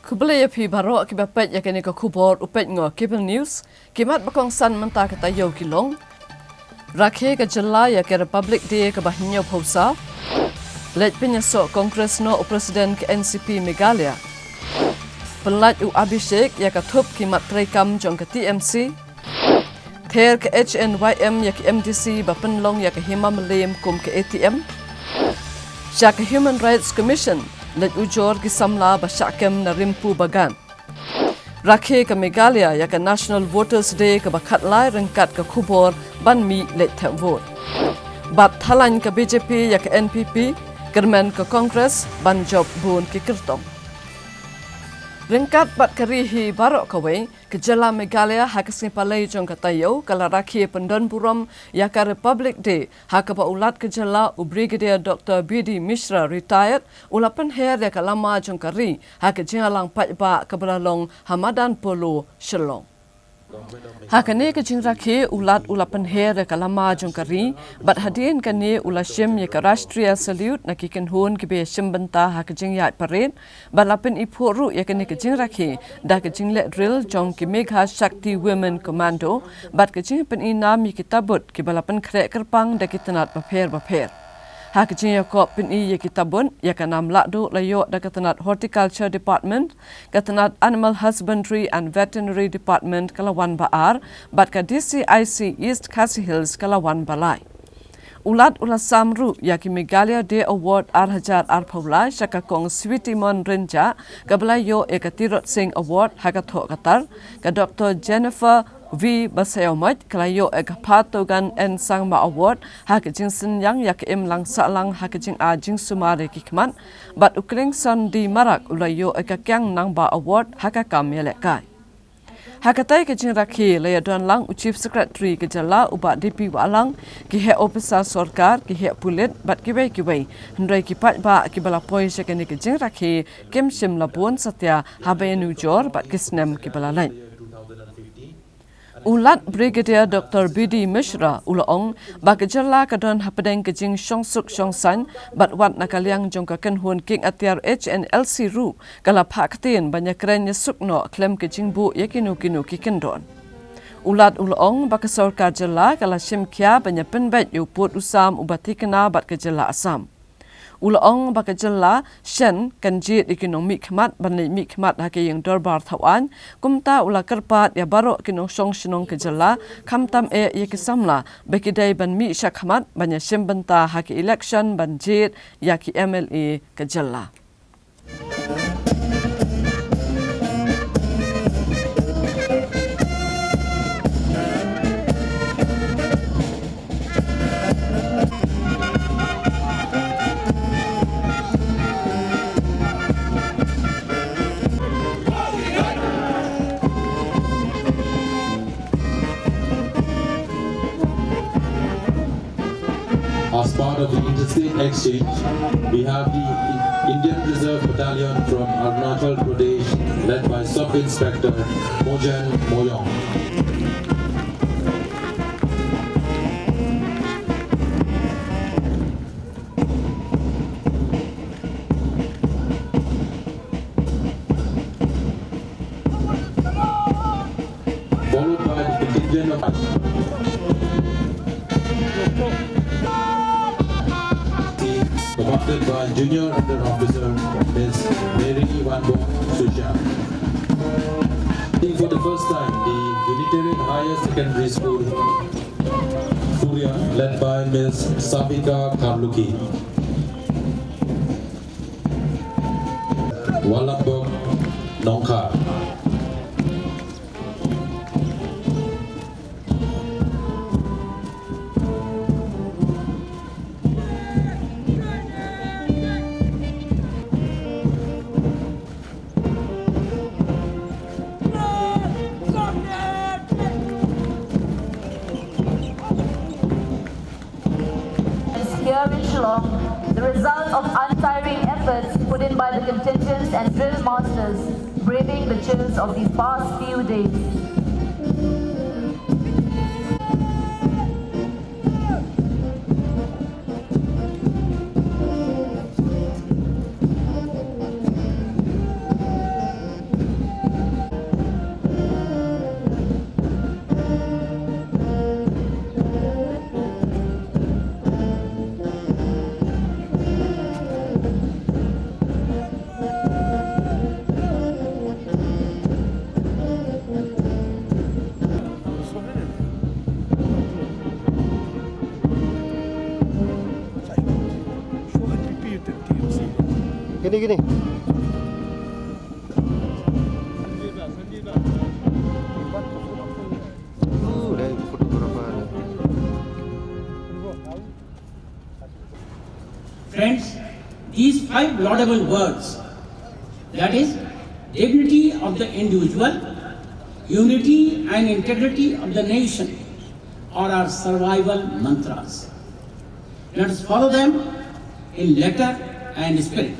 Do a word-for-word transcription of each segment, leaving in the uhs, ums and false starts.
Khublei ïa phi baroh kiba peit ïa kane ka khubor u peit ngo Cable News. Ki mat ba kongsan mynta ka taïew ki long: Rakhe ka jylla ïa ka Republic Day kaba hynñiewphew saw. Leit pynïasoh Congress noh u President ka N C P Meghalaya. Pynlait u Abhishek ïa ka thup ki mat treikam jong ka T M C. Ther ka H N Y M ïa ka M D C ba pynlong ïa ka hima mylliem kum ka A T M. Sha ka Human Rights Commission, leit ujor ki samla ba shah kem na Rimpu Bagan. Rakhe ka Meghalaya ïa ka National Voters Day kaba khatlai ryngkat ka khubor ban mih leit thep vote. Bad thalaiñ ka B J P ïa ka N P P, kyrmen ka Congress ban jop bun ki kyrtong. Ryngkat bad ka ri hi baroh kawei, ka jylla Meghalaya ha ka sngi Palei jong ka taïew ka la rakhe pyndonburom ïa ka Republic Day, ha kaba u Lat ka jylla u Brigadier Doctor B D Mishra, retired, u la pynher ïa ka lama jong ka ri ha ka jingïalang paidbah kaba la long ha Madan Polo, Shillong. Ha kane ka jingrakhe u Lat u la pynher ïa ka lama jong ka ri, bad hadien kane u la shim ïa ka Rashtriya Salute na ki kynhun kiba ïashim bynta ha ka jingïaid parade, bad la pyniphuh ruh ïa kane ka jingrakhe da ka jingleh drill jong ki Megha Shakti Women Commando, bad ka jingpyni nam ïa ki tabut kiba la pynkhreh kyrpang da ki tnat bapher bapher. Ha ka jingïakop pyni ïa ki tabut, ïa ka nam lahduh la ïoh da ka tnat Horticulture Department, ka tnat Animal Husbandry and Veterinary Department ka la wan ba ar, bad ka D C I C East Khasi Hills ka la wan ba lai. U Lat u la sam ruh ïa ki Meghalaya Day Award ar hajar arphew lai sha ka Kong Sweetimon Rynjah, kaba la ïoh ïa ka Tirot Sing Award ha ka thoh ka tar, ka Doctor Jennifer V Basaiawmoit ka la ïoh ïa ka Phatogan N Sangma Award ha ka jingsynñiang ïa ka imlang sahlang ha ka jingai jingsumar ïa ki khmat, bad u Klingson D Marak u la ïoh ïa ka Kiang Nangbah Award ha ka kam ïalehkai. Ha katei ka jingrakhe la ïadon lang u Chief Secretary ka jylla u Bah D P Wahlang, ki heh ophisar sorkar, ki heh pulit, bad kiwei kiwei. Hynrei ki paidbah kiba la poi sha kane ka jingrakhe kim shym la bun satia haba ïanujor bad ki snem kiba la leit. U Lat Brigadier Doctor B D Mishra u la ong ba ka jylla ka don hapdeng ka jingshongsuk shongsaiñ, bad wat na ka liang jong ka kynhun kieng atiar H N L C ruh ka la phah ktien ban ïakren ïasuk noh khlem ka jingbuh ïa kino kino ki kyndon. U Lat u la ong ba ka sorkar jylla ka la shim khia ban ïapynbeit ïa u pud u sam uba thikna bad ka jylla Assam. U la ong ba ka jylla shen kan jied ïa ki nongmihkhmat ban leit mihkhmat ha ka ïing dorbar thawaiñ, kumta u la kyrpad ïa baroh ki nongshong shnong ka jylla, khamtam eh ïa ki samla, ba ki dei ban mih shakhmat ban ïashim bynta ha ka election ban jied ïa ki M L A ka jylla. As part of the interstate exchange, we have the Indian Reserve Battalion from Arunachal Pradesh, led by Sub Inspector Mojen Moyong. Followed by the contingent of commanded by Junior Under Officer Miss Mary Wanbok Susha. For the first time, the Unitarian Higher Secondary School, Korea, led by Miss Savika Karluki. Walapok Nongkha. Here in Shillong, the result of untiring efforts put in by the contingents and drill masters, braving the chills of these past few days. Ini gini. Oh, dai photographer. Friends, these five laudable words, that is, dignity of the individual, unity and integrity of the nation, are our survival mantras. Let us follow them in letter and spirit.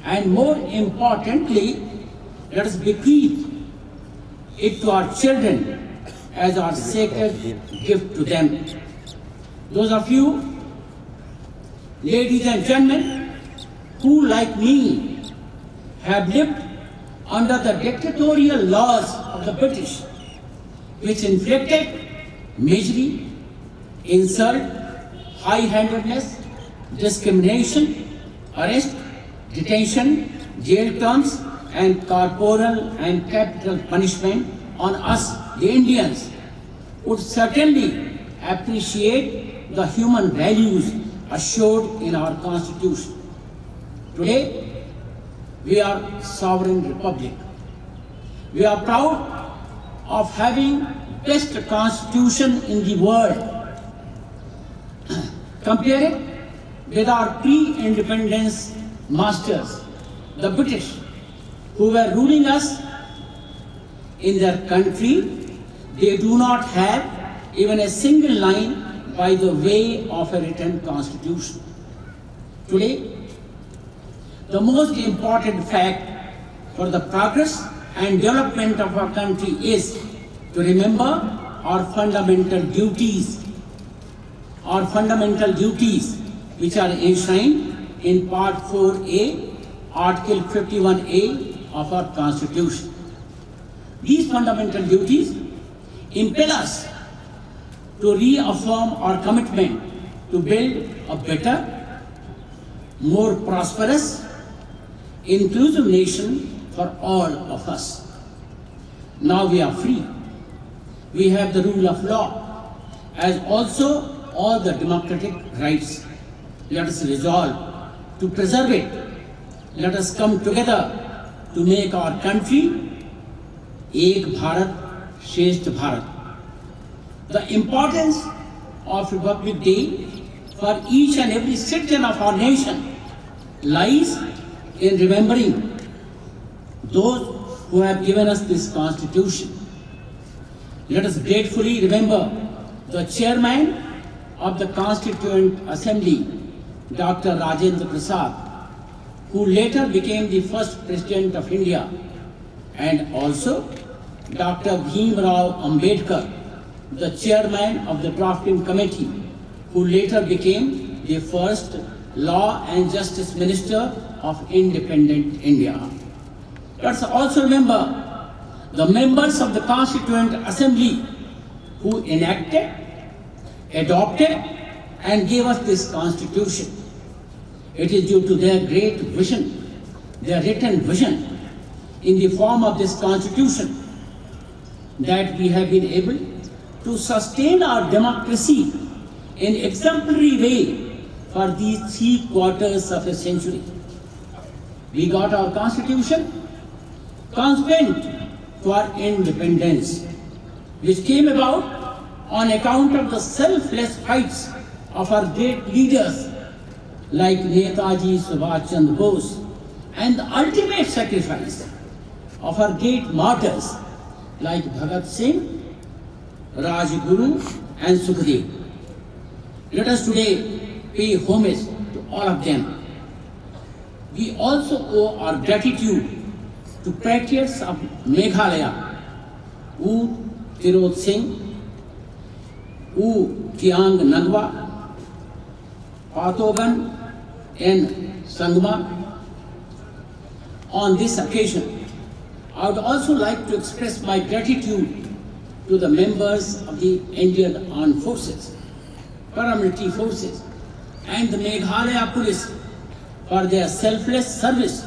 And more importantly, let us bequeath it to our children as our sacred gift to them. Those of you, ladies and gentlemen, who, like me, have lived under the dictatorial laws of the British, which inflicted misery, insult, high-handedness, discrimination, arrest, detention, jail terms, and corporal and capital punishment on us, the Indians, would certainly appreciate the human values assured in our constitution. Today, we are sovereign republic. We are proud of having best constitution in the world. Compare it with our pre-independence masters, the British, who were ruling us in their country. They do not have even a single line by the way of a written constitution. Today, the most important fact for the progress and development of our country is to remember our fundamental duties, our fundamental duties which are enshrined in Part four A, Article fifty-one A of our Constitution. These fundamental duties impel us to reaffirm our commitment to build a better, more prosperous, inclusive nation for all of us. Now we are free. We have the rule of law, as also all the democratic rights. Let us resolve to preserve it. Let us come together to make our country Ek Bharat, Shreshtha Bharat. The importance of Republic Day for each and every citizen of our nation lies in remembering those who have given us this constitution. Let us gratefully remember the chairman of the Constituent Assembly, Doctor Rajendra Prasad, who later became the first president of India, and also Doctor Bhim Rao Ambedkar, the chairman of the drafting committee, who later became the first law and justice minister of independent India. Let's also remember the members of the Constituent Assembly who enacted, adopted, and gave us this constitution. It is due to their great vision, their written vision in the form of this constitution, that we have been able to sustain our democracy in exemplary way for these three quarters of a century. We got our constitution consequent to our independence, which came about on account of the selfless fights of our great leaders like Netaji Subhash Chandra Bose and the ultimate sacrifice of our great martyrs like Bhagat Singh, Rajguru, and Sukhdev. Let us today pay homage to all of them. We also owe our gratitude to patriots of Meghalaya, U Tirot Singh, U Kiang Nagwa, Patoban N Sangma. On this occasion, I would also like to express my gratitude to the members of the Indian Armed Forces, paramilitary forces, and the Meghalaya Police for their selfless service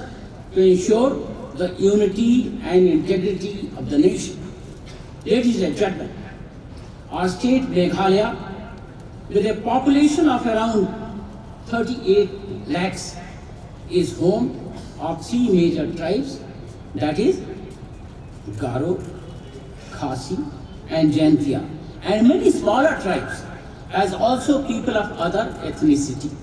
to ensure the unity and integrity of the nation. Ladies and gentlemen, our state Meghalaya, with a population of around thirty-eight lakhs, is home Our three major tribes, that is Garo, Khasi, and Jaintia, and many smaller tribes, as also people of other ethnicity.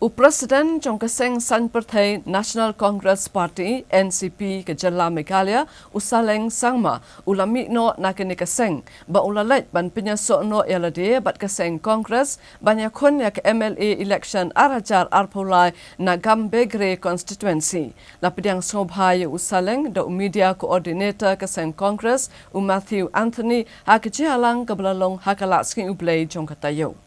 U President jong ka seng saiñ pyrthei National Congress Party, N C P, ka jylla Meghalaya, u Saleng Sangma, u la mih noh na kane ka seng, bad u la leit ban pynïasoh noh ïa lade bad ka seng Congress ban ïakhun ïa ka M L A election ar hajar arphew lai na Gambegre constituency. La pdiang sngewbha ïa u Saleng da u media coordinator ka seng Congress, u Matthew Anthony, ha ka jingïalang kaba la long ha ka Laitsngi U Blei jong ka taïew.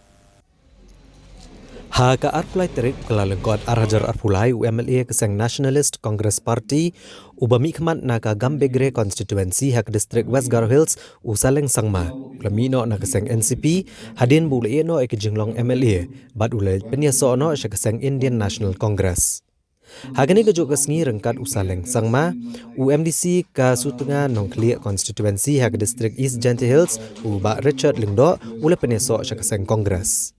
Ha ka arphew lai tarik Kyllalyngkot ar hajar arphew lai, u M L A ka seng Nationalist Congress Party uba mihkhmat na ka Gambegre constituency ha ka district West Garo Hills, u Saleng Sangma, u la mih noh na ka seng N C P hadien ba u la ïeh noh ïa ka jinglong M L A bad u la pynïasoh noh sha ka seng Indian National Congress. Ha kane kajuh ka sngi, ryngkat u Saleng Sangma, u M D C ka Sutnga Nongkhlieh constituency ha ka district East Jaintia Hills, u Bah Richard Lyngdoh, u la pynïasoh sha ka seng Congress.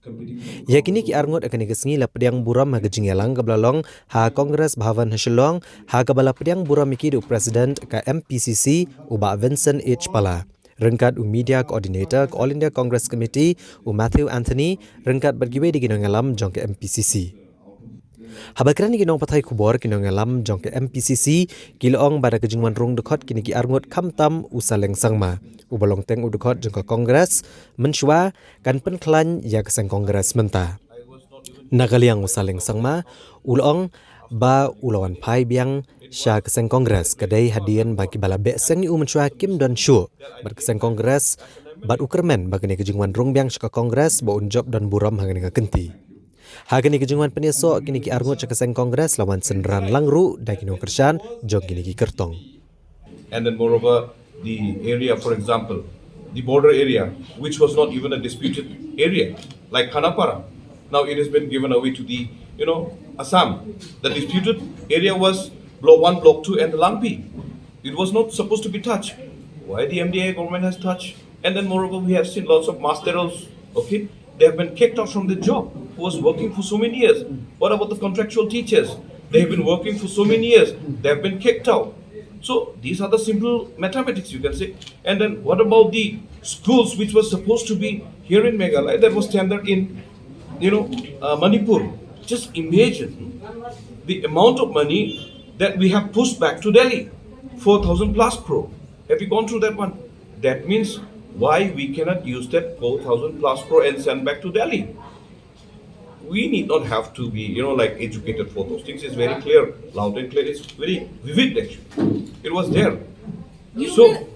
Ïa kine ki arngut ha kane ka sngi la pdiang burom ha ka jingïalang kaba la long ha Congress Bhavan ha Shillong, ha kaba la pdiang burom ïa ki da u President ka M P C C, u Bah Vincent H Pala, ryngkat u media coordinator ka All India Congress Committee, u Matthew Anthony, ryngkat bad kiwei de ki nongïalam jong ka M P C C. Haba kren ïa ki nongpathai khubor, ki nongïalam jong ka M P C C ki la ong ba da ka jingwan rung dkhot kine ki arngut, khamtam u Saleng Sangma, uba long teng u dkhot jong ka Congress mynshuwa, kan pynkhlaiñ ïa ka seng Congress mynta. Na ka liang u Saleng Sangma u la ong ba u la wan phai biang sha ka seng Congress ka dei hadien ba kiba la beh seng ïa u mynshuwa kim don shuh, bad ka seng Congress, bad u kyrmen ba kane ka jingwan rung biang sha ka Congress ba un jop don burom ha kane ka kynti. Ha kane ka jingwan pynïasoh kine ki arngut sha ka seng Congress la wan synran lang ruh da ki nongkyrshan jong kine ki kyrtong. And then moreover, the area, for example, the border area, which was not even a disputed area, like Khanapara, now it has been given away to the, you know, Assam. The disputed area was block one, block two, and the Langpi. It was not supposed to be touched. Why the M D A government has touched? And then moreover, we have seen lots of masterals, okay? They have been kicked out from the job, who was working for so many years. What about the contractual teachers? They have been working for so many years. They have been kicked out. So these are the simple mathematics, you can say. And then what about the schools which were supposed to be here in Meghalaya that was tendered in, you know, uh, Manipur? Just imagine the amount of money that we have pushed back to Delhi, four thousand plus crore. Have you gone through that one? That means why we cannot use that four thousand plus crore and send back to Delhi. We need not have to be, you know, like, educated for those things. It's very clear, loud and clear. It's very vivid, actually. It was there. So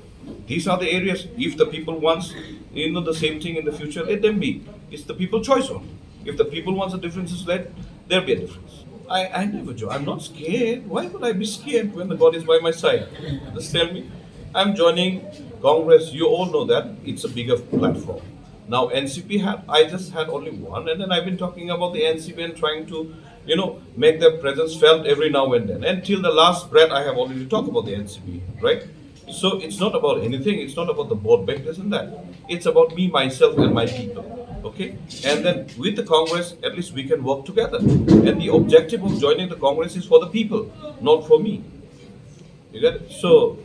these are the areas. If the people wants, you know, the same thing in the future, let them be. It's the people choice only. If the people wants a difference, let there be a difference. I, I never join. I'm not scared. Why would I be scared when the God is by my side? Just tell me. I'm joining Congress, you all know that it's a bigger platform. Now, N C P had, I just had only one, and then I've been talking about the N C P and trying to, you know, make their presence felt every now and then. And till the last breath, I have already talked about the N C P, right? So it's not about anything. It's not about the vote bank, this and that. It's about me, myself, and my people. Okay? And then with the Congress, at least we can work together. And the objective of joining the Congress is for the people, not for me. You get it? So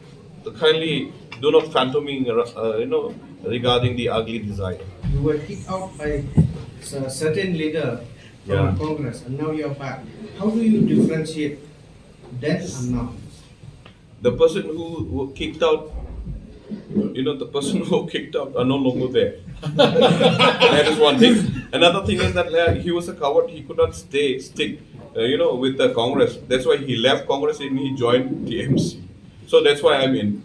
kindly do not phantoming, uh, you know, regarding the ugly desire. You were kicked out by a certain leader from Yeah. Congress, and now you're back. How do you differentiate then and now? The person who, who kicked out, you know, the person who kicked out are no longer there. That is one thing. Another thing is that uh, he was a coward. He could not stay, stick, uh, you know, with the Congress. That's why he left Congress and he joined T M C. So that's why I'm in.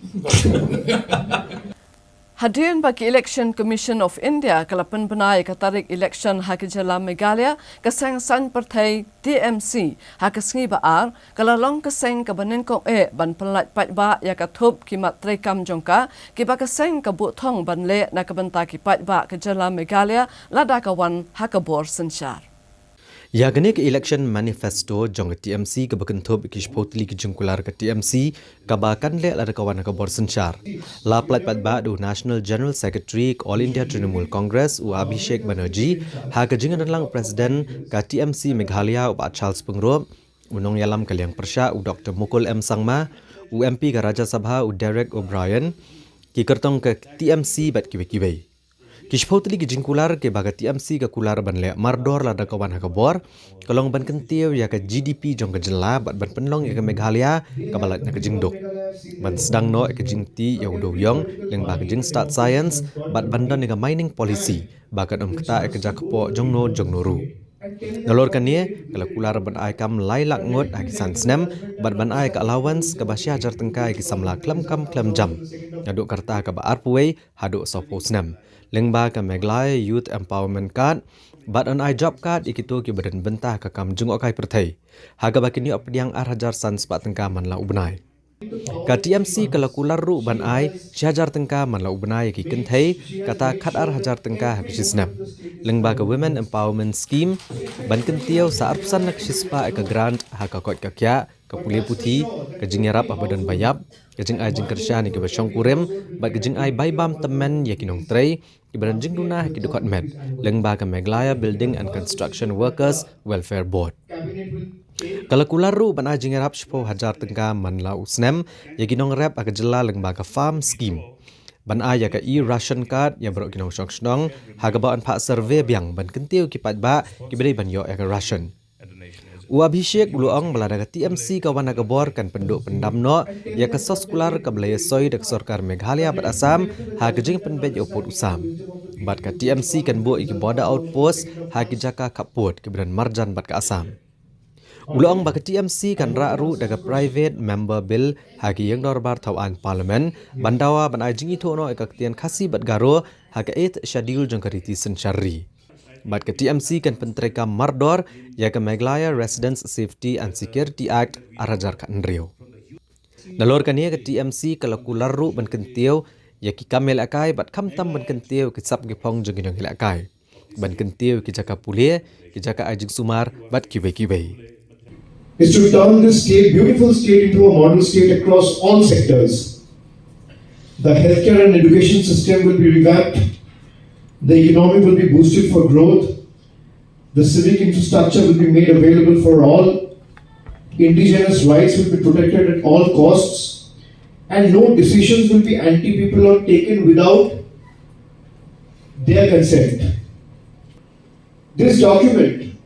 Hadien ba ka Election Commission of India ka la pynbna ïa ka tarik election ha ka jylla Meghalaya, ka seng saiñ pyrthei T M C ha ka sngi ba ar ka la long ka seng kaba nyngkong eh ban pynlait paidbah ïa ka thup ki mat treikam jong ka, kiba ka seng ka buh thong ban leh na ka bynta ki paidbah ka jylla Meghalaya lada ka wan ha ka bor synshar. Ïa kane ka election manifesto jong ka T M C kaba kynthup ïa ki shiphew tylli ki jingkular ka T M C kaba kan leh lada ka wan ha ka bor synshar, la pynlait paidbah da u National General Secretary ka All India Trinamool Congress u Abhishek Banerjee, ha ka jingïadonlang u President ka T M C Meghalaya u Bah Charles Pyngrope, u nongïalam ka liang pyrshah u Doctor Mukul M Sangma, u M P ka Rajya Sabha u Derek O'Brien, ki kyrtong ka T M C bad kiwei kiwei. Ki shiphew tylli ki jingkular kiba ka T M C ka kular ban leh mardor lada ka wan ha ka bor ka long ban kyntiew ïa ka G D P jong ka jylla bad ban pynlong ïa ka Meghalaya kaba lait na ka jingduk, ban sdang noh ïa ka jingtih ïa u dewïong lyngba ka jingstad science bad ban don ïa ka mining policy ba kan ym ktah ïa ka jaka kpoh jongno jongno ruh. Nalor kane ka la kular ban ai kam lai lak ngut ha ki san snem bad ban ai ka allowance kaba shi hajar tyngka ïa ki samla khlem kam khlem jam naduh ka rta kaba arphew wei haduh sawphew snem, lyngba ka Meghalaya Youth Empowerment Card bad yn ai job card ïa kito kiba don bynta ha ka kam jngohkai pyrthei, ha kaba kin ïoh pdiang ar hajar san spah tyngka man la u bnai. Ka T M C ka la kular ruh ban ai shi hajar tyngka man la u bnai ïa ki kynthei, kata khatar hajar tyngka ha ka shi snem, lyngba ka Women Empowerment Scheme, ban kyntiew sa arphew san na ka shi spah ïa ka grant ha ka koit ka khiah, ka pule puthi, ka jingïarap haba don ba ïap, ka jingai jingkyrshan ïa kiba shongkurim bad ka jingai bai bam tymmen ïa ki nongtrei kiba don jingduna ha ki dkhot met, lyngba ka Meghalaya Building and Construction Workers Welfare Board. Ka la kular ruh ban ai jingïarap shiphew hajar tyngka man la u snem ïa ki nongrep ha ka jylla lyngba ka Farm Scheme, ban ai ïa ka e-ration card ïa baroh ki nongshong shnong ha kaba yn phah survey biang ban kyntiew ki paidbah kiba dei ban ïoh ïa ka ration. U Abhishek u la ong ba lada ka T M C ka wan ha ka bor kan pynduh pyndam noh ïa ka soskular kaba la ïasoi da ka sorkar Meghalaya bad Assam ha ka jingpynbeit ïa u pud u sam, bad ka T M C kan buh ïa ki border outpost ha ki jaka khappud kiba don marjan bad ka Assam. U la ong ba ka T M C kan rah ruh da ka Private Member Bill ha ki ïing dorbar thaw aiñ Parliament ban dawa ban ai jingithuh noh ïa ka ktien Khasi bad Garo ha ka Eighth Schedule jong ka riti synshar ri. Bad ka T M C kan pyntreikam mardor ïa ka Meghalaya Residents Safety and Security Act ar hajar khathynriew. Nalor kane ka T M C ka la kular ruh ban kyntiew ïa ki kam ïalehkai bad khamtam ban kyntiew ki sap ki phong jong ki nongïalehkai, ban kyntiew ki jaka pule, ki jaka ai jingsumar bad kiwei kiwei. Is to turn this state, beautiful state, into a model state across all sectors. The healthcare and education system will be revamped. The economy will be boosted for growth. The civic infrastructure will be made available for all. Indigenous rights will be protected at all costs. And no decisions will be anti people or taken without their consent. This document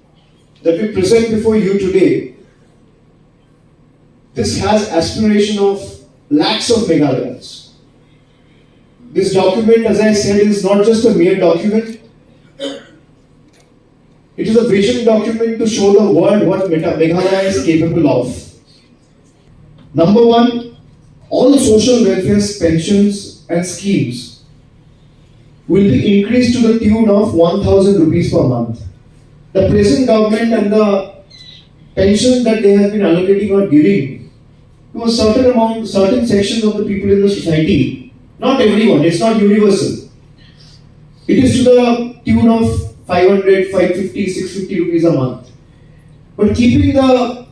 that we present before you today, this has aspiration of lakhs of Meghalayas. This document, as I said, is not just a mere document. It is a vision document to show the world what Meghalaya is capable of. Number one, all social welfare pensions and schemes will be increased to the tune of one thousand rupees per month. The present government and the pensions that they have been allocating or giving to a certain amount, certain sections of the people in the society Not everyone, it's not universal. It is to the tune of five hundred, five fifty, six fifty rupees a month. But keeping the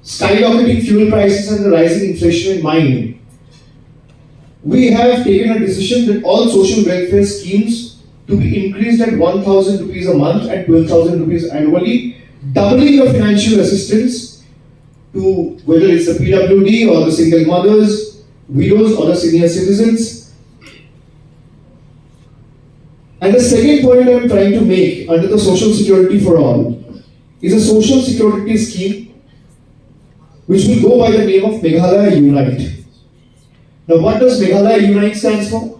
skyrocketing fuel prices and the rising inflation in mind, we have taken a decision that all social welfare schemes to be increased at one thousand rupees a month and twelve thousand rupees annually, doubling the financial assistance to whether it's the P W D or the single mothers, widows or the senior citizens. And the second point I'm trying to make under the Social Security for All is a social security scheme which will go by the name of Meghalaya Unite. Now, what does Meghalaya Unite stands for?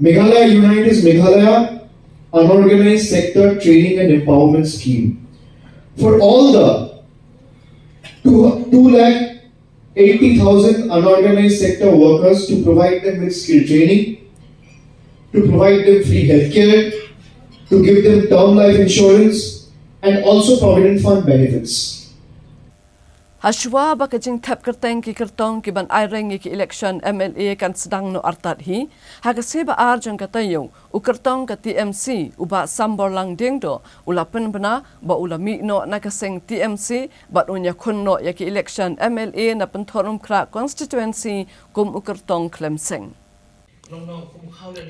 Meghalaya Unite is Meghalaya Unorganized Sector Training and Empowerment Scheme. For all the two, two lakh eighty thousand unorganized sector workers, to provide them with skill training, to provide them free healthcare, to give them term life insurance, and also provident fund benefits. Hashwa ba ka jingthep kyrteng ki kyrtong ki ban aireng ïa ki election M L A kan sdang noh artat hi, ha ka sngi ba ar jong ka taïew, u kyrtong ka T M C, u Bah Samborlang Diengdoh, u la pynbna ba u la mih noh na ka seng T M C bad un ïakhun noh ïa ki election M L A na Pynthorumkhrah constituency kum u kyrtong khlem seng.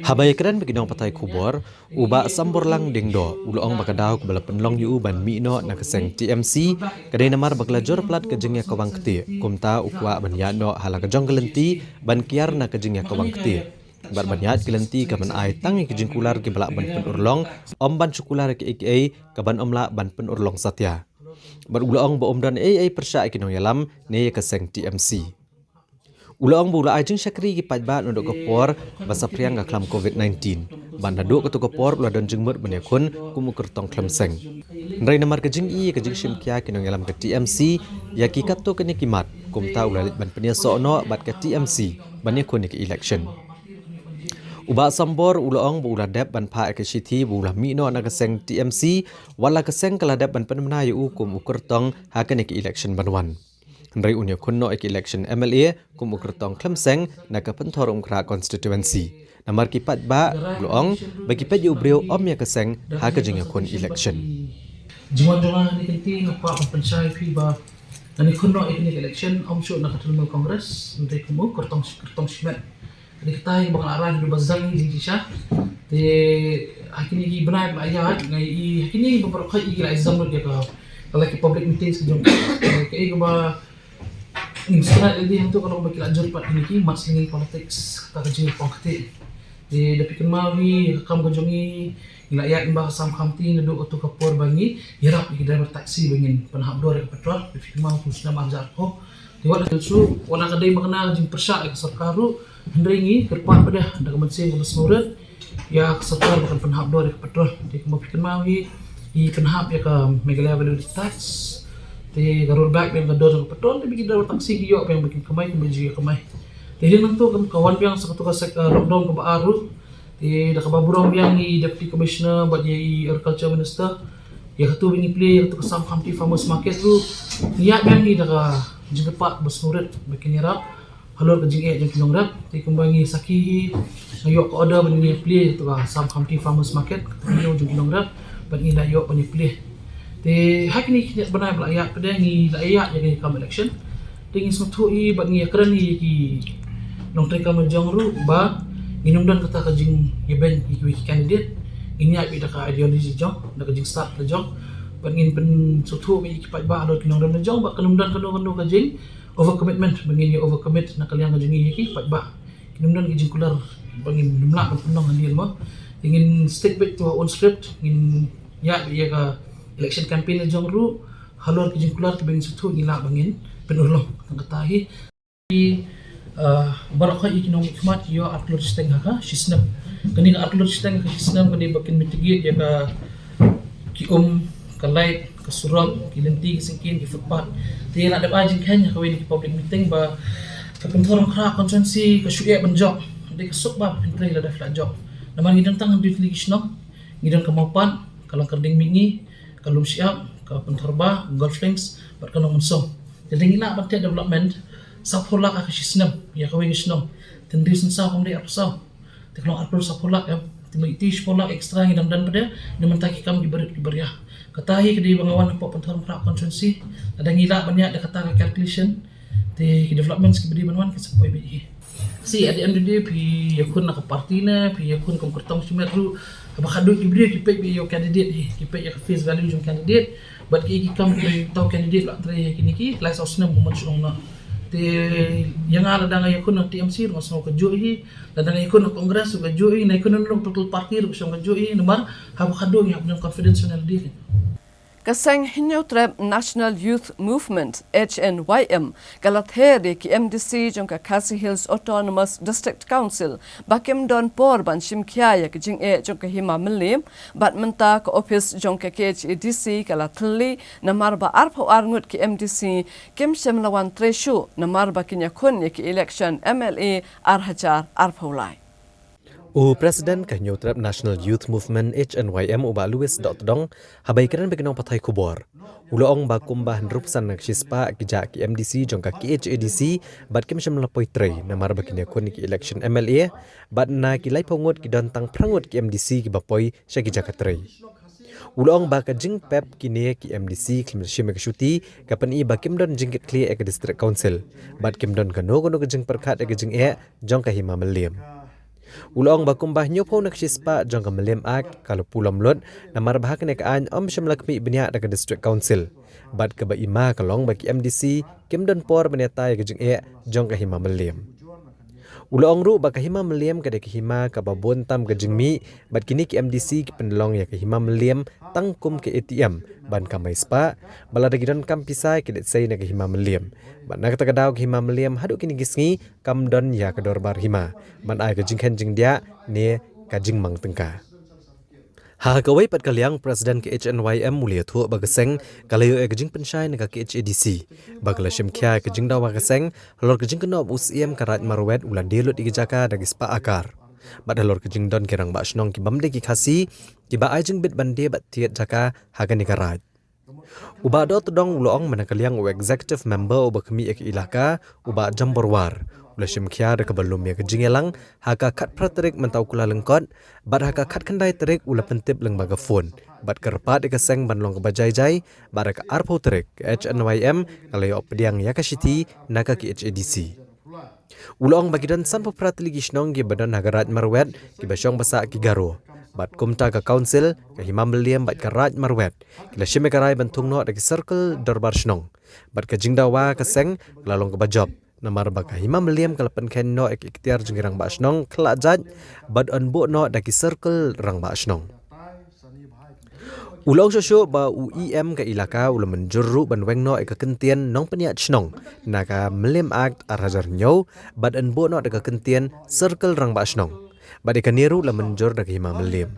Haba ïakren bad ki nongpathai khubor, u Bah Samborlang Diengdoh u la ong ba ka daw kaba la pynlong ïa u ban mih noh na ka seng T M C ka dei namar ba ka la jur palat ka jingïakawang ktieh, kumta u kwah ban ïaid noh ha la ka jong ka lynti ban kiar na ka jingïakawang ktieh. Bad ban ïaid ka lynti ka ban ai tang ïa ki jingkular kiba lah ban pynurlong, ym ban shu kular ïa kiei kiei ka ban ym lah ban pynurlong satia. Bad u la ong ba ym don ei ei pyrshah ïa ki nongïalam ne ïa ka seng T M C. U la ong ba u la ai jingshakri ïa ki paidbah naduh ka por ba saphriang ka khlam Covid nineteen. Bad naduh kato ka por u la don jingmut ban ïakhun kum u kyrtong khlem seng. Hynrei namar ka jingïohi ïa ka jingshim khia ki nongïalam ka T M C ïa ki katto katne ki mat, kumta u la leit ban pynïasoh noh bad ka T M C ban ïakhun ïa ka election. U Bah Sambor u la ong ba u la dep ban phah ïa ka shithi ba u la mih noh na ka seng T M C, wat la ka seng ka la dep ban pynbna ïa u kum u kyrtong ha kane ka election ban wan. Hynrei un ïakhun noh ïa ka election M L A kum u kyrtong khlem seng na ka Pynthorumkhrah constituency. Namar ki paidbah u la ong ba ki peit ïa u briew ym ïa ka seng ha ka jingïakhun election. Jingwan jong nga ha kane ka lynti nga kwah ban pynshai ïa phi ba ngan ïakhun noh ïa kane ka election ym shuh na ka Trinamool Congress, hynrei kum u kyrtong, kyrtong shimet. Ka dei katta kaba nga la rai haduh ba sdang ïa ka jingshisha. Te ha kine ki bnai ba la ïaid nga ïohi ha kine ba baroh khoit ki la ïasam lut ïa ka, ka la ki public meetings ka jong ka. Kaei kaba ngim sngewthuh ïa lade hangto ka long ba ki la jur pat kine ki mat sngewthuh politics, kata ka jingïapong ktieh. Te da phi kynmaw hi ïa ka kam ka jong ngi, ngi la ïaid lyngba ka Assam Khamti naduh kato ka por ba ngi ïarap ïa ki driver taxi ba ngin pynhap dor ïa ka petrol. Da phi kynmaw ha u snem ar hajar arphew. Te wat la shu, wat la ka dei ba kane ka jingpyrshah ïa ka sorkar ruh, hynrei ngi kyrpad pat da ka mynsiem kaba sngewrit ïa ka sorkar ba kan pynhap dor ïa ka petrol. Te kumba phi kynmaw hi, i pynhap ïa ka Meghalaya Value Added Tax, te ka rollback biang ka dor jong ka petrol, te ba ki driver taxi ki ïoh biang ba kin kamai kumba ju ïa kamai. Te hadien nangto ka wan biang sa kato ka sek, eh, lockdown kaba ar ruh, te da kaba burom biang i Deputy Commissioner bad ïa i Agriculture Minister, ïa kato ba ngi plie ïa kato ka Assam Khamti Farmers Market ruh ngi ïaid biang hi da ka jingkyrpad ba sngewrit ba kin ïarap halor ka jingeh jong ki nongrep. Te kumba ngi sakhi hi, nga ïoh ka order ba ngin ïa plie ïa kato ka Assam Khamti Farmers Market, kato ka hynñiew jong ki nongrep, bad ngi la ïoh ban ïa plie. Te ha kine ki khyndiat bnai ba la ïaid pat de ngi la ïaid ïa ka kam election. Te ngi sngewthuh hi bad ngi ïakren hi ïa ki nongtrei kam la jong ruh ba ngin ym don kata ka jingïabeiñ ïa kiwei ki candidate. Ngin ïaid beit da ka ideology la jong, da ka jingstad la jong. Bad ngin pynsngewthuh beit ïa ki paidbah halor ki nongrim la jong ba kan ym don kano kano ka jing overcommitment ba ngin ïa overcommit na ka liang ka jong ngi ïa ki paidbah. Kin ym don ki jingkular ba ngin ym lah ban pynlong hadien mo. Te ngin stick back to our own script, ngin ïaid beit ïa ka election campaign la jong ruh halor ki jingkular kiba ngin sngewthuh ngi lah ba ngin pynurlong. Tang kata hi. Ki, ah, baroh khoit ïa ki nongmihkhmat ki ïoh ar klur shiteng ha ka shisnem. Kane ka ar klur shiteng ha ka shisnem ka dei ba kin mitigate ïa ka, ki um, ka light, ka surok, ki lynti, ki syngkien, ki footpath. Te la dep ai jingkheiñ ha kawei na ki public meeting ba ka Pynthorumkhrah constituency ka shu eh ban jop. Dei ka suk ba pyntrei lada phi la jop. Namar ngi don tang hynriew tylli ki shnong, ngi don ka Mawpat, ka Langkyrding Mihngi, ka Lumshyiap, ka Pynthorumba, Golf Links bad ka Nongmynsong. Te lada ngi lah ban thied development sawphew lak ha ka shisnem ïa kawei ka shnong, Tynrai synsaw kam dei arphew saw. Te ka long arphew saw phew lak em. Te ma iti shiphew lak extra ngi dang don pat de, ne mynta ki kam ki barit ki baria. Kata hi ka dei ba nga wan hapoh Pynthorumkhrah constituency. Lada ngi lah ban ïaid da kata ka calculation, te ki developments ki ba dei ban wan ki sa poi beit hi. Si at the end of the day phi ïakhun na ka party ne, phi ïakhun kum kyrtong shimet ruh. Haba khatduh ki briew ki peit beit ïa u candidate hi, ki peit ïa ka face value jong candidate. Bad ki ki kam ki tau candidate la trei ïa kine ki lai saw snem ba mut shnong na. Te ïa nga lada nga ïakhun na T M C ruh nga sngew kajuh hi, lada nga ïakhun na Congress ruh kajuh hi, nga ïakhun na no political party ruh sngew kajuh hi, namar haba khatduh ngi hap don confidence na L D F. Ka seng Hynñiewtrep National Youth Movement, H N Y M, ka la ther ïa ki M D C jong ka Khasi Hills Autonomous District Council ba kim don por ban shim khia ïa ka jingeh jong ka Hima Mylliem, bad mynta ka ophis jong ka K H A D C ka la thylli namar ba arphew ar ngut ki M D C kim shym la wan trei shuh namar ba kin ïakhun ïa ki election M L A ar hajar arphew lai. U President ka Hynñiewtrep National Youth Movement, H N Y M, u Bah Louis Dohtdong, haba ïakren bad ki nongpathai khubor, u la ong ba kumba hynriewphew san na ka shispah ki jaka ki M D C jong ka K H A D C bad kim shym la poi trei namar ba kin ïakhun ïa ki election M L A, bad na ki laiphew ngut ki don tang phra ngut ki M D C ki ba poi sha ki jaka trei. U la ong ba ka jingpep kine ki M D C khlem shim ïa ka shuti ka pyni ba kim don jingkitkhlieh ïa ka District Council bad kim don kano kano ka jingpyrkhat ïa ka jingeh jong ka Hima Mylliem. U la ong ba kumba hynñiewphew na ka shispah jong ka Mylliem Act ka la pulom lut namar ba ha kane ka aiñ ym shym la khmih bniah da ka District Council. Bad kaba i ma ka long ba ki M D C kim don por ban ïatai ïa ka jingeh jong ka Hima Mylliem. U la ong ruh ba ka Hima Mylliem ka dei ka hima kaba bun tam ka jingmih, bad kine ki M D C ki pynlong ïa ka Hima Mylliem tang kum ka A T M ban kamai spah, ba lada ki don kam pisa ki leit sei na ka Hima Mylliem. Bad na kata ka daw ka Hima Mylliem haduh kine ki sngi kam don ïa ka dorbar hima ban ai ka jingkhein jingdiah ne ka jingmang tyngka. Ha kawei pat ka liang, President ka H N Y M u la ïathuh ba ka seng ka la ïoh ïa ka jingpynshai na ka K H A D C ba ka la shim khia ïa ka jingdawa ka seng halor ka jingkynnoh ba u Syiem ka Raid Marwet u la die lut ïa ki jaka da ki spah akar, bad halor ka jingdon ki rangbah shnong ki bym dei ki Khasi kiba ai jingbit ban die bad thied jaka ha kane ka raid. U Bah Dohtdong u la ong mynta ka liang u Executive Member uba khmih ïa ka ilaka, u Bah Jambor War, u la shim khia da kaba lum ïa ka jingïalang ha ka khatphra tarik mynta u Kyllalyngkot, bad ha ka khatkhyndai tarik u la pyntip lyngba ka phone, bad kyrpad ïa ka seng ban long kaba jai jai, bad ha ka arphew tarik ka H N Y M ka la ïoh pdiang ïa ka shithi na ka K H A D C. U la ong ba ki don sanphew phra tylli ki shnong kiba don ha ka Raid Marwet kiba shong ba sah ki Garo. Bad kumta ka Council, ka Hima Mylliem bad ka Raid Marwet ki la shim ïa ka rai ban thung noh da ki Circle Dorbar Shnong. Bad ka jingdawa ka seng ka la long kaba jop namar ba ka Hima Mylliem ka la pynkhein noh ïa ki iktiar jong ki rangbah shnong khlak jait bad yn buh noh da ki Circle Rangbah Shnong. U la ong shuh shuh ba u E M ka ilaka u la mynjur ruh ban weng noh ïa ka kyntien nongpynïaid shnong na ka Mylliem Act ar hajar hynñiew bad yn buh noh da ka kyntien Circle Rangbah Shnong. Bad ïa kane ruh la mynjur da ka Hima Mylliem.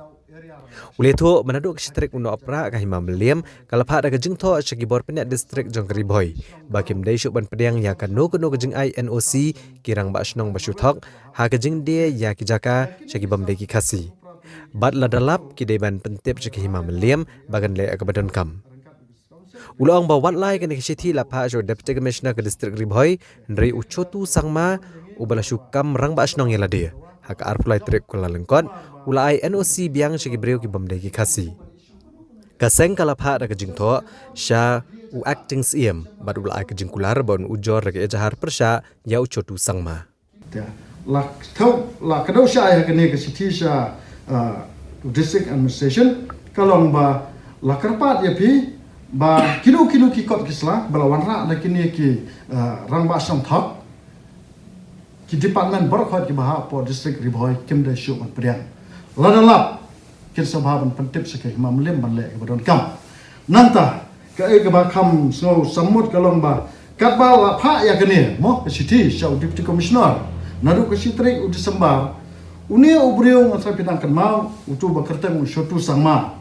U la ïathuh mynta naduh ka shi tarik u Nohprah ka Hima Mylliem ka la phah da ka jingthoh sha ki bor pynïaid district jong ka Ri Bhoi ba kim dei shuh ban pdiang ïa kano kano ka jingai N O C ki rangbah shnong ba shu thok ha ka jingdie ïa ki jaka sha ki bym dei ki Khasi. Bad lada lap ki dei ban pyntip sha ka Hima Mylliem ba kan leh ïa kaba donkam. U la ong ba wat la ïa kane ka shithi la phah sha u Deputy Commissioner ka District Ri Bhoi, hynrei u Chotu Sangma uba la shu kam rangbah shnong ïa lade ha ka arphew lai tarik Kyllalyngkot u la ai N O C biang sha ki briew ki bym dei ki Khasi. Ka seng ka la phah da ka jingthoh sha u Acting Syiem bad u la ai ka jingkular ba un ujor da ka ejahar pyrshah ïa u Chotu Sangma. Te la kdew, la kdew shai ha kane ka shithi sha, ah, District Administration, ka long ba la kyrpad ïa phi ba kino kino ki kot ki sla ba la wanrah na kine ki, ah, rangbah shnong thok, ki department baroh kiba hapoh District Ri Bhoi kim dei shuh ban pdiang. Lada lap kin sa bha ban pyntip sha ka Hima Mylliem ban leh kaba donkam. Nangta kaei kaba kham sngew sammut ka long ba katba la phah ïa kane mo ka shithi sha u Deputy Commissioner naduh ka shi tarik u December, une u briew nga sa pynang kynmaw, utu ba kyrteng u Chotu Sangma.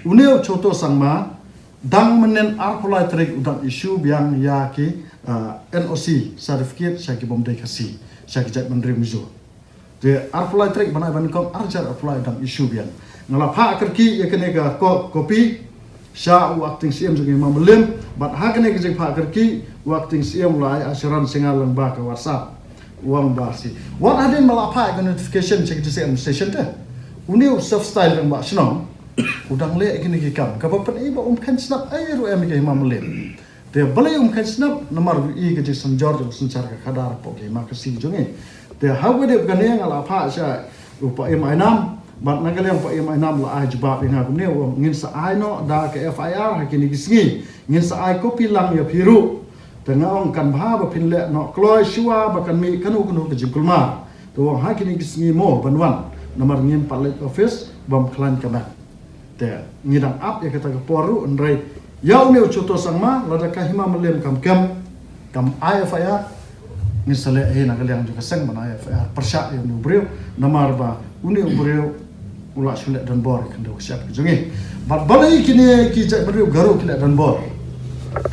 Une u Chotu Sangma dang mynnin arphew lai tarik u dang issue biang ïa ki, ah, N O C certificate sha ki bym dei Khasi, sha ki jaitbynriew Mizo. Te arphew lai tarik bnai ba nyngkong ar hajar arphew lai dang issue biang. Nga la phah kyrkieh ïa kane ka ko-, copy sha u Acting Syiem jong ka Hima Mylliem, bad ha kane ka jingphah kyrkieh u Acting Syiem u la ai assurance sha nga lyngba ka WhatsApp. Wang ba si. Wan hadien ba la phah ka notification sha ki district administration te, une u Safstyle rangbah shnong u dang leh kine ki kam. Kaba pyni ba um kheiñ sngap ei ruh em ïa ka Hima Mylliem. Te balei um kheiñ sngap? Namar u i ka jingsynjor jong ka synshar ka khadar hapoh ka Hima Khasi jong ngi. Te ha kaba ïadei bad kane nga la phah sha u Paiem Ainam, bad na ka liang u Paiem Ainam la ai jubab ïa nga kumne, u ong ngin sa ai noh da ka F I R ha kine ki sngi, ngin sa ai copy lang ïa phi ruh. Te nga ong kan bha ba phin leh noh kloi shuwa ba kan mih kano kano ka jingkulmar. Te u ong ha kine ki sngi mo ban wan, namar ngim pat leit office, bym khlaiñ ka met. Te ngi dang ap ïa kata ka por ruh, hynrei ïa une u Choto Sangma, lada ka Hima Mylliem kam kem, kam ai F I R, ngin sa leh hi na ka liang jong ka seng ban ai F I R pyrshah ïa une u briew, namar ba une u briew u la shu leh donbor ïa ka khyndew ka shyiap ka jong ngi. Bad balei kine ki jaitbynriew Garo ki leh donbor?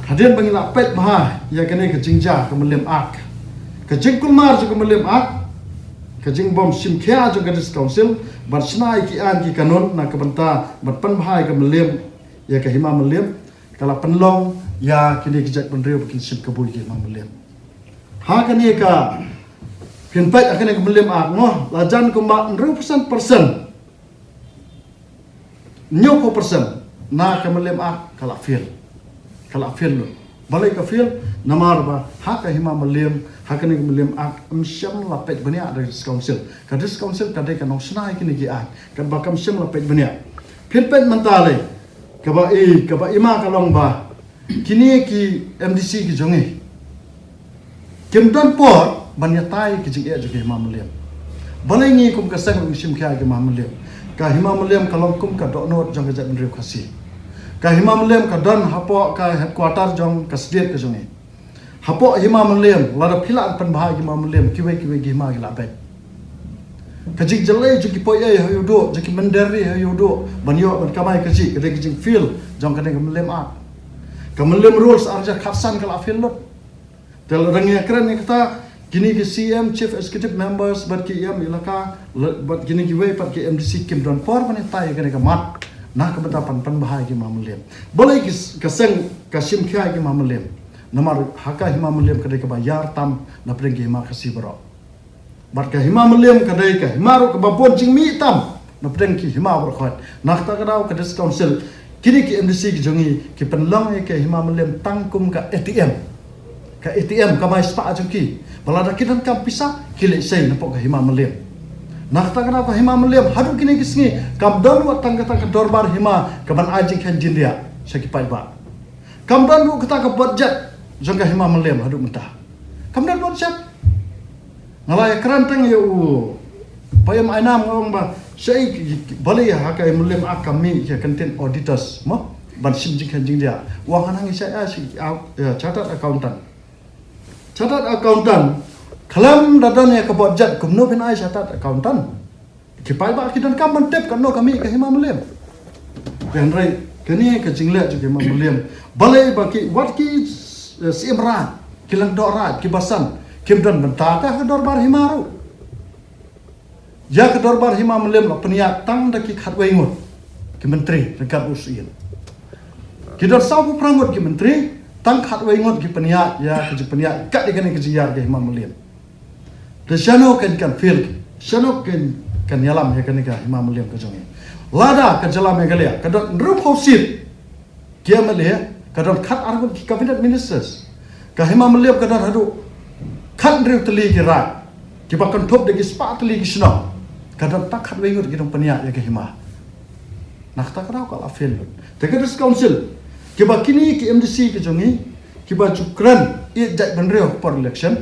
Hadien ba ngi la peit bha ïa kane ka jingjia ka Mylliem Ak, ka jingkulmar jong ka Mylliem Ak, ka jingbym shim khia jong ka District Council ban shna ïa ki aiñ ki kanun na ka bynta ban pynbha ïa ka Mylliem, ïa ka Hima Mylliem, ka la pynlong ïa kine ki jaitbynriew ba kin shim kabu ïa ka Hima Mylliem. Ha kane ka, phin peit ha kane ka Mylliem Ak mo, la jan kumba hynriewphew san percent, hynñiewphew percent na ka Mylliem Ak ka la fail. Ka la fail lut. Balei ka fail? Namar ba ha ka Hima Mylliem, ha kane ka Mylliem Ak, ym shym la peit bniah da ka District Council. Ka District Council ka dei ka nongshna ïa kine ki aiñ, katba kam shym la peit bniah. Phin peit mynta lei, kaba i, kaba i ma ka long ba kine ki M D C ki jong ngi kim don por ban ïatai ki jingeh jong ka Hima Mylliem. Balei ngi kum ka seng ruh ngi shim khia ïa ka Hima Mylliem? Ka Hima Mylliem ka long kum ka dohnud jong ka jaitbynriew Khasi. Ka Hima Mylliem ka don hapoh ka headquarter jong ka state ka jong ngi. Hapoh Hima Mylliem, lada phi lah ban pynbha ïa ka Hima Mylliem, kiwei kiwei ki hima ki la beit. Ka jingjlei jong ki poiei ha Ïewduh, jong ki mynder ri ha Ïewduh, ban ïoh ban kamai kajih, ka dei ka jingfail jong kane ka Mylliem Ak. Ka Mylliem Rules ar hajar khatsan ka la fail lut. Te lada ngi ïakren ïa kata, kine ki C M, Chief Executive Members, bad ki E M elaka, le-, bad kine kiwei pat ki M D C kim don por ban ïatai ïa kane ka mat na ka bynta ban pynbha ïa ka Hima Mylliem. Balei ki s-, ka seng ka shim khia ïa ka Hima Mylliem? Namar ha ka Hima Mylliem ka dei kaba ïar tam na pdeng ki hima Khasi baroh. Bad ka Hima Mylliem ka dei ka hima ruh kaba bun jingmih tam na pdeng ki hima baroh khoit. Na kata ka daw ka District Council, kine ki M D C ki jong ngi ki pynlong ïa ka Hima Mylliem tang kum ka A T M. Ka A T M, ka bai spah jong ki. Ba lada ki donkam pisa, ki leit sei napoh ka Hima Mylliem. Na kata ka daw ka Hima Mylliem haduh kine ki sngi kam don wat tang kata ka dorbar hima kaban ai jingkheiñ jingriah sha ki paidbah. Kam don ruh kata ka budget jong ka Hima Mylliem haduh mynta. Kam don budget. Nga la ïakren tang ïa u Paiem Ainam, nga ong ba shaei ki, ki, balei ha ka Mylliem Ak kam mih ki content auditors mo ban shim jingkheiñ jingriah. U ong hangne shaei, ah, shi, ah, ïa, chartered accountant. Chartered accountant, khlem da don ïa ka budget kumno phin ai chartered accountant? Ki paidbah ki donkam ban tip katno ka mih ka Hima Mylliem. Hynrei kane ka jingleh jong ka Hima Mylliem, balei ba ki, wat ki, eh, Syiem Raij, ki Lyngdoh Raij, ki basan, kim don bynta ka ha ka dorbar hima ruh? Ïa ka dorbar Hima Mylliem la pynïaid tang da ki khatwei ngut ki myntri ryngkat u Syiem. Ki don sawphew phra ngut ki myntri, tang khatwei ngut ki pynïaid ïa ka jingpynïaid kat ïa kane ka jingïar ka Hima Mylliem. Te shano kan, kan fail, shano kan, kan ïalam ïa kane ka Hima Mylliem ka jong ngi? Lada ka jylla Meghalaya ka don hynriewphew seat ki M L A, ka don khatar ngut ki cabinet ministers. Ka Hima Mylliem ka don haduh khathynriew tylli ki raid, kiba kynthup da ki spah tylli ki shnong. Ka don tang khatwei ngut ki nongpynïaid ïa ka hima. Na kata ka daw ka la fail lut. Te ka District Council, kiba kine ki M D C ki jong ngi, kiba ju kren ïeit jaitbynriew por election,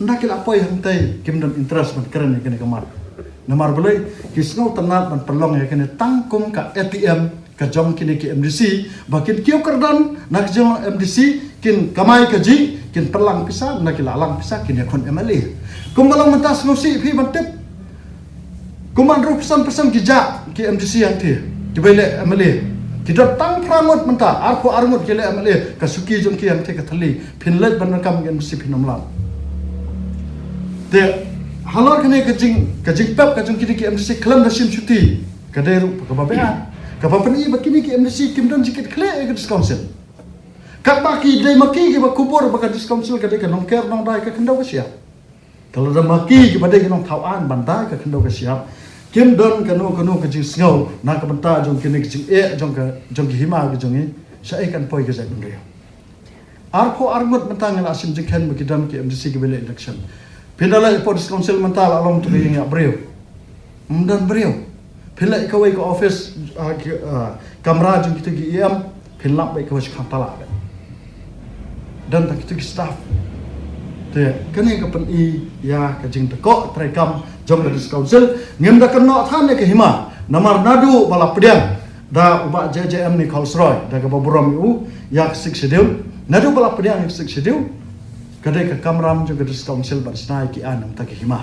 ynda ki la poi hangtei kim don interest ban kren ïa kane ka mat. Namar balei? Ki sngewtynnat ban pynlong ïa kane tang kum ka A T M ka jong kine ki M D C, ba kin kiew kyrdan na ka jong M D C, kin kamai kajih, kin pynlang pisa, ynda ki la lang pisa kin ïakhun M L A. Kumba long mynta sngewsih phi ban tip. Kumba hynriewphew san percent ki jah ki M D C hangtei, kiba leh M L A. Ki don tang phra ngut mynta, arphew ar ngut ki leh M L A, ka suki jong ki hangtei ka thylli, phin leit ban donkam ki M D C phin ym lah. Te halor kane ka jing, ka jingpep ka jong kine ki M D C khlem da shim shuti, ka dei ruh kaba beaiñ. Kaba pyni ba kine ki M D C kim don jingkit khlieh ïa ka District Council. Katba ki dei ma ki kiba kubur ba ka District Council ka dei ka nongker nongdai ka khyndew ka shyiap. Ka la da ma ki kiba dei ki nongthaw aiñ ban da ka khyndew ka shyiap. Kim don kano kano ka jingsngew na ka bynta jong kine ki jingeh jong ka, jong ki hima ki jong ngi. Shaei kan poi ka jaitbynriew. Arphew ar ngut mynta ngi la shim jingkhein ba ki don ki M D C kiba leh election. Phin da leit hapoh District Council mynta la long tu ka ïing ïap briew. Ym don briew. Phin leit kawei ka office, ah, ki, ah, kamra jong kitu ki E M, phin lap beit kawei shi khang tala beit. Don tang kitu ki staff. Te kane ka pyni ïa ka jingdkoh treikam jong ka District Council. Ngim da kynnoh than ïa ka hima. Namar naduh ba la pdiang da u Bah J J M Nichols Roy, da kaba burom ïa u, ïa ka Sixth Schedule. Naduh ba la pdiang ïa ka Sixth Schedule, ka dei ka kamram jong ka District Council ban shna ïa ki aiñ na ka bynta ka hima.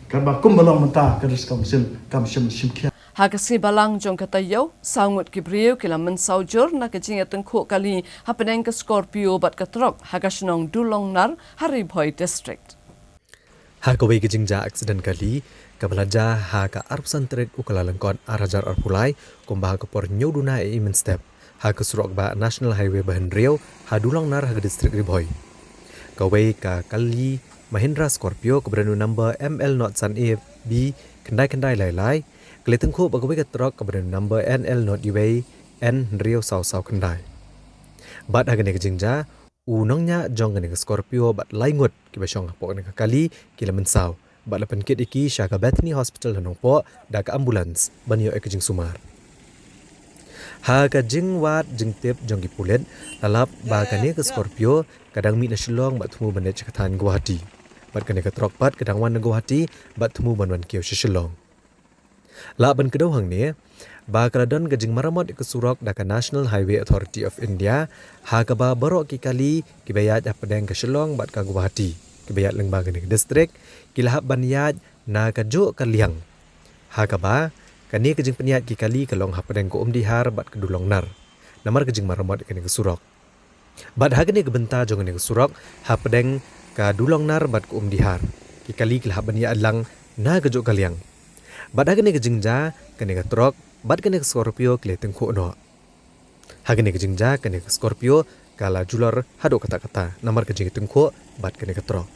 Kaba kumba long mynta ka District Council kam shym shim khia. Ha ka sngi Balang jong ka taïew, saw ngut ki briew ki la mynsaw jur na ka jingïatyngkhuh kali hapdeng ka Scorpio bad ka trok ha ka shnong Dulongnar ha Ri Bhoi District. Ha kawei ka jingjia aksiden kali kaba la jia ha ka arphew san tarik u Kyllalyngkot ar hajar arphew lai, kumba ha ka por hynñiew duna ïa i mynstep, ha ka surok ba National Highway ba hynriew ha Dulongnar ha ka District Ri Bhoi. Kawei ka kali Mahindra Scorpio kaba don u number M L not san A B khyndai khyndai lai lai, ka la ïatyngkhuh bad kawei ka trok kaba don u number N L not U A N hynriew saw saw khyndai. Bad ha kane ka jingjia, u nongñiah jong kane ka Scorpio bad lai ngut kiba shong hapoh kane ka kali ki la mynsaw bad la pynkit ïa ki sha ka Bethany Hospital ha Nongpoh da ka ambulance ban ïoh ïa ka jingsumar. Ha ka jingwad jingtip jong ki pulit, la lap ba kane ka Scorpio ka dang mih na Shillong bad thmu ban leit sha ka thaiñ Guwahati. Bad kane ka trok pat ka dang wan na Guwahati bad thmu ban wan kiew sha Shillong. Lah ban kdew hangne ba ka la don ka jingmaramot ïa ka surok da ka National Highway Authority of India, ha kaba baroh ki kali kiba ïaid hapdeng ka Shillong bad ka Guwahati, kiba ïaid lyngba kane ka district, ki la hap ban ïaid na kajuh ka liang. Ha kaba kane ka jingpynïaid ki kali ka long hapdeng ka Umdihar bad ka Dulongnar namar ka jingmaramot ïa kane ka surok. Bad ha kane ka bynta jong kane ka surok hapdeng ka Dulongnar bad ka Umdihar, ki kali ki la hap ban ïaid lang na kajuh ka liang. Bad ha kane ka jingjia, kane ka trok bad kane ka Scorpio ki la ïatyngkhuh noh. Ha kane ka jingjia, kane ka Scorpio ka la julor haduh katta katta namar ka jingïatyngkhuh bad kane ka trok.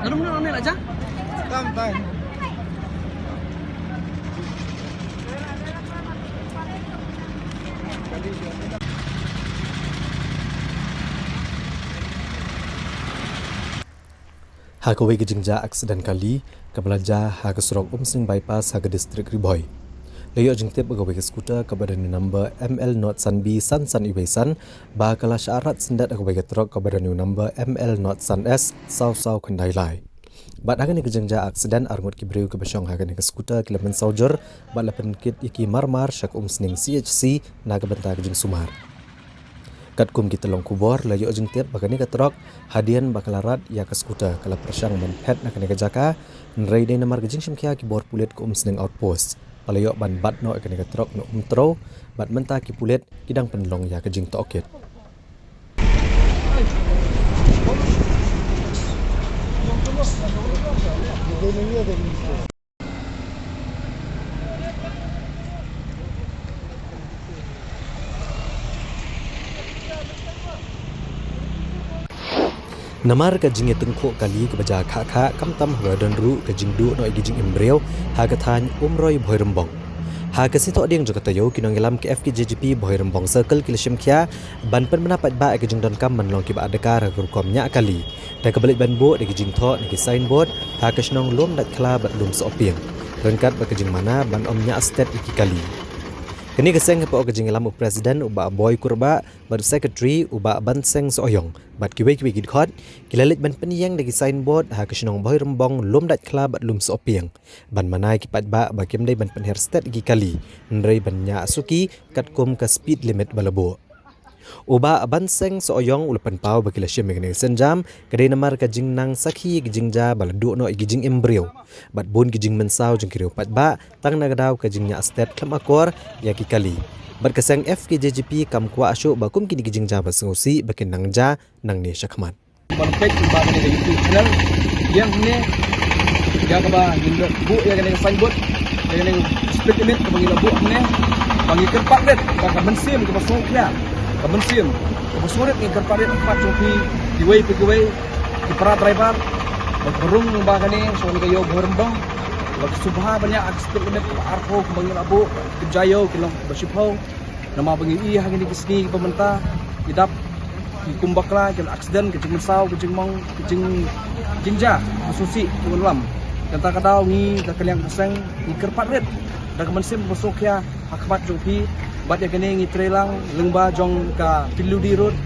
Lalu mana orang ni lah, Jang? Tam, bang. Ha kawei ka jingjia aksiden kali kaba la jia ha ka surok Umsning Bypass ha ka district Ri Bhoi, la ïoh jingtip ba kawei ka scooter kaba don number M L not san B san san uwei san ba ka la shah rat syndet ha kawei ka trok kaba don number M L not san S saw saw khyndai lai. Bad ha kane ka jingjia aksiden, arngut ki briew kiba shong ha kane ka scooter ki la mynsaw jur bad la pynkit ïa ki marmar sha ka Umsning C H C na ka bynta ka jingsumar. Katkum ki tyllong khubor, la ïoh jingtip ba kane ka trok, hadien ba ka la rat ïa ka scooter, ka la pyrshang ban phet na kane ka jaka, hynrei dei namar ka jingshim khia ki bor pulit ka Umsning Outpost ba la ïoh ban bat noh ïa kane ka trok na Umtrew, bad mynta ki pulit ki dang pynlong ïa ka jingtohkit. Namar ka jingïatyngkhuh kali kaba jia khah khah, khamtam haba don ruh ka jingduh noh ïa ki jingim briew ha ka thaiñ Umroi Bhoirymbong. Ha ka sngi Thohdieng jong ka taïew, ki nongïalam ka F K J G P Bhoirymbong Circle ki la shim khia ban pynbna paidbah ïa ka jingdonkam ban long kiba adkar ha ka rukom ñiah kali, da kaba leit ban buh da ki jingthoh na ki signboard ha ka shnong Lumdaitkhla bad Lumsohpieng, ryngkat bad ka jingmana ban ym ñiah stet ïa ki kali. Kane ka seng hapoh ka jingïalam u President u Bah Boi Kurbah bad u Secretary u Bah Banseng Sohiong bad kiwei kiwei ki dkhot, ki la leit ban pynïeng da ki signboard ha ka shnong Bhoirymbong, Lumdaitkhla bad Lumsohpieng ban mana ïa ki paidbah ba kim dei ban pynher stet ïa ki kali, hynrei ban ñiah suki katkum ka speed limit ba la buh. U Bah Banseng Sohiong u la pynpaw ba ki la shim ïa kane ka sienjam ka dei namar ka jingnang sakhi ïa ki jingjia ba la duh noh ïa ki jingim briew bad bun ki jingmynsaw jong ki riew paidbah, tang na ka daw ka jingñiah stet khlem akor ïa ki kali. Bad ka seng F K J G P kam kwah shuh ba kum kine ki jingjia ba sngewsih ba kin nang jia nangne shakhmat. Ban peit kumba kane ka YouTube channel, ïa kane, ïa kaba ngin buh ïa kane ka signboard, ïa kane ka speed limit kaba ngi la buh hangne, ba ngi kyrpad rit ba ka mynsiem kaba sngewkhia, ka mynsiem kaba sngewrit ngi kyrpad rit ha khmat jong phi, Kiwei pa kiwei ki para driver ba ki rung ba kane sha kane ka ïew Bhoirymbong ba ki sngewbha ban ïa ka speed limit ba arphew kumba ngi la buh, ki jia ïew ki long ba shiphew. Namar ba ngi i ha kine ki sngi ba mynta ki dap ki kum bakla, ki accident, ki jingmynsaw, ki jingmong, ki jing, jingjia, ki sngewsih, ki wanlam. Kata ka daw ngi da ka liang ka seng ngi kyrpad rit da ka mynsiem ba sngewkhia ha khmat jong phi, bad ïa kane ngi trei lang lyngba jong ka P W D Road,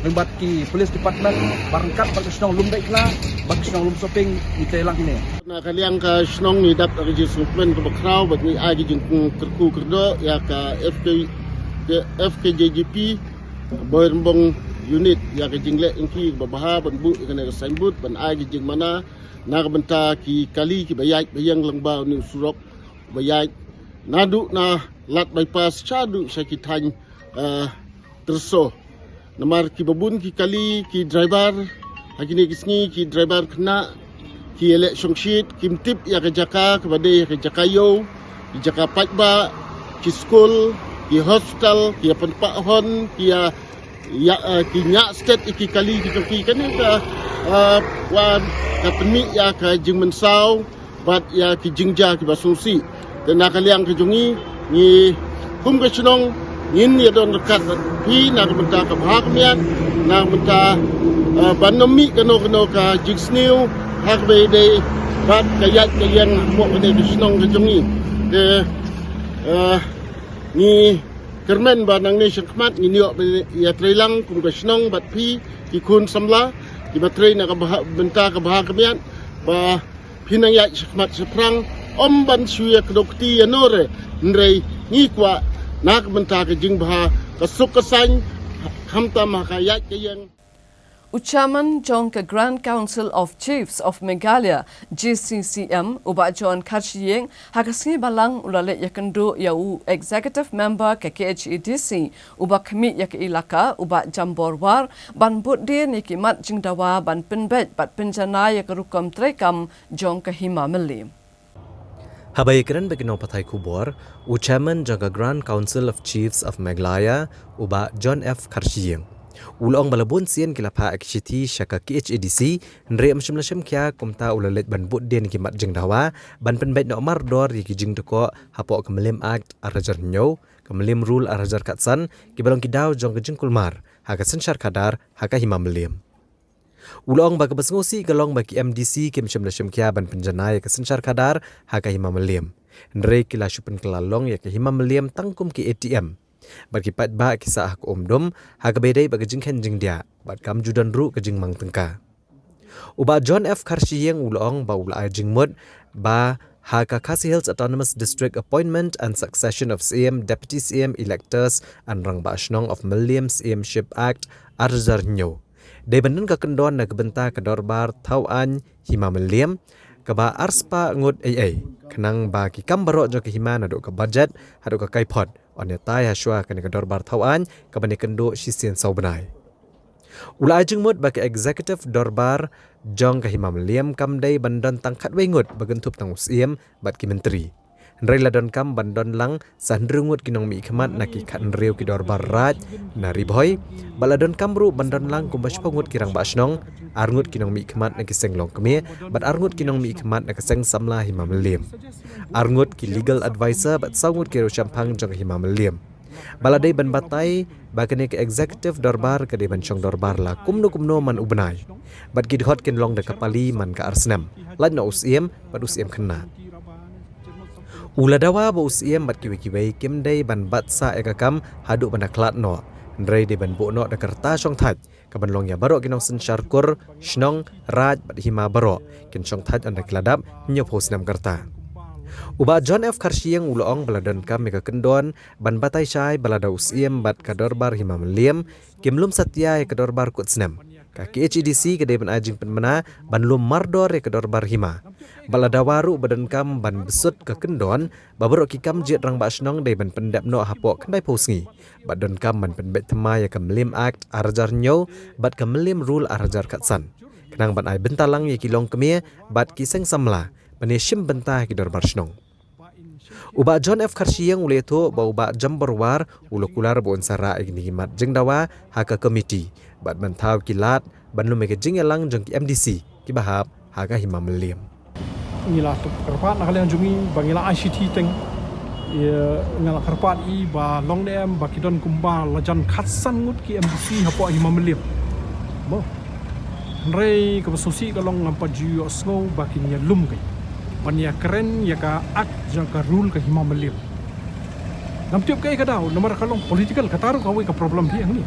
lyngba ki police department, bad ryngkat bad ka shnong Lumdeikhla, bad ka shnong Lumsoping, ngi trei lang kine. Na ka liang ka shnong ngi dap da ka jingsngewkmen kaba khraw bad ngi ai ka jingkyrkhu kyrdoh ïa ka F K, F K J G P Bhoirymbong unit ïa ka jingleh jong ki kaba bha ban buh ïa kane ka signboard ban ai ka jingmana na ka bynta ki kali kiba ïaid ba ïeng lyngba une u surok ba ïaid naduh na Lad Bypass shaduh sha ki thaiñ, eh, Tyrso. Namar kiba bun ki kali, ki driver ha kine ki sngi, ki driver khynnah ki ïaleh shongshit, kim tip ïa ka jaka kaba dei ka jaka ïew, ki jaka paidbah, ki skul, ki hospital, ki ïa pynpah hon, ki ïa, ïa, eh, ki ñiah stet ïa ki kali ki jong ki. Kane ka, eh, wan ka pynmih ïa ka jingmynsaw bad ïa ki jingjia kiba sngewsih. Te na ka liang ka jong ngi, ngi kum ka shnong ngin ïa don ryngkat bad phi na ka bynta ka bha ka miat, na ka bynta, eh, ban ym mih kano kano ka jingsniew ha kaba ïadei bad ka ïaid ka ïeng ha kane ka shnong ka jong ngi. Te, eh, ngi kyrmen ba nangne shakhmat ngin ïoh ban ïa trei lang kum ka shnong bad phi ki khun samla kiba trei na ka bha, bynta ka bha ka miat, ba phin nang ïaid shakhmat shaphrang ym ban shu ïa kdew kti ïa no re, hynrei ngi kwah na ka bynta ka jingbha, ka suk ka saiñ, khamtam ha ka ïaid ka ïeng. U Chairman jong ka Grand Council of Chiefs of Meghalaya, G C C M, u Bah John Kharshiing, ha ka sngi Balang u la leit ïakynduh ïa u Executive Member ka K H A D C, uba khmih ïa ka ilaka, u Bah Jambor War, ban bud dien ïa ki mat jingdawa ban pynbeit bad pynjanai ïa ka rukom treikam jong ka Hima Mylliem. Haba ïakren bad ki nongpathai khubor, u Chairman jong ka Grand Council of Chiefs of Meghalaya, u Bah John F Kharshiing, u la ong ba la bun sien ki la phah ïa ki shithi sha ka K H A D C, hynrei ym shym la shim khia, kumta u la leit ban bud dien ïa ki mat jingdawa ban pynbeit noh mardor ïa ki jingdkoh hapoh ka Mylliem Act ar hajar hynñiew, ka Mylliem Rule ar hajar khatsan, kiba long ki daw jong ka jingkulmar ha ka synshar khadar ha ka Hima Mylliem. U la ong ba kaba sngewsih ka long ba ki M D C kim shym la shim khia ban pynjanai ïa ka synshar khadar ha ka Hima Mylliem, hynrei ki la shu pynkylla long ïa ka Hima Mylliem tang kum ki A T M. Bad ki paidbah ki sah ha ka um dum ha kaba ïadei bad ka jingkheiñ jingdiah, bad kam ju don ruh ka jingmang tyngka. U Bah John F Kharshiing u la ong ba u la ai jingmut ba ha ka Khasi Hills Autonomous District Appointment and Succession of C M, Deputy C M Electors and Rangbah Shnong of Mylliem C M Ship Act ar hajar hynñiew, dei ban don ka kyndon na ka bynta ka dorbar thaw aiñ Hima Mylliem kaba ar spah ngut ei ei, khnang ba ki kam baroh jong ka hima naduh ka budget haduh ka kaiphod yn ïatai ha shuwa kane ka dorbar thaw aiñ kaban ïakynduh shisien saw bnai. U la ai jingmut ba ka executive dorbar jong ka Hima Mylliem kam dei ban don tang khatwei ngut ba kynthup tang u Syiem bad ki myntri, hynrei la donkam ban don lang sa hynriew ngut ki nongmihkhmat na ki khathynriew ki dorbar raid na Ri Bhoi, bad la donkam ruh ban don lang kumba shiphew ngut ki rangbah shnong, ar ngut ki nongmihkhmat na ki seng longkmie, bad ar ngut ki nongmihkhmat na ka seng samla Hima Mylliem, ar ngut ki legal adviser bad saw ngut ki riewshemphang jong ka Hima Mylliem. Ba la dei ban batai ba kane ka executive dorbar ka dei ban shong dorbar la kumno kumno man u bnai, bad ki dkhot kin long da ka pali man ka ar snem, lait na u Syiem bad u Syiem khynnah. U la dawa ba u Syiem bad kiwei kiwei kim dei ban bat sah ïa ka kam haduh ban da khlad noh, hynrei dei ban buh noh da ka rta shongthait kaban long ïa baroh ki nongsynshar kur, shnong, raid bad hima baroh kin shongthait ynda ki la dap hynñiewphew snem ka rta. U Bah John F Kharshiing u la ong ba la donkam ïa ka kyndon ban batai shai ba lada u Syiem bad ka dorbar Hima Mylliem kim lum satia ïa ka dorbar kut snem, ka K H A D C ka dei ban ai jingpynbna ban lum mardor ïa ka dorbar hima. Bad la dawa ruh ba donkam ban bsut ka kyndon ba baroh ki kam jied rangbah shnong dei ban pyndep noh hapoh khyndaiphew sngi, bad donkam ban pynbeit thymmai ïa ka Mylliem Act ar hajar hynñiew bad ka Mylliem Rule ar hajar khatsan, khnang ban ai bynta lang ïa ki longkmie bad ki seng samla ban ïashim bynta ha ki dorbar shnong. U Bah John F Kharshiing u la ïathuh ba u Bah Jambor War u la kular ba un sa rah ïa kine ki mat jingdawa ha ka komiti bad ban thaw ki lad ban lum ïa ka jingïalang jong ki M D C kiba hap ha ka Hima Mylliem. Ngi la kyrpad na ka liang jong ngi ba ngi la ai shithi teng. Ïa, ngi la kyrpad i ba long ne em ba ki don kumba la jan khatsan ngut ki M D C hapoh Hima Mylliem. Mo. Hynrei kaba sngewsih ka long ngam pat ju ïohsngew ba kin ïalum ka, ban ïakren ïa ka act jong ka rule ka Hima Mylliem. Ngam tip kaei ka daw, namar ka long political, kata ruh kawei ka problem hi hangne.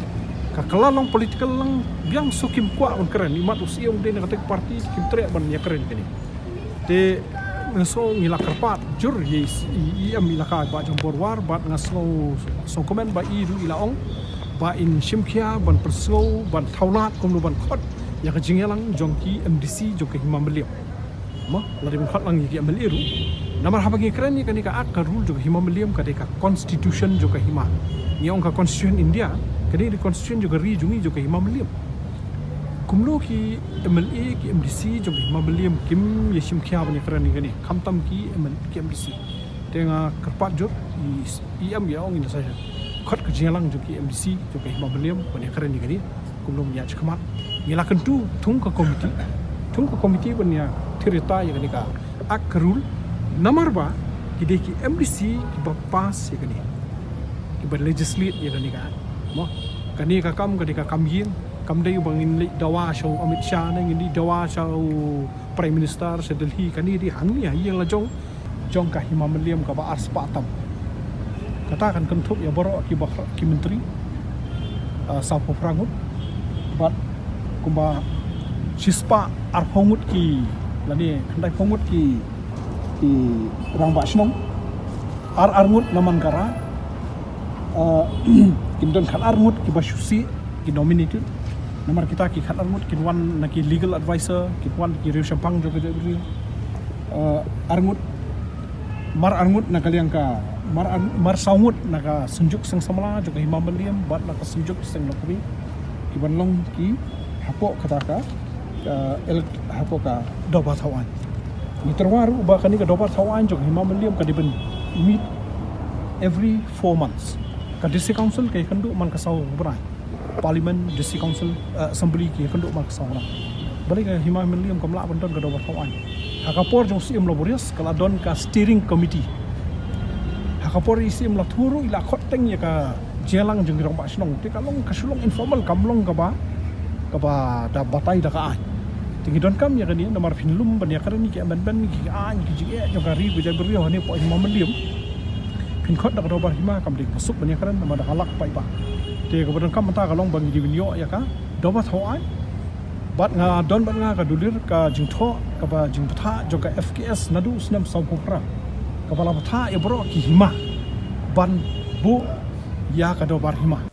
Ka, ka la long political lang biang, so kim kwah ban kren, imat u siem dei na kata ka party, kim treh ban ïakren kane. Te nga sngew ngi la kyrpad jur ïa i, i, i em elaka Bah Jambor War, bad nga sngew, sngewkmen ba i ruh i la ong ba in shim khia ban pynsngew, ban thaw lad kumno ban khot ïa ka jingïalang jong ki M D C jong ka Hima Mylliem. Mo, lada ban khot lang ïa ki M L A ruh. Namar haba ngi kren ïa kane ka act, ka rule jong ka Hima Mylliem ka dei ka constitution jong ka hima. Ngi ong ka constitution India, ka dei ka constitution jong ka ri jong ngi jong ka Hima Mylliem. Kumno ki M L A, ki M D C jong ka Hima Mylliem kim ïa shim khia ban ïakren ïa kane, khamtam ki M L A, ki M D C. Te nga kyrpad jur i, i em ïa ong in sa khot ka jingïalang jong ki M D C jong ka Hima Mylliem ban ïakren ïa kane. Kumno ban ïa shim khmat. Ngi la kyntu thung ka committee, thung ka committee ban ïa thir ïa ta ïa kane ka act, ka rule. Namar ba ki dei ki M D C kiba pass ïa kane, kiba legislate ïa kane ka act. Mo, kane ka kam, kane ka kam ïing, kam dei ba ngin leit dawa sha u Amit Shah ne ngin leit dawa sha u Prime Minister sha Delhi, kane dei hangne ha ïing la jong jong ka Hima Mylliem kaba ar spah tam. Kata kan kynthup ïa baroh ki bah-, ki myntri, ah, sawphew phra ngut, bad kumba shispah arphew ngut ki, lane khyndai phew ngut ki, ki rangbah shnong, ar ar ngut na Man ka Raid, ah, kin don khat ar ngut kiba shu sih, ki nominated. Namar kita ki khat ar ngut kin wan na ki legal advisor, kin wan ki riewshemphang jong ka jaitbynriew. Eh, ar ngut, mar ar ngut na ka liang ka, mar ar, mar saw ngut na ka Synjuk Seng Samla jong ka Hima Mylliem bad na ka Synjuk Seng Nongkmie, ki ban long ki hapoh kata ka, eh, elect hapoh ka Dorbar Thaw Aiñ. Ngi tyrwa ruh ba kane ka Dorbar Thaw Aiñ jong ka Hima Mylliem ka dei ban meet every four months. Ka District Council ka ïakynduh man ka saw bnai. Parliament, District Council, eh, Assembly ki ïakynduh man ka saw bnai. Balei ka Hima Mylliem kam lah ban don ka Dorbar Thaw Aiñ? Ha ka por jong u Syiem Laborious ka la don ka steering committee. Ha ka por u Syiem Lathuh ruh i la khot teng ïa ka jingïalang jong ki rangbah shnong. Te ka long, ka shu long informal, kam long kaba, kaba da batai da ka aiñ. Te ngi donkam ïa kane namar phin lum ban ïakren ïa ki amendment, ki aiñ, ki jingeh jong ka ri ka jaitbynriew hangne hapoh Hima Mylliem. Phin khot da ka Dorbar Hima kam dei kaba suk ban ïakren namar da ka lak paidbah. Te kaba donkam mynta ka long ba ngi dei ban ïoh ïa ka Dorbar Thaw Aiñ. Bad nga don bad nga ka dulir ka jingthoh kaba jingbthah jong ka F K S naduh u snem sawphew phra, kaba la bthah ïa baroh ki hima ban buh ïa ka Dorbar Hima.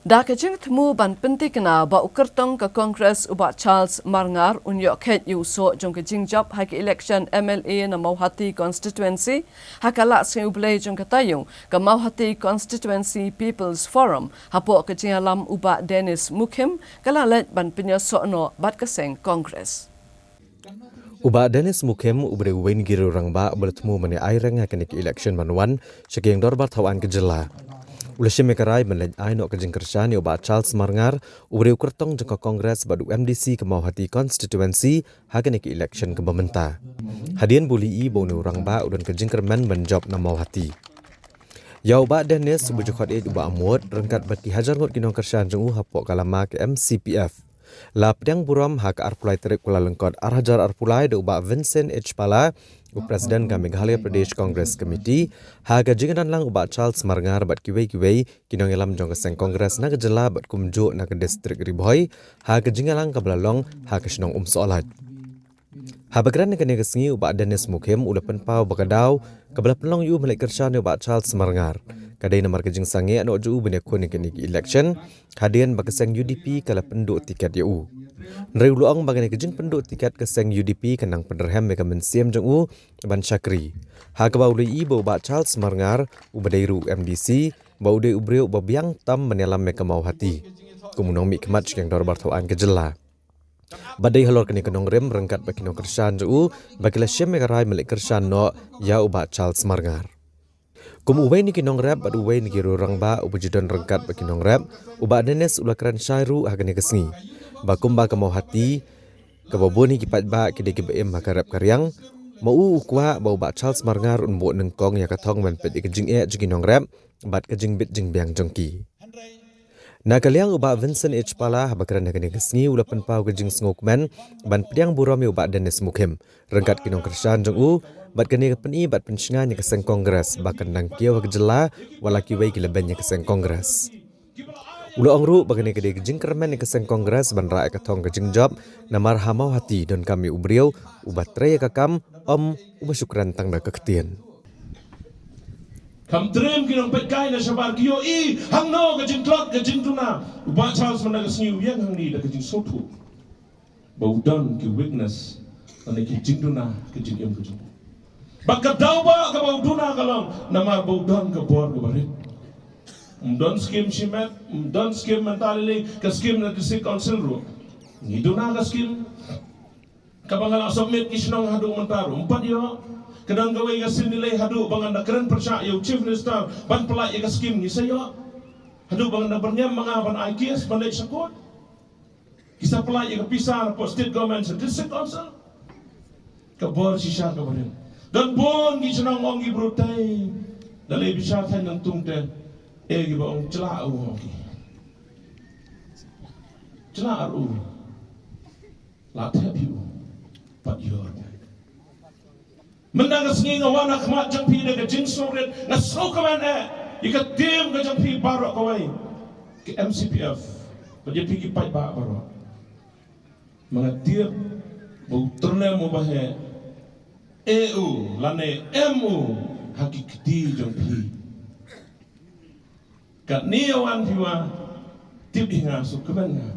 Da ka jingthmu ban pynthikna ba u kyrtong ka Congress u Bah Charles Marngar un ïoh kheit ïa u soh jong ka jingjop ha ka election M L A na Mawhati constituency, ha ka Lah Sngi U Blei jong ka taïew, ka Mawhati Constituency People's Forum hapoh ka jingïalam u Bah Dennis Mukhim ka la leit ban pynïasoh noh bad ka seng Congress. U Bah Dennis Mukhim uba dei uwei na ki riew rangbah uba la thmu ban ïa aireng ha kane ka election ban wan sha ka ïing dorbar thaw aiñ ka jylla, u la shim ïa ka rai ban leit ai noh ka jingkyrshan ïa u Bah Charles Marngar uba dei u kyrtong jong ka Congress bad u M D C ka Mawhati constituency ha kane ka election kaba mynta, hadien ba u la ïohi ba une u rangbah u don ka jingkyrmen ban jop na Mawhati. Ïa u Bah Dennis uba ju khot ïeit u Bah Amut ryngkat bad ki hajar ngut ki nongkyrshan jong u hapoh ka lama ka M C P F. La pdiang burom ha ka arphew lai tarik Kyllalyngkot ar hajar arphew lai da u Bah Vincent H Pala, u President ka Meghalaya Pradesh Congress Committee, ha ka jingdon lang u Bah Charles Marngar bad kiwei kiwei ki nongïalam jong ka seng Congress na ka jylla bad kumjuh na ka district Ri Bhoi, ha ka jingïalang kaba la long ha ka shnong Umsohlait. Haba kren ha kane ka sngi u Bah Dennis Mukhim u la pynpaw ba ka daw kaba la pynlong ïa u ban leit kyrshan ïa u Bah Charles Marngar ka dei namar ka jingsangeh noh jong u ban ïakhun ïa kane ka election, hadien ba ka seng U D P ka la pynduh tiket ïa u. Hynrei u la ong ba kane ka jingpynduh tiket ka seng U D P ka nang pynrhem ïa ka mynsiem jong u ban shakri, ha kaba u la ïohi ba u Bah Charles Marngar uba dei ruh M D C ba u dei u briew uba biang tam ban ïalam ïa ka Mawhati kum u nongmihkhmat sha ka ïing dorbar thaw aiñ ka jylla. Ba dei halor kane ka nongrim ryngkat bad ki nongkyrshan jong u ba ki la shim ïa ka rai ban leit kyrshan noh ïa u Bah Charles Marngar. Kum uwei na ki nongrep bad uwei na ki riew rangbah uba ju don ryngkat bad ki nongrep, u Bah Dennis u la kren shai ruh ha kane ka sngi ba kumba ka Mawhati, kaba bun hi ki paidbah ki dei kiba im ha ka rep ka riang, ma u u kwah ba u Bah Charles Marngar un buh nyngkong ïa ka thong ban peit ïa ka jingeh jong ki nongrep bad ka jingbit jingbiang jong ki. Na ka liang u Bah Vincent H Pala, haba kren ha kane ka sngi, u la pynpaw ka jingsngewkmen ban pdiang burom ïa u Bah Dennis Mukhim ryngkat ki nongkyrshan jong u bad kane ka pyni bad pynshngaiñ ïa ka seng Congress ba kan dang kiew ha ka jylla, wat la kiwei ki la beiñ ïa ka seng Congress. U la ong ruh ba kane ka dei ka jingkyrmen ïa ka seng Congress ban rah ïa ka thong ka jingjop, namar ha Mawhati donkam ïa u briew uba trei ïa ka kam, ym uba shu kren tang da ka ktien. Kam triem ki nongpeitkai na shabar ki ïohi hangno ka jingtlot ka jingduna u Bah Charles mynta ka sngi u ïeng hangne da ka jingsngewthuh ba u don ki weakness, lane ki jingduna ki jingim ki jingim. Ba ka daw ba kaba u duna ka long namar ba u don ka bor kaba rit. Um don skim shimet, um don skim mynta lei lei, ka skim na District Council ruh ngi duna ka skim. Kaba nga la submit ki shnong haduh mynta ruh ym pat ïoh. Ka don kawei ka sien lei lei haduh ba ngan da kren pyrshah ïa u Chief Minister ban pynlait ïa ka skim ngi sa ïoh. Haduh ba ngan da byrngem ma nga ban ai case ban leit sha court. Ki sa pynlait ïa ka pisa na pdeng State Government sha District Council. Ka bor shisha ka barim. Don bun ki shnong ong ki briew tei da lei bishar thaiñ nangtung te. Eh, kiba ong jla u ong ki. Jla ar u. La thep ïa u. Pat ïoh. Mynta ka sngi nga wan ha khmat jong phi da ka jingsngewrit, nga sngewkmen eh ïa ka team ka jong phi baroh kawei, ka M C P F bad ïa phi ki paidbah baroh. Ma nga tip ba u tyrnem uba heh eh u lane em u ha ki kti jong phi. Katne ïa wan phi wa tip hi nga sngewkmen nga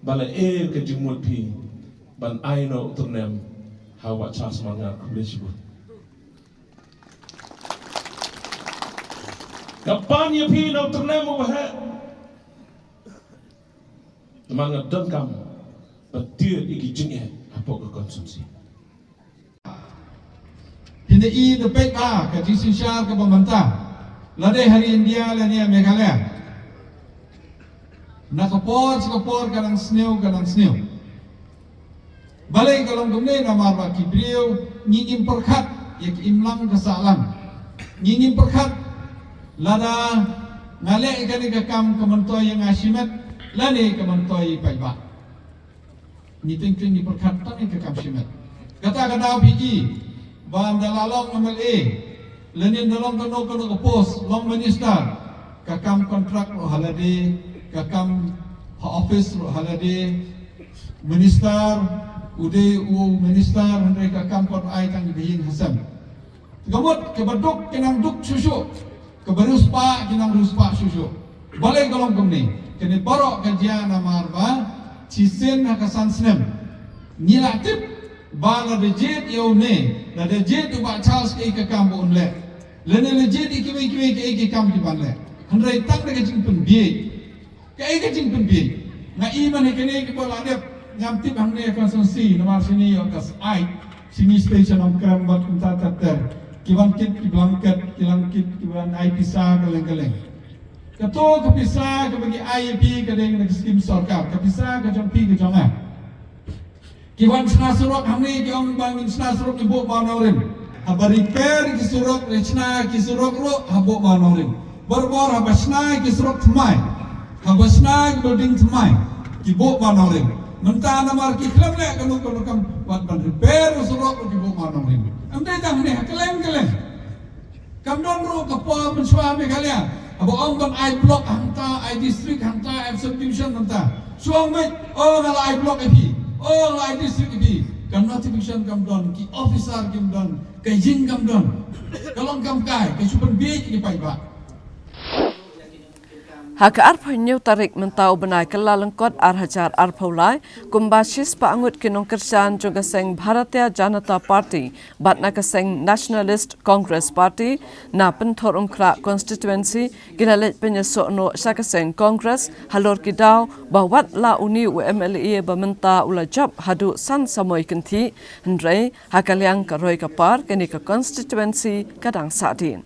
ba la eh ka jingmut phi ban ai noh u tyrnem ha u Bah Charles Marngar. Khublei shibun. Ka pan ïa phi na u tyrnem uba heh. Namar nga donkam ban tied ïa ki jingeh hapoh ka constituency. Phin da i da peit ba ka jingsynshar kaba mynta, lade ha ri India lane ha Meghalaya, na ka por sha ka por ka dang sniew ka dang sniew. Balei ka long kumne? Namar ba ki briew ngi ngim pyrkhat ïa ka imlang ka sahlang. Ngi ngim pyrkhat lada nga leh ïa kane ka kam ka myntoi ïa nga shimet lane ka myntoi ïa i paidbah. Ngi teng teng ngi pyrkhat tang ïa ka kam shimet. Kata ka daw phi i ba ynda la long M L A lane ynda long kano kano ka post, long minister, ka kam kontrak ruh ha lade, ka kam ha office ruh ha lade. Minister u dei u minister, hynrei ka kam kot ai tang ba ïing ha sem. Ka mut kaba duk ki nang duk shuh shuh, kaba riewspah ki nang riewspah shuh shuh. Balei ka long kumne? Kane baroh ka jia namar ba shisien ha ka san snem ngi la tip ba lada jied ïa une, lada jied u Bah Charles kaei ka kam ba un leh, lane la jied ïa kiwei kiwei kaei ki kam ki ban leh. Hynrei tang da ka jingpynbieit. Kaei ka jingpynbieit? Nga i man hi kane kiba la dep, ngam tip hangne constituency namar shane ïoh ka sait, shane station ong krem bad kumta ter ter. Ki wan kit ki blanket, ki wan kit ki wan ai pisa kylleng kylleng. Kato ka pisa kaba ngi ai ïa phi ka dei na ka skim sorkar, ka pisa ka jong phi ka jong nga. Ki wan shna surok hangne ki ong ba ngin shna surok ngi buh ba nongrim. Haba repair ki surok, re shna ki surok ruh ha buh ba nongrim. Barabor haba shna ki surok thymmai, haba shna ki building thymmai, ki buh ba nongrim. Mynta namar ki khlem leh kano kano kam wat ban repair u surok ruh ki buh ba nongrim. Em dei tang hangne, ha kylleng kylleng. Kam don ruh ka por mynshuwa Meghalaya haba ong ban ai block hangta, ai district hangta, ai subdivision hangta. Shu ong beit, oh nga la ai block ïa phi, oh nga la ai district ïa phi. Ka notification kam don, ki officer kim don, ka ïing kam don. Ka long kam kai, ka shu pynbieit ïa ki paidbah. Ha ka arphew hynñiew tarik mynta u bnai Kyllalyngkot ar hajar arphew lai, kumba shispah ngut ki nongkyrshan jong ka seng Bharatiya Janata Party bad na ka seng Nationalist Congress Party na Pynthorumkhrah constituency ki la leit pynïasoh noh sha ka seng Congress halor ki daw ba wat la une u M L A ba mynta u la jop haduh san samoi kynthih, hynrei ha ka liang ka roi ka par kane ka constituency ka dang sahdien.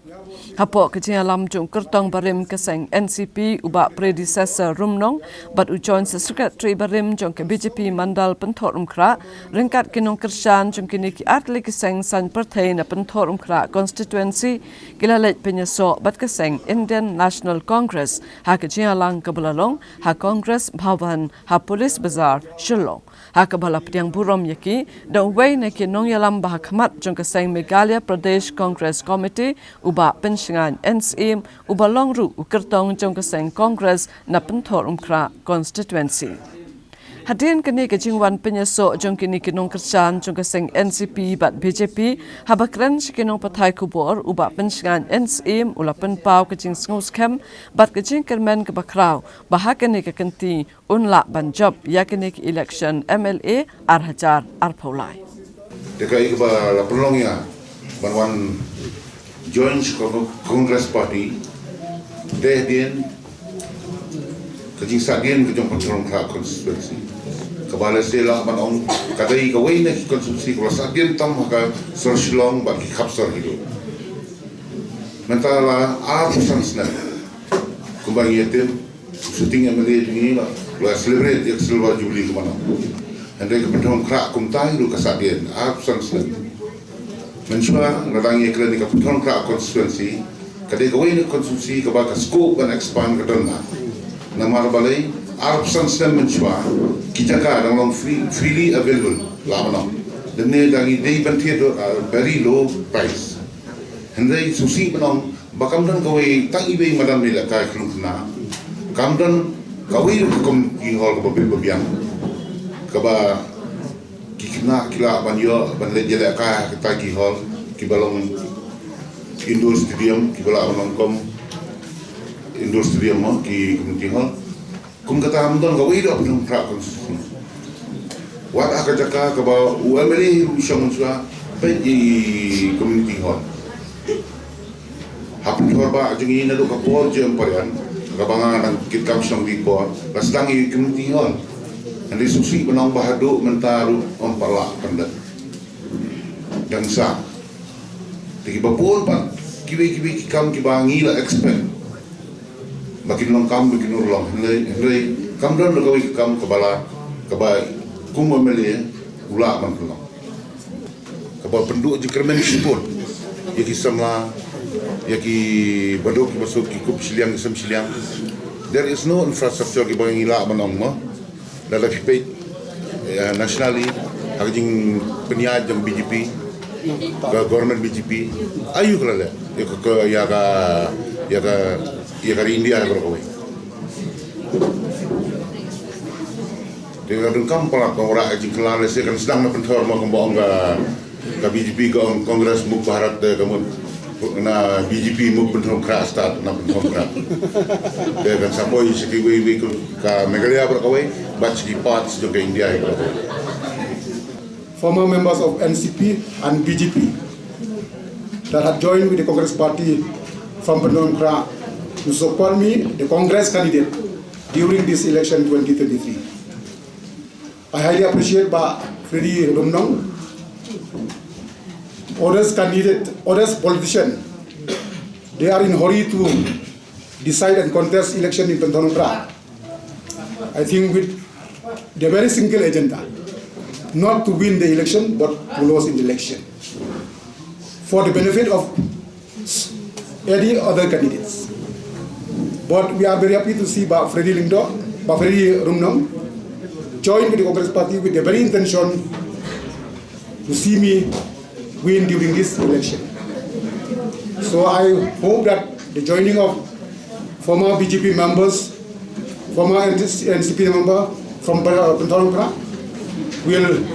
Hapoh ka jingïalam jong u kyrtong barim ka seng N C P u Bah Predecessor Rumnong bad u Joint Secretary barim jong ka B J P Mandal Pynthoh Umkhrah, ryngkat ki nongkyrshan jong kine ki artylli ki seng saiñ pyrthei na Pynthoh Umkhrah Constituency, ki la leit pynïasoh bad ka seng Indian National Congress ha ka jingïalang kaba la long ha Congress Bhavan ha Police Bazar, Shillong. Ha kaba la pdiang burom ïa ki da uwei na ki nongïalam ba ha khmat jong ka seng Meghalaya Pradesh Congress Committee, u Bah Pynshngaiñ N Syiem, uba long ruh u kyrtong jong ka seng Congress na Pynthoh Umkhrah Constituency. Hadien kane ka jingwan pynïasoh jong kine ki nongkyrshan jong ka seng N C P bad B J P, haba kren sha ki nongpathai khubor, u Bah Pynshngaiñ N Syiem u la pynpaw ka jingsngewskhem bad ka jingkyrmen kaba khraw ba ha kane ka kynti un lah ban jop ïa kane ka election M L A ar hajar arphew lai. Te kaei kaba la pynlong ïa nga ban wan join sha Con-, Congress Party, dei hadien ka jingsahdien ka jong Pynthorumkhrah constituency, kaba lehse lah ban ong ka dei kawei na ki constituency kaba la sahdien tam ha ka sor Shillong bad ki khap sor hi ruh. Mynta la arphew san snem kumba ngi ïa tim, sitting M L A jong ngi la, la celebrate ïa ka Silver Jubilee kumno. Hynrei ka Pynthorumkhrah kumta hi ruh ka sahdien arphew san snem. Mynshuwa lada ngi ïa kren ïa ka Pynthorumkhrah constituency, ka dei kawei na constituency kaba ka scope ban expand ka don na. Namar balei, arphew san snem mynshuwa ki jaka dang long free, freely available, lah ban ong. Lymne da ngi dei ban thied, uh, very low price. Hynrei sngewsih ban ong ba kam don kawei tang iwei madan ba la kai khlung khynnah. Kam don kawei ruh ka community hall kaba bit ba biang, kaba ki khynnah ki lah ban ïoh ban leit ïalehkai ha kita ki hall kiba long indoor stadium, kiba lah ban long kum indoor stadium mo, ki community hall. Kum kata, ym don kawei ruh ha Pynthorumkhrah constituency. Wat ha ka jaka kaba u M L A ruh u shong mynshuwa, peit i community hall. Ha Pynthorumkhrah jong ngi naduh ka por jong Parian, kaba nga dang kit kam shong dei por, la sdang i community hall. Hynrei sngewsih ban ong ba haduh mynta ruh ym pat lah pyndet. Dang sah. Te kiba bun pat kiwei kiwei ki kam kiba ngi la expect ba kin long kam, ba kin urlong. Hynrei, hynrei kam don ruh kawei ka kam kaba la, kaba kum M L A u lah ban pynlong. Kaba pynduh jingkyrmen shibun ïa ki samla, ïa ki baduk, ki basuk, ki kup shiliang, ki sem shiliang. There is no infrastructure kiba ngi lah ban ong mo. Lada phi peit, eh, nationally, ha ka jingpynïaid jong B J P, ka government B J P, aïu ka la leh ïa ka, ka, ïa ka, ïa ka, ïa ka India, ïa ka kawei. Te ka donkam palat ba wanrah ka jingkylla, lehse kan sdang na Pynthor mo, kumba ong ka Ka B J P ka ong Congress muk Bharat te ka mut na B J P muk Pynthorumkhrah stad na Pynthorumkhrah. Te kan sa poi sha kiwei wei ka Meghalaya baroh kawei, bad sha ki parts jong ka India baroh kawei. Former members of N C P and B J P that had joined with the Congress Party from Pynthorumkhrah to support me, the Congress candidate, during this election twenty twenty-three. I highly appreciate Bah Freddy Rumnong. Others candidate, others politician, they are in hurry to decide and contest election in Pynthorumkhrah. I think with the very single agenda, not to win the election, but to lose in the election. For the benefit of any other candidates. But we are very happy to see Bah Freddy Lyngdoh, Bah Freddy Rumnong, join with the Congress Party with the very intention to see me win during this election. So I hope that the joining of former B J P members, former N C P member from Pynthorumkhrah will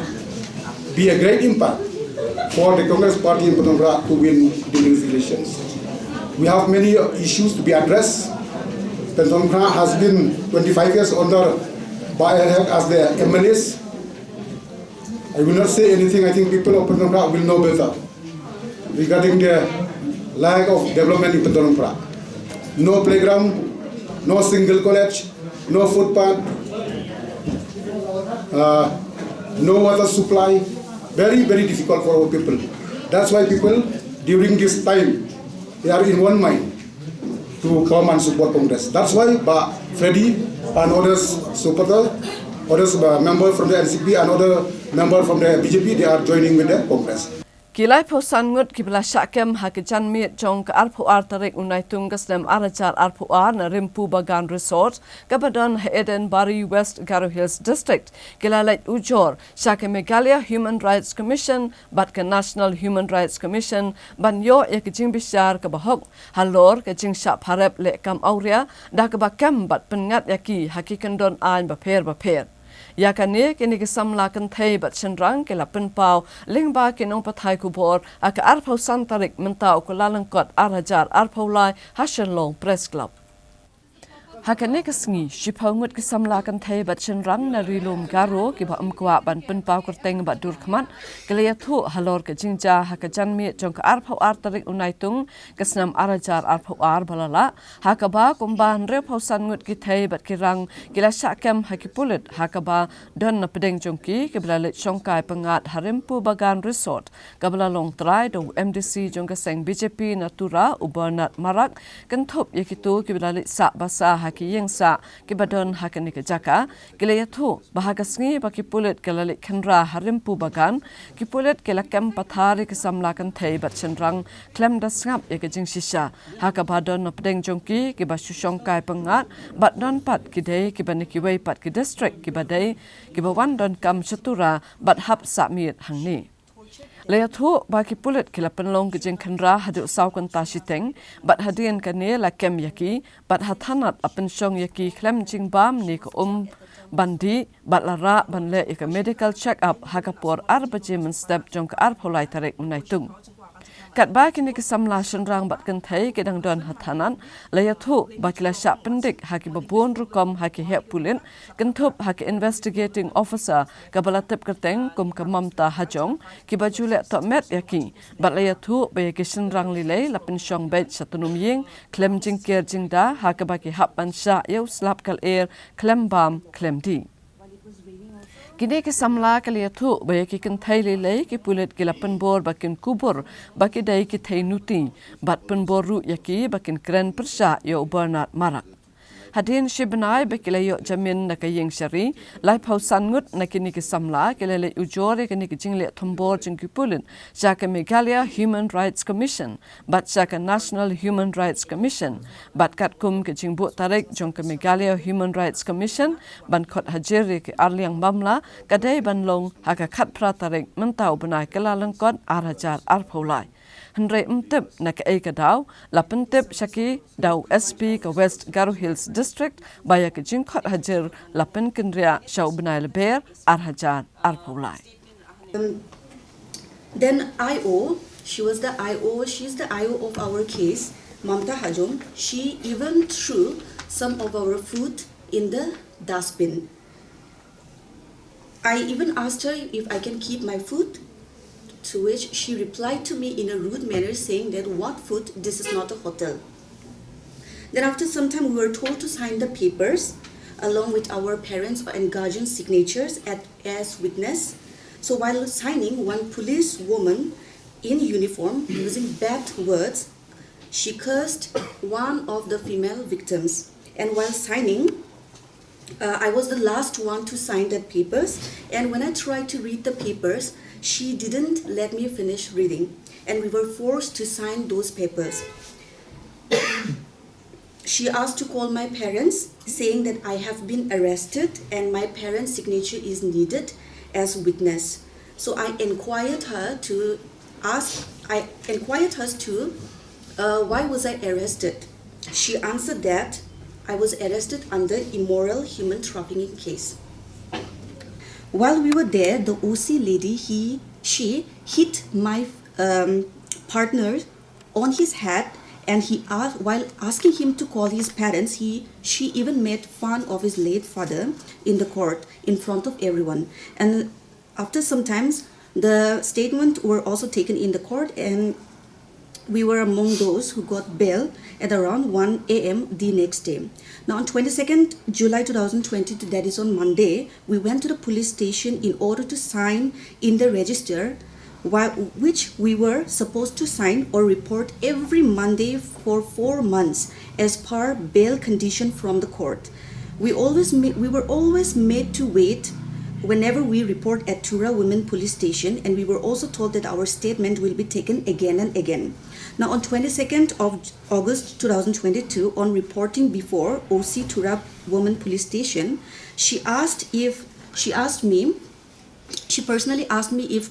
be a great impact for the Congress Party in Pynthorumkhrah to win during these elections. We have many issues to be addressed. Pynthorumkhrah has been twenty-five years under Bah L Hek as the M L As. I will not say anything. I think people of Pynthorumkhrah will know better regarding the lack of development in Pynthorumkhrah. No playground, no single college, no footpath, uh, no water supply. Very, very difficult for our people. That's why people during this time They are in one mind to come and support Congress. That's why Bah Freddy and others supporter, others, uh, member from the N C P and other member from the B J P, they are joining with the Congress. Ki laiphew san ngut kiba la shah kem ha ka janmiet jong ka arphew ar tarik u Naitung ka snem ar hajar arphew ar na Rimpu Bagan Resort kaba don ha Eden Bari, West Garo Hills District, ki la leit ujor sha ka Meghalaya Human Rights Commission bad ka National Human Rights Commission ban ïoh ïa ka jingbishar kaba hok halor ka jingshah pharep leh kam awria da kaba kem bad pynngat ïa ki ha ki kyndon aiñ bapher bapher. Ïa kane kine ki samla kynthei bad shynrang ki la pynpaw lyngba ki nongpathai khubor ha ka arphew san tarik mynta u Kyllalyngkot ar hajar arphew lai ha Shillong Press Club. Ha kane ka sngi, shiphew ngut ki samla kynthei bad shynrang na Ri Lum Garo kiba ym kwah ban pynpaw kyrteng bad dur khmat, ki la ïathuh halor ka jingjia ha ka janmiet jong ka arphew ar tarik u Naitung ka snem ar hajar arphew ar ba la lah, ha kaba kumba hynriewphew san ngut ki thei bad ki rang ki la shah kem ha ki pulit, ha kaba don na pdeng jong ki kiba la leit shongkai pyngngad ha Rimpu Bagan Resort, kaba la long trai da u M D C jong ka seng B J P na Tura u Bernard Marak, kynthup ïa kito kiba la leit sah basa ha ki ïing sah kiba don ha kane ka jaka. Ki la ïathuh ba ha ka sngi ba ki pulit ki la leit khynra ha Rimpu Bagan, ki pulit ki la kem pathar ïa ki samla kynthei bad shynrang khlem da sngap ïa ka jingshisha, ha kaba don na pdeng jong ki kiba shu shongkai pyngngad bad don pat ki dei kiba na kiwei pat ki district kiba dei kiba wan donkam sha Tura bad hap sah miet hangne. La ïathuh ba ki pulit ki la pynlong ka jingkhynra haduh saw kynta shiteng bad hadien kane la kem ïa ki bad ha thanat la pynshong ïa ki khlem jingbam ne ka um ban dih bad la rah ban leh ïa ka medical check up ha ka por ar baje mynstep jong ka arphew lai tarik u Naitung. Katba kine ki samla shynrang bad kynthei ki dang don ha thanat, la ïathuh ba ki la shah pyndik ha kiba bun rukom ha ki heh pulit, kynthup ha ka investigating officer kaba la tip kyrteng kum ka Mamta Hajong, kiba ju leh tohmet ïa ki. Bad la ïathuh ba ïa ki shynrang lei lei la pynshong beit sha tnum ïing khlem jingker jingda, ha kaba ki hap ban shah ïa u slap kal-er khlem bam khlem dih. Kine ki samla ki la ïathuh ba ïa ki kynthei lei lei ki pulit ki la pynbor ba kin kubur ba ki dei ki thei nuti, bad pynbor ruh ïa ki ba kin kren pyrshah ïa u Bernard Marak. Hadien shi bnai ba ki la ïoh jamin na ka ïing shari, laiphew san ngut na kine ki samla ki la leit ujor ïa kine ki jingleh thombor jong ki pulit sha ka Meghalaya Human Rights Commission bad sha ka National Human Rights Commission, bad katkum ka jingbuh tarik jong ka Meghalaya Human Rights Commission ban khot hajir ïa ki arliang mamla ka dei ban long ha ka khatphra tarik mynta u bnai Kyllalyngkot ar hajar arphew lai. Hynrei ym tip na kaei ka daw, la pyntip sha ki da u S P ka West Garo Hills District ba ïa ka jingkhot hajir la pynkynriah sha u bnai Lber ar hajar arphew lai. Um, then I O, she was the I O, she's the I O of our case, Mamta Hajong. She even threw some of our food in the dustbin. I even asked her if I can keep my food, to which she replied to me in a rude manner saying that, "What food? This is not a hotel." Then after some time, we were told to sign the papers along with our parents' and guardians' signatures at, as witness. So while signing, one police woman in uniform, using bad words, she cursed one of the female victims. And while signing, uh, I was the last one to sign that papers. And when I tried to read the papers, she didn't let me finish reading. And we were forced to sign those papers. She asked to call my parents, saying that I have been arrested and my parents' signature is needed as witness. So I inquired her to ask, I inquired her to, uh, why was I arrested? She answered that I was arrested under immoral human trafficking case. While we were there, the O C lady, he, she hit my, um, partner on his head, and he asked, while asking him to call his parents, he, she even made fun of his late father in the court in front of everyone. And after some times, the statement were also taken in the court, and we were among those who got bail at around one a m the next day. Now, on twenty-second July two thousand twenty-two, that is on Monday, we went to the police station in order to sign in the register which we were supposed to sign or report every Monday for four months as per bail condition from the court. We always ma- we were always made to wait whenever we report at Tura Women Police Station, and we were also told that our statement will be taken again and again. Now, on twenty-second of August two thousand twenty-two, on reporting before O C Tura Women Police Station, she asked if she asked me she personally asked me if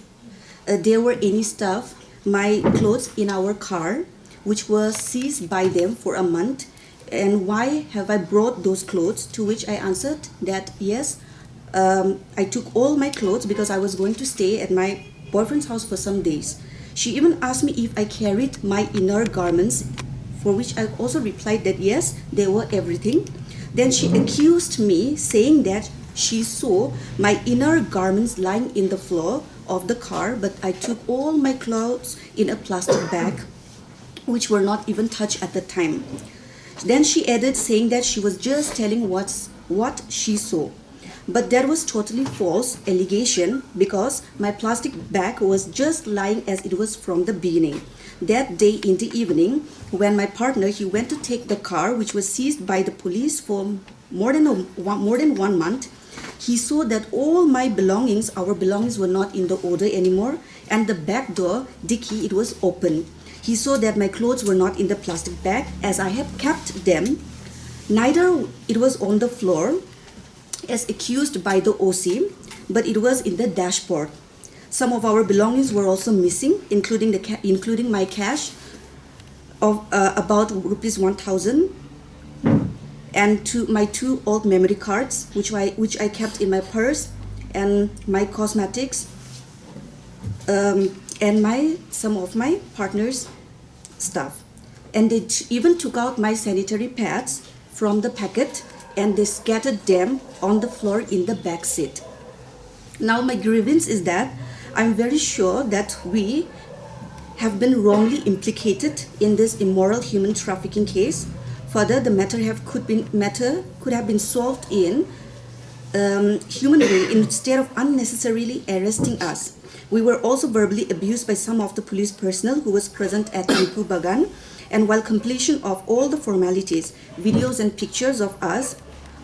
uh, there were any stuff, my clothes in our car, which was seized by them for a month, and why have I brought those clothes? To which I answered that yes, um, I took all my clothes because I was going to stay at my boyfriend's house for some days. She even asked me if I carried my inner garments, for which I also replied that yes, they were everything. Then she accused me, saying that she saw my inner garments lying in the floor of the car, but I took all my clothes in a plastic bag, which were not even touched at the time. Then she added, saying that she was just telling what's, what she saw. But that was totally false allegation because my plastic bag was just lying as it was from the beginning. That day in the evening, when my partner, he went to take the car, which was seized by the police for more than a, one, more than one month, he saw that all my belongings, our belongings, were not in the order anymore, and the back door dicky, it was open. He saw that my clothes were not in the plastic bag as I had kept them. Neither it was on the floor as accused by the O C, but it was in the dashboard. Some of our belongings were also missing, including the ca- including my cash of uh, about rupees one thousand, and two, my two old memory cards, which I which I kept in my purse, and my cosmetics, um, and my some of my partner's stuff. And they t- even took out my sanitary pads from the packet and they scattered them on the floor in the back seat. Now, my grievance is that I'm very sure that we have been wrongly implicated in this immoral human trafficking case. Further, the matter have could been matter could have been solved in um, human way instead of unnecessarily arresting us. We were also verbally abused by some of the police personnel who was present at Nipu Bagan, and while completion of all the formalities, videos and pictures of us,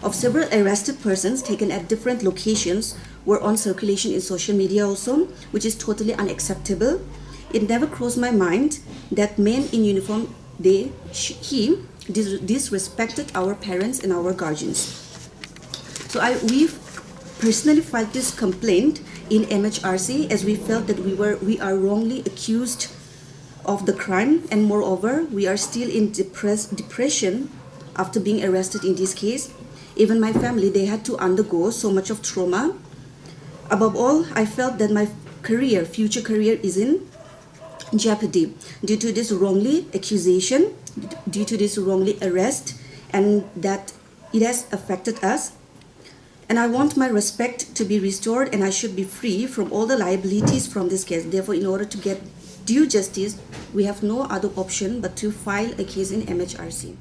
of several arrested persons taken at different locations, were on circulation in social media also, which is totally unacceptable. It never crossed my mind that men in uniform, they sh- he dis- disrespected our parents and our guardians. So I we've personally filed this complaint in M H R C as we felt that we were we are wrongly accused of the crime, and moreover, we are still in depress- depression after being arrested in this case. Even my family, they had to undergo so much of trauma. Above all, I felt that my career, future career, is in jeopardy due to this wrongly accusation, due to this wrongly arrest, and that it has affected us. And I want my respect to be restored, and I should be free from all the liabilities from this case. Therefore, in order to get due justice, we have no other option but to file a case in M H R C.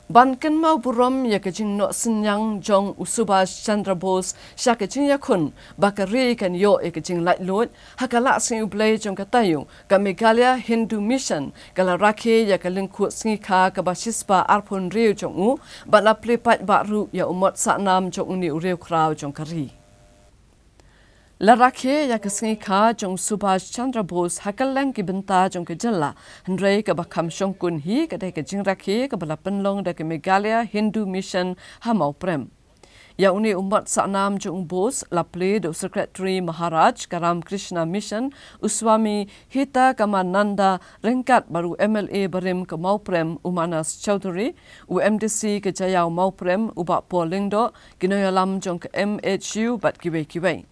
Ban kynmaw burom ïa ka jingnoh synñiang jong u Subhash Chandra Bose sha ka jingïakhun ba ka ri kan ïoh ïa ka jinglaitluid, ha ka Lah Sngi U Blei jong ka taïew, ka Meghalaya Hindu Mission ka la rakhe ïa ka lyngkhuh sngi kha kaba shispah arphew hynriew jong u, bad la plie paidbah ruh ïa u mot sahnam jong une u riewkhraw jong ka ri. La rakhe ïa ka sngi kha jong u Subhash Chandra Bose ha kylleng ki bynta jong ka jylla, hynrei kaba kham shongkun hi ka dei ka jingrakhe kaba la pynlong da ka Meghalaya Hindu Mission ha Mawprem. Ïa une u mot sahnam jong u Bose la plie da u Secretary Maharaj ka Ramakrishna Mission, u Swami Hitakammananda, ryngkat bad u M L A barim ka Mawprem u Manas Chaudhary, u M D C ka Jaïaw Mawprem u Bah Paul Lyngdoh, ki nongïalam jong ka M H U bad kiwei kiwei.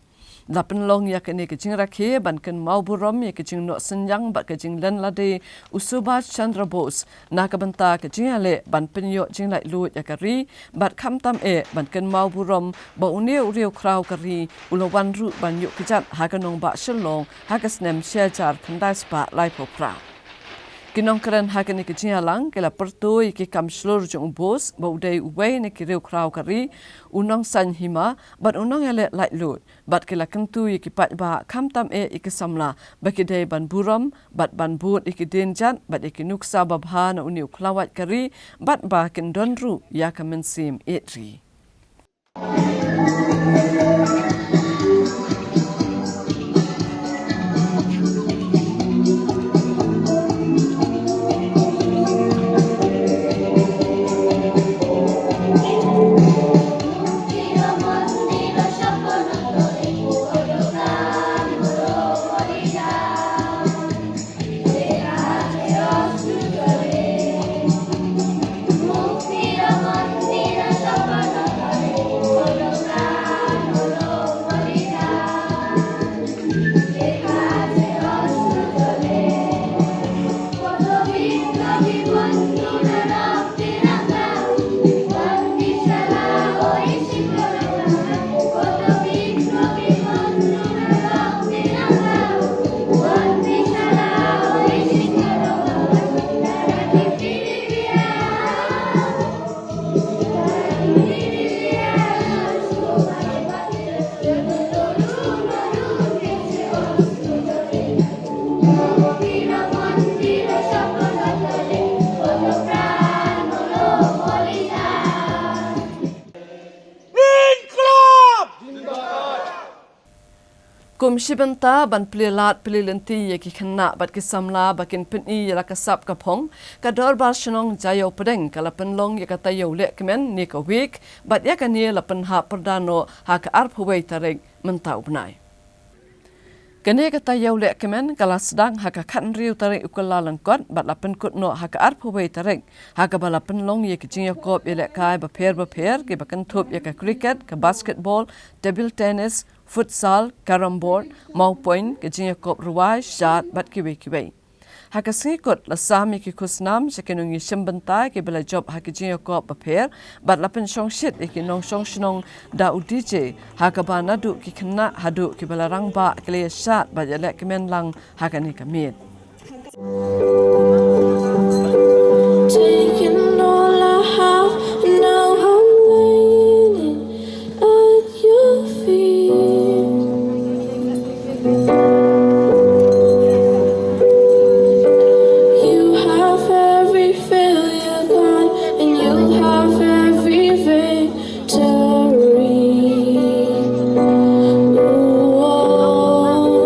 La pynlong ïa kane ka jingrakhe ban kynmaw burom ïa ka jingnoh synñiang bad ka jinglen lade u Subhash Chandra Bose na ka bynta ka jingïaleh ban pynïoh jinglaitluid ïa ka ri, bad khamtam eh ban kynmaw burom ba une u riewkhraw ka ri u la wan ruh ban ïuh kjat ha ka nongbah Shillong ha ka snem shi hajar khyndai spah laiphew phra. Ki nongkren ha kane ka jingïalang ki la pyrto ïa ki kam shlur jong u Bose ba u dei uwei na ki riewkhraw ka ri, u nongsaiñ hima bad u nongïaleh laitluid, bad ki la kyntu ïa ki paidbah khamtam eh ïa ki samla ba ki dei ban burom bad ban bud ïa ki dienjat bad ïa ki nuksa babha na une u khlawait ka ri, bad ba kin don ruh ïa ka mynsiem ïeit ri. Kum shi bynta ban plie lad plie lynti ïa ki khynnah bad ki samla ba kin pyni ïa la ka sap ka phong, ka Dorbar Shnong Jaiaw Pdeng ka la pynlong ïa ka taïew lehkmen ne ka wake, bad ïa kane la pynhap pyrda noh ha ka arphew wei tarik mynta u bnai. Kane ka taïew lehkmen ka la sdang ha ka khathynriew tarik u Kyllalyngkot bad la pynkut noh ha ka arphew wei tarik, ha kaba la pynlong ïa ki jingïakop ïalehkai bapher bapher kiba kynthup ïa ka cricket, ka basketball, table tennis, futsal, carrom board, mawpoint, ka jingïakop rwai, shad bad kiwei kiwei. Ha ka sngi kut la sam ïa ki khusnam sha ki nongïashim bynta kiba la jop ha ki jingïakop bapher, bad la pynshongshit ïa ki nongshong shnong da u DJ, ha kaba naduh ki khynnah haduh kiba la rangbah ki la ïashad bad ïalehkmen lang ha kane ka miet. Taking all I have, and now I'm laying it at your feet. You have every failure gone, and you have every victory. Ooh,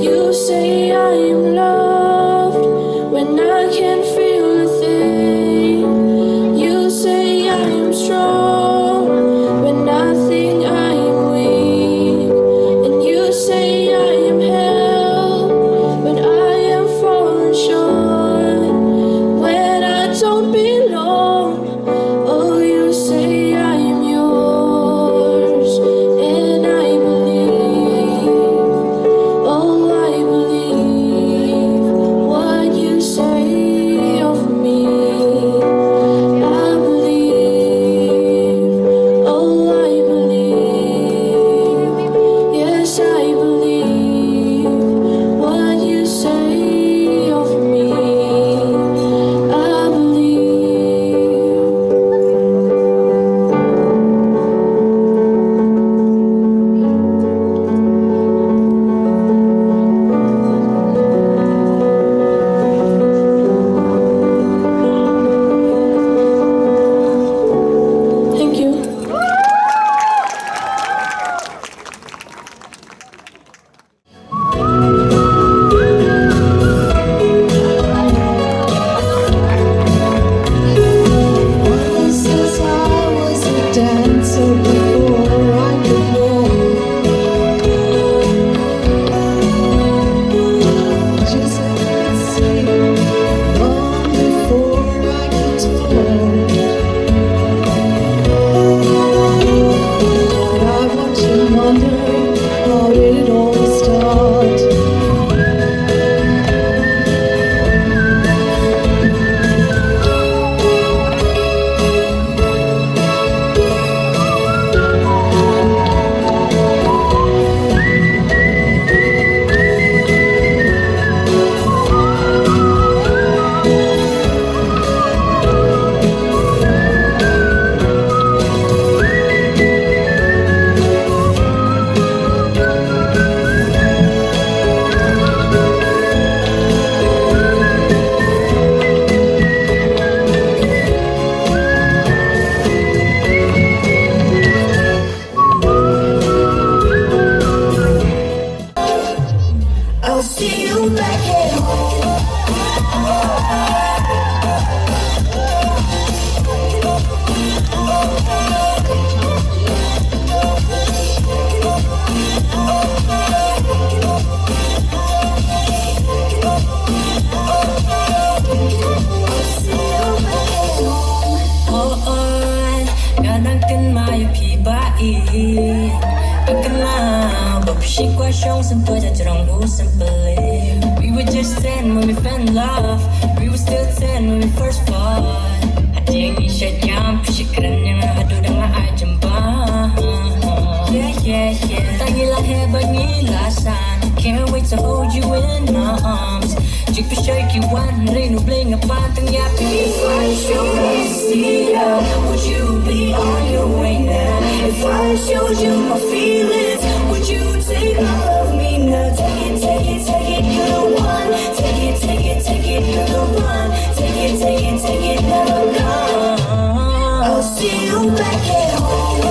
you say I'm loved when I can feel a thing. See you back at home. Nga dang kynmaw ïa phi ba ïeit. Nga kynmaw ba phi shu kwah shong sngewthuh ïa ka jrong u simple. We were just ten when we fell in love. We were still ten when we first fought. Hadien ngi shah ïam phi shu kren ïa nga haduh ba nga ai jempa. Yeah, yeah, yeah. Tang ngi la heh bad ngi la san. Can't wait to hold you in my arms. Jik phi shoi ki wan ring u bling a pan tang ïa phi. If I showed you, would you be on your way now? If I showed you my feelings, would you take all of me now? Take it, take it, take it, you're the one. Take it, take it, take it, you're the one. Take it, take it, take it, never gone. I'll see you back at home.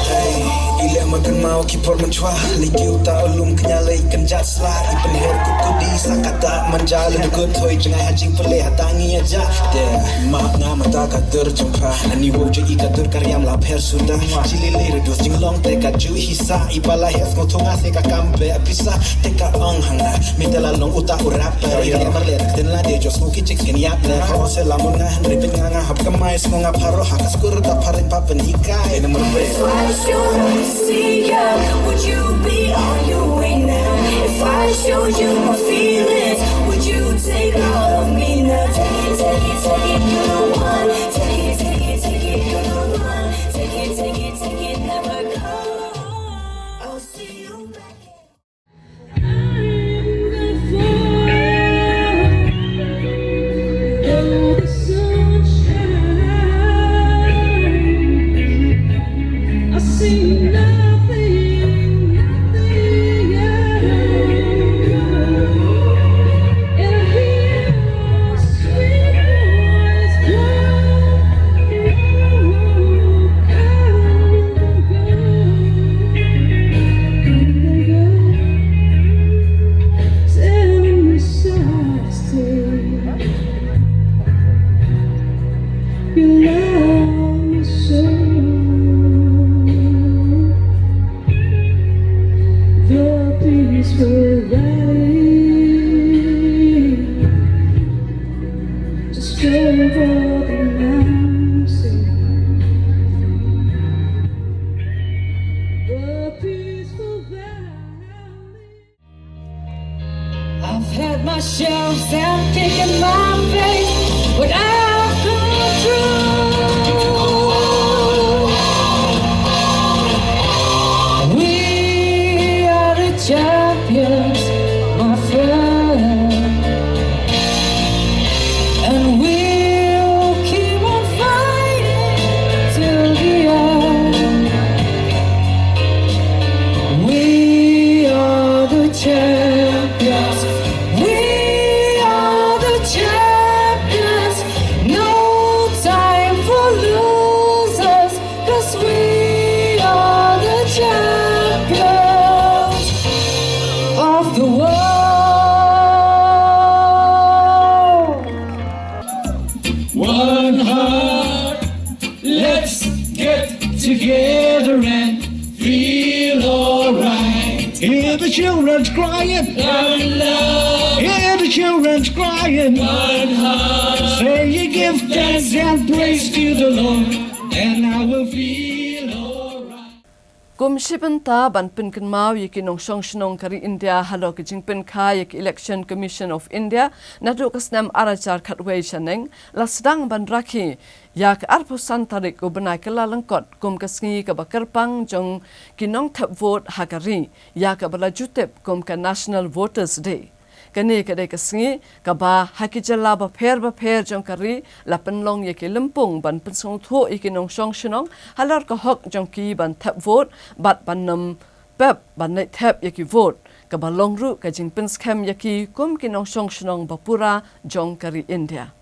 Hey, i leh ma kynmaw ki por mynshuwa, leh ki uta u lum kñia leh i kynjat sla, i pynher kut kut di sa kata manja leh dukut thoi jngai ha jingpyrleh ha tang i aja. Te ma nga mynta ka dur jong pha, ani wow ju i ka dur ka riam la pher suda. Chili leh reduce jinglong te ka ju hisa, i ba la hes ngo thunga se ka kam be pisa. Te ka ong hanga, mynta la long uta u rap, i riam mar le, ten la de jos ngo ki chik ken yap le. Ka ong se la mun nga hynrei pyn nga nga hap ka mai, sngew nga pharo ha ka skur da phareng pa pynhikai. Ene mur be. If I should see you, would you be on your way now? If I showed you my feelings, would you take all of me now? Take it, take it, take it, you're the one. Take it, take it, take it, you're the one. Take it, take it, take it, never go. I'll see you back. The peaceful valley, just over the mountain. The peaceful valley. I've had my shells and kick in my face, but I've come through. We are the champions, my friend, and we'll keep on fighting till the end. We are the champions. We are the champions. No time for losers, 'cause we are the champions of the world. One heart, let's get together and feel alright. Hear the children's crying. Love, love. Hear the children's crying. One heart. Say you give thanks and praise to the Lord, and I will feel alright. Kum shi bynta ban pynkynmaw ïa ki nongshong shnong ka ri India halor ka jingpynkha ïa ka Election Commission of India naduh ka snem ar hajar khatwei shaneng, la sdang ban rakhe ïa ka arphew san tarik u bnai Kyllalyngkot kum ka sngi kaba kyrpang jong ki nongthep vote ha ka ri, ïa kaba la ju tip kum ka National Voters Day. Kane ka dei ka sngi kaba ha ki jylla bapher bapher jong ka ri la pynlong ïa ki lympung ban pynsngewthuh ïa ki nongshong shnong halor ka hok jong ki ban thep vote bad ban nym pep ban leit thep ïa ki vote, kaba long ruh ka jingpynskhem ïa ki kum ki nongshong shnong bapura jong ka ri India.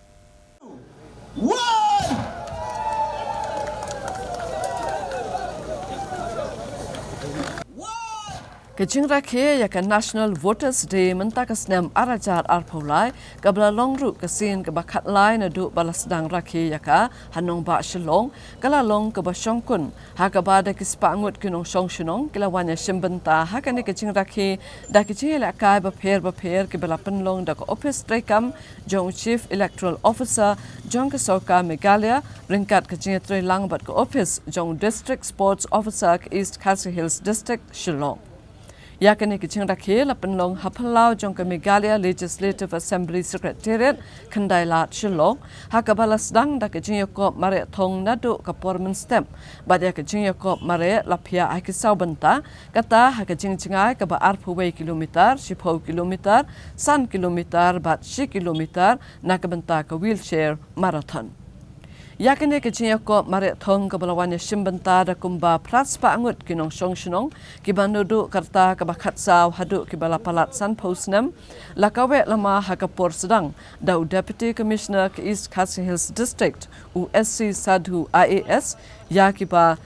Ka jingrakhe ïa ka National Voters Day mynta ka snem ar hajar arphew lai, kaba la long ruh ka sien kaba khatlai naduh ba la sdang rakhe ïa ka ha nongbah Shillong, ka la long kaba shongkun, ha kaba da ki spah ngut ki nongshong shnong ki la wan ïashim bynta ha kane ka jingrakhe da ki jingïalehkai bapher bapher kiba la pynlong da ka ophis treikam jong u Chief Electoral Officer jong ka sorkar Meghalaya, ryngkat ka jingïatreilang bad ka ophis jong u District Sports Officer ka East Khasi Hills District, Shillong. Ïa kane ka jingrakhe la pynlong ha phyllaw jong ka Meghalaya Legislative Assembly Secretariat, Khyndailad, Shillong, ha kaba la sdang da ka jingïakop mareh thong naduh ka por mynstep. Bad ïa ka jingïakop mareh la phiah ha ki saw bynta, kata ha ka jingjngai kaba arphew wei kilometer, shiphew kilometer, san kilometer bad shi kilometer na ka bynta ka wheelchair marathon. Ïa kane ka jingïakop mareh thong kaba la wan ïashim bynta da kumba phra spah ngut ki nongshong shnong, kiba naduh ka rta kaba khatsaw haduh kiba la palat sanphew snem, la kaweh lama ha ka por sdang da u Deputy Commissioner ka East Khasi Hills District, u S C Sadhu I A S, ïa kiba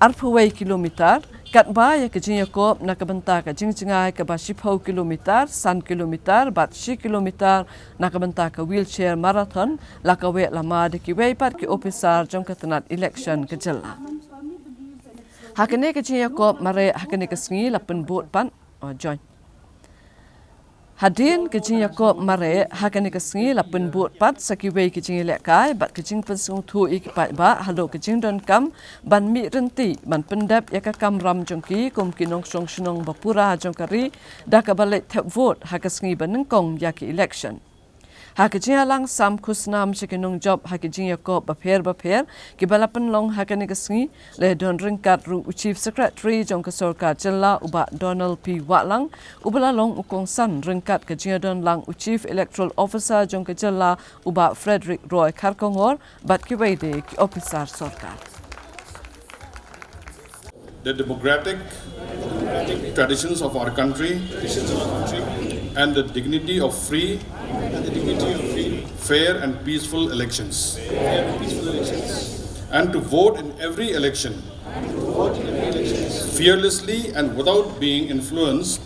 arphew wei kilometer, katba ïa ka jingïakop na ka bynta ka jingjngai kaba shiphew kilometer, san kilometer bad shi kilometer na ka bynta ka wheelchair marathon, la kaweh lama da kiwei pat ki ophisar jong ka tnat election ka jylla. Ha kane ka jingïakop mareh ha kane ka sngi la pynbud pat, oh, join. Hadien ka jingïakop mareh ha kane ka sngi la pynbud pat sa kiwei ki jingïalehkai bad ka jingpynsngewthuh ïa ki paidbah halor ka jingdonkam ban mih rynti ban pyndep ïa ka kamram jong ki kum ki nongshong shnong bapura jong ka ri, da kaba leit thep vote ha ka sngi banyngkong ïa ki election. Ha ka jingïalang sam khusnam sha ki nongjop ha ki jingïakop bapher bapher kiba la pynlong ha kane ka sngi, la ïadon ryngkat ruh u Chief Secretary jong ka sorkar jylla u Bah Donald P Wahlang, uba la long u kongsan ryngkat ka jingïadonlang u Chief Electoral Officer jong ka jylla u Bah Frederick Roy Kharkongor, bad kiwei de ki ophisar sorkar. The democratic traditions of our country and the dignity of free, fair and peaceful elections. And to vote in every election fearlessly and without being influenced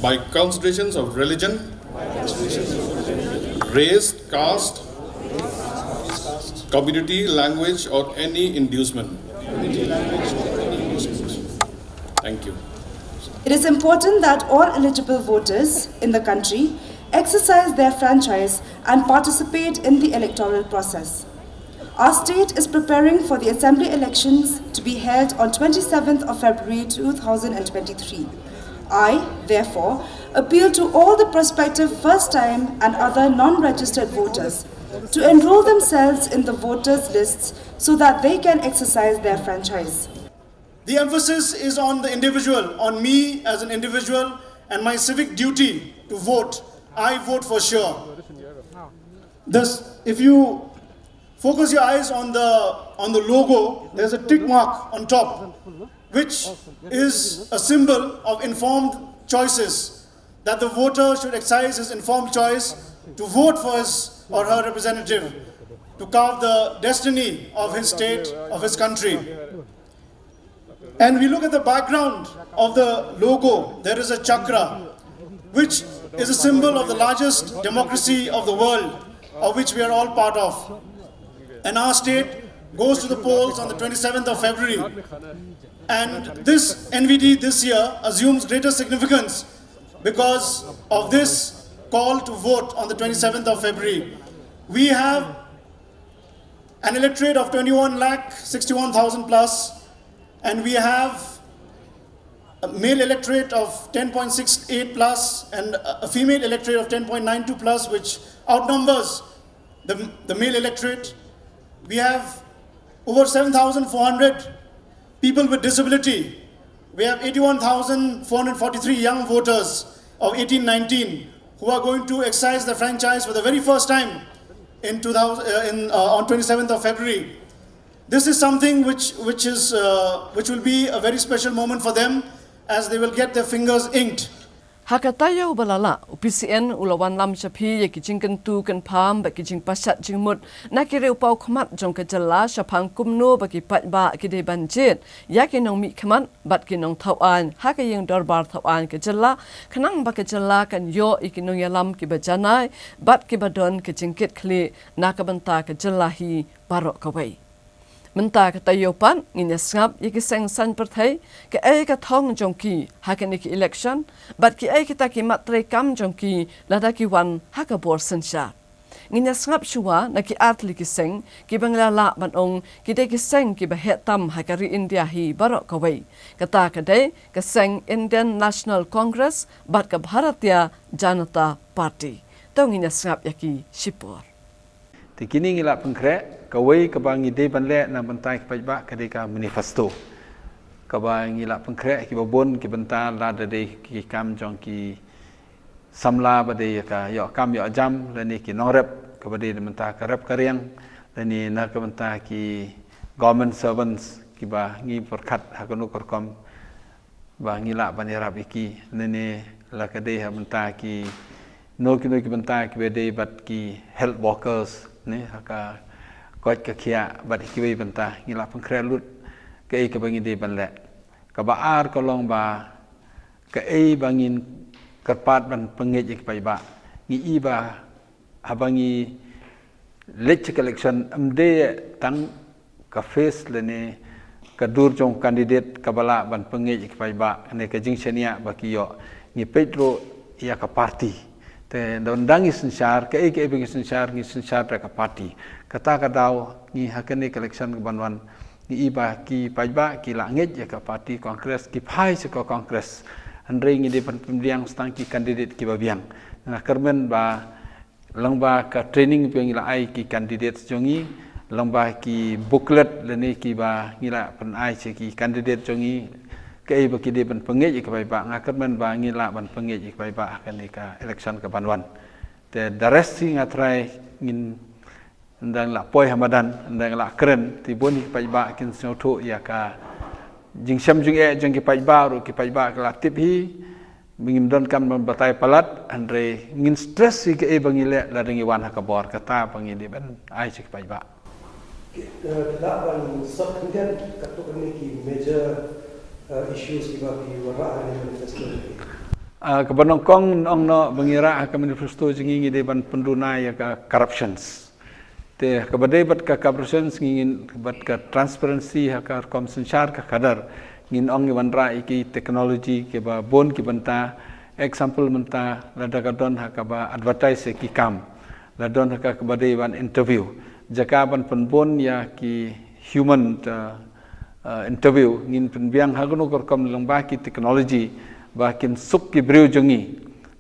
by considerations of religion, race, caste, community, language, or any inducement. Thank you. It is important that all eligible voters in the country exercise their franchise and participate in the electoral process. Our state is preparing for the assembly elections to be held on twenty-seventh of February two thousand twenty-three. I, therefore, appeal to all the prospective first-time and other non-registered voters to enroll themselves in the voters' lists so that they can exercise their franchise. The emphasis is on the individual, on me as an individual, and my civic duty to vote. I vote for sure. This, if you focus your eyes on the, on the logo, there's a tick mark on top, which is a symbol of informed choices, that the voter should exercise his informed choice to vote for his or her representative to carve the destiny of his state, of his country. And we look at the background of the logo, there is a chakra, which is a symbol of the largest democracy of the world, of which we are all part of. And our state goes to the polls on the twenty-seventh of February. And this N V D this year assumes greater significance because of this call to vote on the twenty-seventh of February. We have an electorate of twenty-one lakh sixty-one thousand plus, and we have a male electorate of ten point six eight plus and a female electorate of ten point nine two plus, which outnumbers the, the male electorate. We have over seven thousand four hundred people with disability. We have eighty-one thousand four hundred forty-three young voters of eighteen nineteen who are going to exercise the franchise for the very first time in two thousand, uh, in, uh, on twenty-seventh of February. This is something which, which is, uh, which will be a very special moment for them as they will get their fingers inked. Ha ka taïew ba la lah, u P C N u la wanlam sha phi ïa ki jingkyntu kynpham bad ki jingpashat jingmut na ki riewpaw khmat jong ka jylla shaphang kumno ba ki paidbah ki dei ban jied ïa ki nongmihkhmat bad ki nongthaw aiñ ha ka ïing dorbar thaw aiñ ka jylla, khnang ba ka jylla kan ïoh ïa ki nongïalam kiba janai bad kiba don ka jingkitkhlieh na ka bynta ka jylla hi baroh kawei. Mynta ka taïew pat ngin ïa sngap ïa ki seng saiñ pyrthei, kaei ka thong jong ki ha kane ka election, bad kiei kita ki mat treikam jong ki lada ki wan ha ka bor synshar. Ngin ïa sngap shuwa na ki artylli ki seng kiba ngi la lah ban ong ki dei ki seng kiba heh tam ha ka ri India hi baroh kawei. Kata ka dei ka seng Indian National Congress bad ka Bharatiya Janata Party. To ngin ïa sngap ïa ki shipor. Te kine ngi la pynkhreh, kawei kaba ngi dei ban leh na bynta ki paidbah ka dei ka manifesto. Kaba ngi la pynkhreh kiba bun ki bynta, lada dei ki kam jong ki samla ba dei ka ïoh kam ïoh jam, lane ki nongrep kaba dei na bynta ka rep ka riang, lane na ka bynta ki government servants kiba ngi pyrkhat ha kano ka rukom ba ngi lah ban ïarap ïa ki, ne ne la ka dei ha bynta kino kino ki bynta kiba dei bad ki health workers ne ha ka koit ka khiah bad kiwei bynta ngi lah pynkhreh lut kaei kaba ngi dei ban leh. Kaba ar ka long ba kaei ba ngin kyrpad ban pynngeit ïa ki paidbah. Ngi i ba haba ngi leit sha ka election, ym dei tang ka face lane ka dur jong candidate kaba lah ban pynngeit ïa ki paidbah, ne ka jingshaniah ba ki ïoh. Ngi peit ruh ïa ka party. Te ynda ngi synshar, kaei kaei ba ngi synshar, ngi synshar da ka party. Kata ka daw ngi ha kane ka election kaban wan, ngi i ba ki paidbah ki lah ngeit ïa ka party Congress, ki phai sha ka Congress. Hynrei ngi dei ban pynbiang tang ki candidate kiba biang. Nga kyrmen ba lyngba ka training ba ngi la ai ki candidate jong ngi, lyngba ki booklet lane kiba ngi la pynai sha ki candidate jong ngi, kaei ba ki dei ban pynngeit ïa ki paidbah, nga kyrmen ba ngi lah ban pynngeit ïa ki paidbah ha kane ka election kaban wan. Te the rest hi nga trai ngin, ynda ngi lah poi ha madan, ynda ngi lah kren, te bun hi ki paidbah kin sngewthuh ïa ka jingshem jingeh jong ki paidbah ruh, ki paidbah ki la tip hi. Ba ngim donkam ban batai palat, hynrei ngin stress ïa kaei ba ngi leh lada ngi wan ha ka bor, kata ba ngi dei ban ai sha ki paidbah. Ki, eh, ki lah ban sot khyndiat katto katne ki major, eh, issues kiba ki wanrah ha ka manifesto jong ki. Ah, kaba nyngkong, ngin ong noh ba ngi rah ha ka manifesto jong ngi, ngi dei ban pynduna ïa ka corruptions. Te kaba dei bad ka corruptions, ngi ngin bad ka transparency ha ka rukom synshar ka khadar. Ngin ong ngi wanrah ïa ki technology kiba bun ki bynta, example mynta lada ka don ha kaba advertise ïa ki kam, la don ha kaba dei ban interview, jaka ban pynbun ïa ki human, uh, uh, interview, ngin pynbiang ha kano ka rukom lyngba ki technology ba kin suk ki briew jong ngi,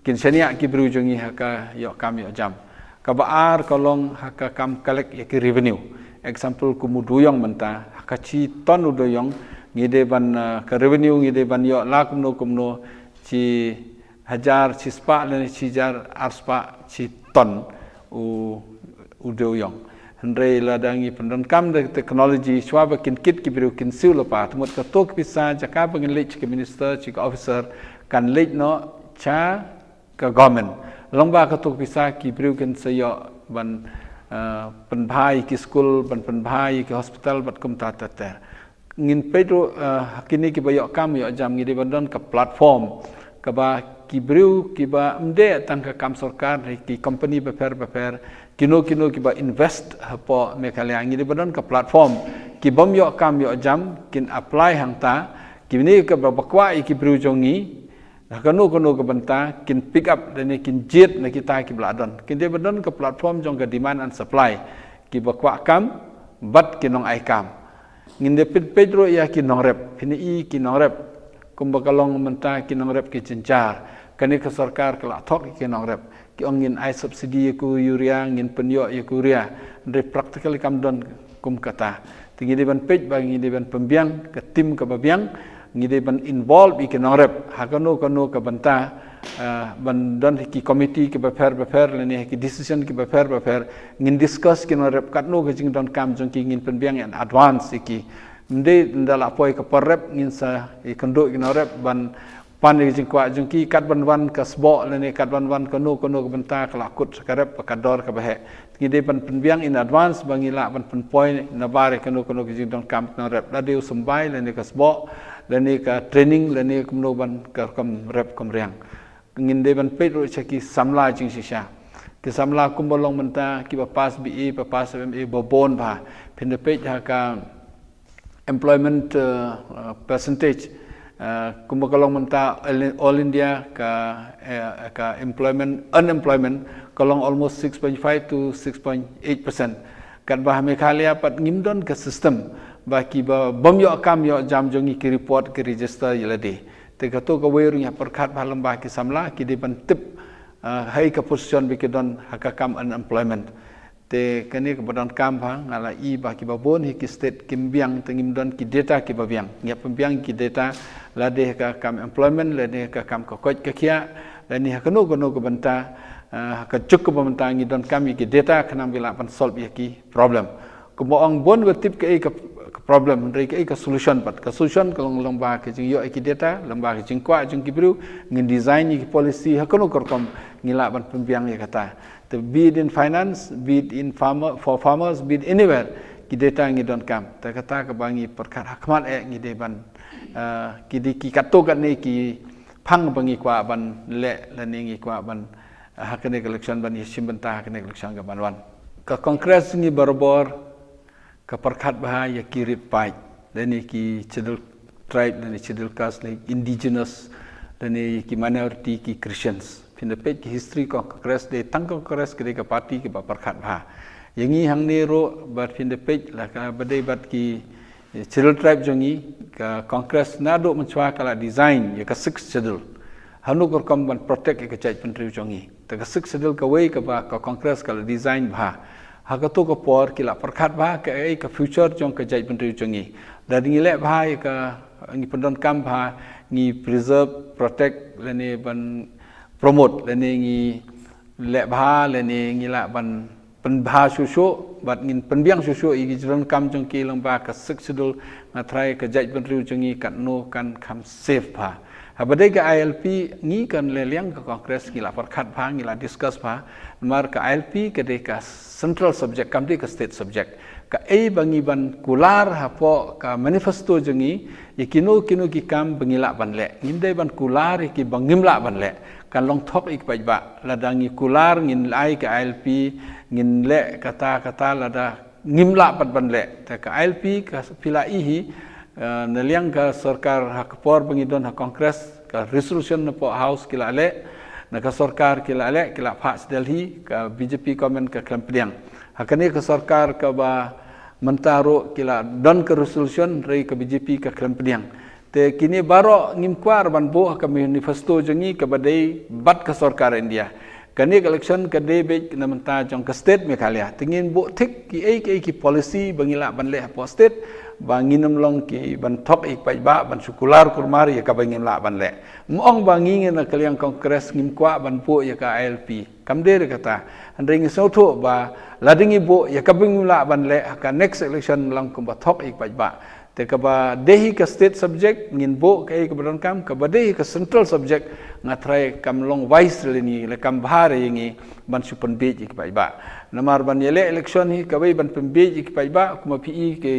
kin shaniah ki briew jong ngi ha ka ïoh kam ïoh jam. Kaba ar ka long ha ka kam collect ïa ki revenue. Example kum u dewïong mynta, ha ka shi ton u dewïong ngi dei ban, uh, ka revenue ngi dei ban ïoh la kumno kumno, shi hajar shi spah lane shi hajar ar spah shi ton u, u dewïong. Hynrei lada ngi pyndonkam da technology, shuwa ba kin kit ki briew kin siew lypa, te mut kato ka pisa, jaka ba ngin leit sha ka minister, sha ka officer, kan leit noh sha ka government. Lyngba kato ka pisa ki briew kin sa ïoh ban, eh, pynbha ïa ki skul, ban pynbha ïa ki hospital bad kumta ter ter. Ngin peit ruh, eh, ha kine kiba ïoh kam ïoh jam, ngi dei ban don ka platform kaba ki briew kiba ym dei tang ka kam sorkar, ki company bapher bapher, kino kino kiba invest hapoh Meghalaya, ngi dei ban don ka platform, ki bym ïoh kam ïoh jam kin apply hangta. Kine kiba kwah ïa ki briew jong ngi ha kano kano ka bynta kin pick up lane kin jied na kita kiba la don. Kin dei ban don ka platform jong ka demand and supply, kiba kwah kam bad ki nong ai kam. Ngin dei peit peit ruh ïa ki nongrep, phin i ki nongrep kumba ka long mynta, ki nongrep ki jynjar. Kane ka sorkar ka la thok ïa ki nongrep, ki ong ngin ai subsidy ïa ka urea, ngin pynïoh ïa ka urea. Hynrei practically kam don kum kata. Te ngi dei ban peit ba ngi dei ban pynbiang ka team kaba biang, ngi dei ban involve ïa ki nongrep ha kano kano ka bynta, Ah, ban don ha ki committee kiba pher ba pher lane ha ki decision kiba pher ba pher, ngin discuss ki nongrep katno ka jingdonkam jong ki, ngin pynbiang in advance ïa ki. Ym dei ynda la poi ka por rep ngin sa ïakynduh ki nongrep ban pan ïa ka jingkwah jong ki, kat ban wan ka sboh lane kat ban wan kano kano ka bynta ka la kut ka rep ka dor kaba heh. Ngi dei ban pynbiang in advance ba ngi lah ban pynpoi nabar ïa kano kano ka jingdonkam ki nongrep, lada u symbai lane ka sboh lane ka training lane kumno ban ka rukom rep kum riang. Ngin dei ban peit ruh sha ki samla jingshisha. Ki samla kumba long mynta kiba pass B A, ba pass M A ba bun bha. Phin da peit ha ka employment, uh, uh, percentage, uh, kumba ka long mynta All, All India ka, eh, ka employment, unemployment ka long almost six point five to six point eight percent. Katba ha Meghalaya pat ngim don ka system ba kiba bym ïoh kam ïoh jam jong ngi ki report ki register ïa lade. Te kato kawei ruh ngi hap pyrkhat bha lyngba ki samla, ki dei ban tip, ah, ha i ka position ba ki don ha ka kam unemployment. Te kane kaba donkam bha, nga la i ba kiba bun hi ki state kim biang, te ngim don ki data kiba biang. Ngi hap pynbiang ki data lade ha ka kam employment, lade ha ka kam ka koit ka khiah, lane ha kano kano ka bynta, ah, ha ka juk kaba mynta ngi donkam ïa ki data khnang ba lah ban solve ïa ki problem. Kumba ong bun ba tip kaei ka, ka problem, hynrei kaei ka solution pat. Ka solution ka long lyngba ka jingïoh ïa ki data, lyngba ka jingkwah jong ki briew, ngin design ïa ki policy ha kano ka rukom ngi lah ban pynbiang ïa kata. Te be it in finance, be it in farmer, for farmers, be it anywhere, ki data ngi donkam. Te kata kaba ngi pyrkhat ha khmat eh ngi dei ban, ah, ki dei ki katto katne ki phang ba ngi kwah ban leh lane ngi kwah ban, ah, ha kane ka election ban ïashim bynta ha kane ka election ka ban wan. Ka Congress ngi barabor ka pyrkhat bha ïa ki rit paid, lane ki scheduled tribe, lane scheduled caste, lane indigenous, lane ki minority, ki Christians. Phin da peit ki history ka Congress, dei tang ka Congress ka dei ka party kaba pyrkhat bha. Ïa ngi hangne ruh bad phin da peit la kaba dei bad ki, eh, scheduled tribe jong ngi, ka Congress naduh mynshuwa ka la design ïa ka sixth schedule. Hano ka rukom ban protect ïa ka jaitbynriew jong ngi. Te ka sixth schedule kawei kaba ka Congress ka la design bha. Ha kato ka por ki la pyrkhat bha kaei ka future jong ka jaitbynriew jong ngi. Lada ngi leh bha ïa ka, ngi pyndonkam bha, ngi preserve, protect, lane ban promote, lane ngi leh bha, lane ngi lah ban pynbha shuh shuh, bad ngin pynbiang shuh shuh ïa ki jingdonkam jong ki lyngba ka sixth schedule, nga tharai ka jaitbynriew jong ngi katno kan kham safe bha. Haba dei ka I L P ngi kan leh liang ka Congress ngi la pyrkhat bha, ngi la discuss bha. Namar ka I L P ka dei ka central subject, kam dei ka state subject. Kaei ba ngi ban kular hapoh ka manifesto jong ngi, ïa kino kino ki kam ba ngi lah ban leh. Ngim dei ban kular ïa kiba ngim lah ban leh. Kan long thok ïa ki paidbah. Lada ngi kular ngin ai ka I L P, ngin leh kata kata lada ngim lah pat ban leh. Te ka I L P ka phi la i hi, eh, na liang ka sorkar ha ka por ba ngi don ha Congress, ka resolution napoh House ki la leh, na ka sorkar ki la leh, ki la phah sha Delhi, ka B J P government ka khlem pdiang. Ha kane ka sorkar kaba mynta ruh ki la don ka resolution, hynrei ka B J P ka khlem pdiang. Te kine baroh ngim kwah ban buh ha ka manifesto jong ngi kaba dei bad ka sorkar India. Kane ka election ka dei beit na bynta jong ka state Meghalaya. Te ngin buh thik kiei kiei ki policy ba ngi lah ban leh hapoh state, ba ngin ym long ki ban thok ïa ki paidbah ban shu kular kulmar ïa kaba ngim lah ban leh. Ym ong ba ngi na ka liang Congress ngim kwah ban buh ïa ka I L P. Kam dei ruh kata. Hynrei ngi sngewthuh ba lada ngi buh ïa kaba ngim lah ban leh ha ka next election long kumba thok ïa ki paidbah. Te kaba dei hi ka state subject ngin buh kaei kaba donkam, kaba dei hi ka central subject nga tharai kam long wise ruh ïa ngi, lane kam bha ruh ïa ngi ban shu pynbiej ïa ki paidbah. Namar ban ïaleh election hi kawei ban pynbiej ïa ki paidbah, kumba phi i ka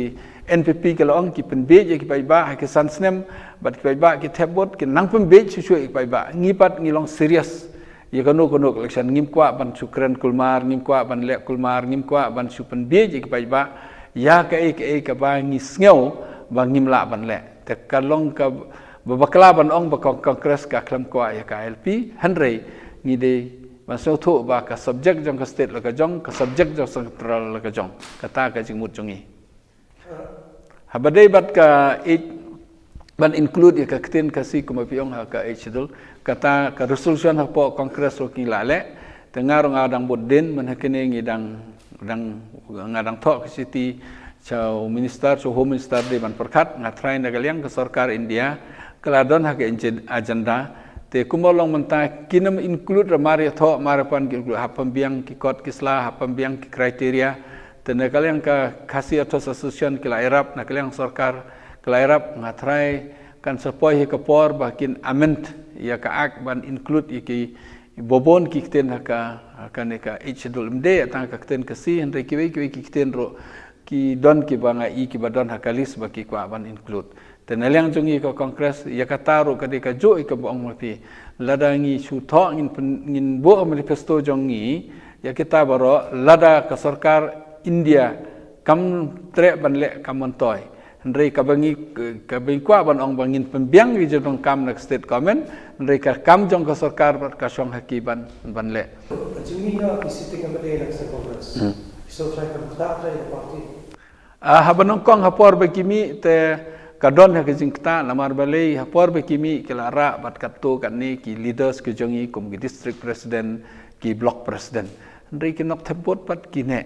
N P P ka la ong ki pynbiej ïa ki paidbah ha ki san snem, bad ki paidbah ki thep vote, ki nang pynbiej shuh shuh ïa ki paidbah. Ngi pat ngi long serious ïa kano kano ka election, ngim kwah ban shu kren kulmar, ngim kwah ban leh kulmar, ngim kwah ban shu pynbiej ïa ki paidbah ïa kaei kaei kaba ngi sngew ba ngim lah ban leh. Te ka long kaba bakla ban ong ba ka Congress ka khlem kwah ïa ka I L P, hynrei ngi dei ban sngewthuh ba ka subject jong ka state la ka jong, ka subject jong central la ka jong. Kata ka jingmut jong ngi. Haba dei bad ka eight, ban include ïa ka ktien Khasi kumba phi ong ha ka eighth schedule, kata ka resolution hapoh Congress ruh ki la leh. Te nga ruh nga dang bud dien, mynta kine ngi dang, dang, nga dang thoh ka shithi sha u minister, sha u home minister dei ban pyrkhat. Nga tharai na ka liang ka sorkar India ka la don ha ka agenda, Te kumba long mynta kin ym include ra mar ïathoh mar ïapan ki include ha pynbiang ki kot ki sla, ha pynbiang ki criteria. Te na ka liang ka Khasi Authors Association ki la ïarap, na ka liang sorkar ki la ïarap, nga tharai kan sa poi hi ka por ba kin amend ïa ka Act ban include ïa ki babun ki ktien ha ka, ha kane ka Eighth Schedule. Ym dei tang ka ktien Khasi, hynrei kiwei kiwei ki ktien ruh ki don kiba nga i kiba don ha ka list ba ki kwah ban include. Te na liang jong ngi ka Congress, ïa kata ruh ka dei kajuh ïa kaba ong ma phi. Lada ngi shu thoh ngin pyn-, ngin buh manifesto jong ngi, ïa kita baroh, lada ka sorkar India kam treh ban leh, kam myntoi. Hynrei kaba ngi, kaba ngi kwah ban ong ba ngin pynbiang ïa ki jingdonkam na ka state government, hynrei ka kam jong ka sorkar bad ka shong ha ki ban, ban leh. Ka jingmih noh ki sitting M L A na ka state Congress. Hmm. So try kam kata try ka party. Ah, haba nyngkong ha por ba ki mih te ka don ha ka jingktah, namar balei ha por ba ki mih ki la rah bad katto katne ki leaders ki jong ngi kum ki district president, ki block president. Hynrei ki Nongthymmai pat ki neh.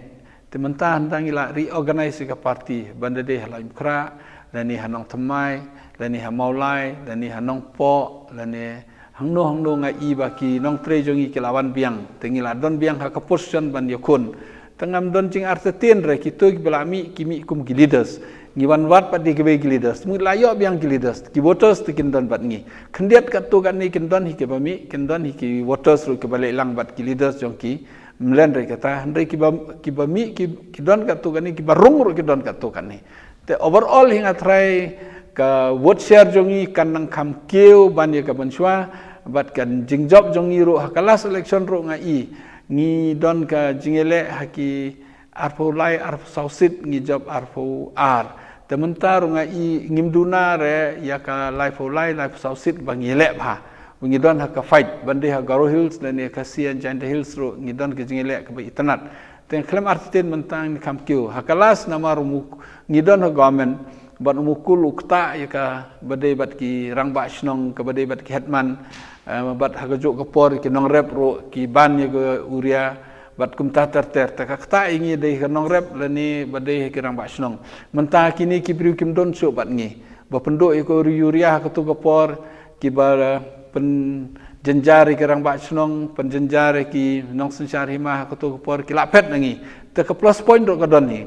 Te mynta hynda ngi la reorganize ïa ka party, ban da dei ha Laitumkhrah, lane ha Nongthymmai, lane ha Mawlai, lane ha Nongpoh, lane hangno hangno nga i ba ki nongtrei jong ngi ki la wan biang, te ngi la don biang ha ka position ban ïakhun. Te ngam don jingartatien re, kito kiba la mih, ki mih kum ki leaders. Ngi wan wad pat da kiwei ki leaders. Ngi la ïoh biang ki leaders, ki voters te kin don bad ngi. Khyndiat katto katne kin don hi kiba mih, kin don hi ki voters ruh kiba leit lang bad ki leaders jong ki. Ym lehse re kata, hynrei kiba, kiba mih, ki, ki don katto katne, kiba rung ruh ki don katto katne. Te overall hi nga tharai ka vote share jong ngi kan nang kham kiew ban ïa ka mynshuwa, bad ka jingjop jong ngi ruh ha ka last election ruh nga i ngi don ka jingïaleh ha ki arphew lai, arphew saw seat, ngi jop arphew ar. Te mynta ruh nga i ngim duna re ïa ka laiphew lai, laiphew saw seat ba ngi leh bha. Ngi don ha ka fight, ban dei ha Garo Hills lane Khasi and Jaintia Hills ruh ngi don ka jingïaleh kaba itynnad. Te khlem artatien mynta ngi kham kiew. Ha ka last namar u muk-, ngi don ha government, bad u Mukul u ktah ïa kaba dei bad ki rangbah shnong, kaba dei bad ki headman, eh, bad ha kajuh ka por ki nongrep ruh ki ban ïa ka urea, bad kumta ter ter. Te ka ktah ïa ngi dei ka nongrep lane ba dei ki rangbah shnong. Mynta kine ki briew kim don shuh bad ngi. Ba pynduh ïa ka urea ha kato ka por, kiba pynjynjar ïa ki rangbah shnong, pynjynjar ïa ki nongsynshar hima ha kato ka por, ki la phet na ngi. Te ka plus point ruh ka don hi.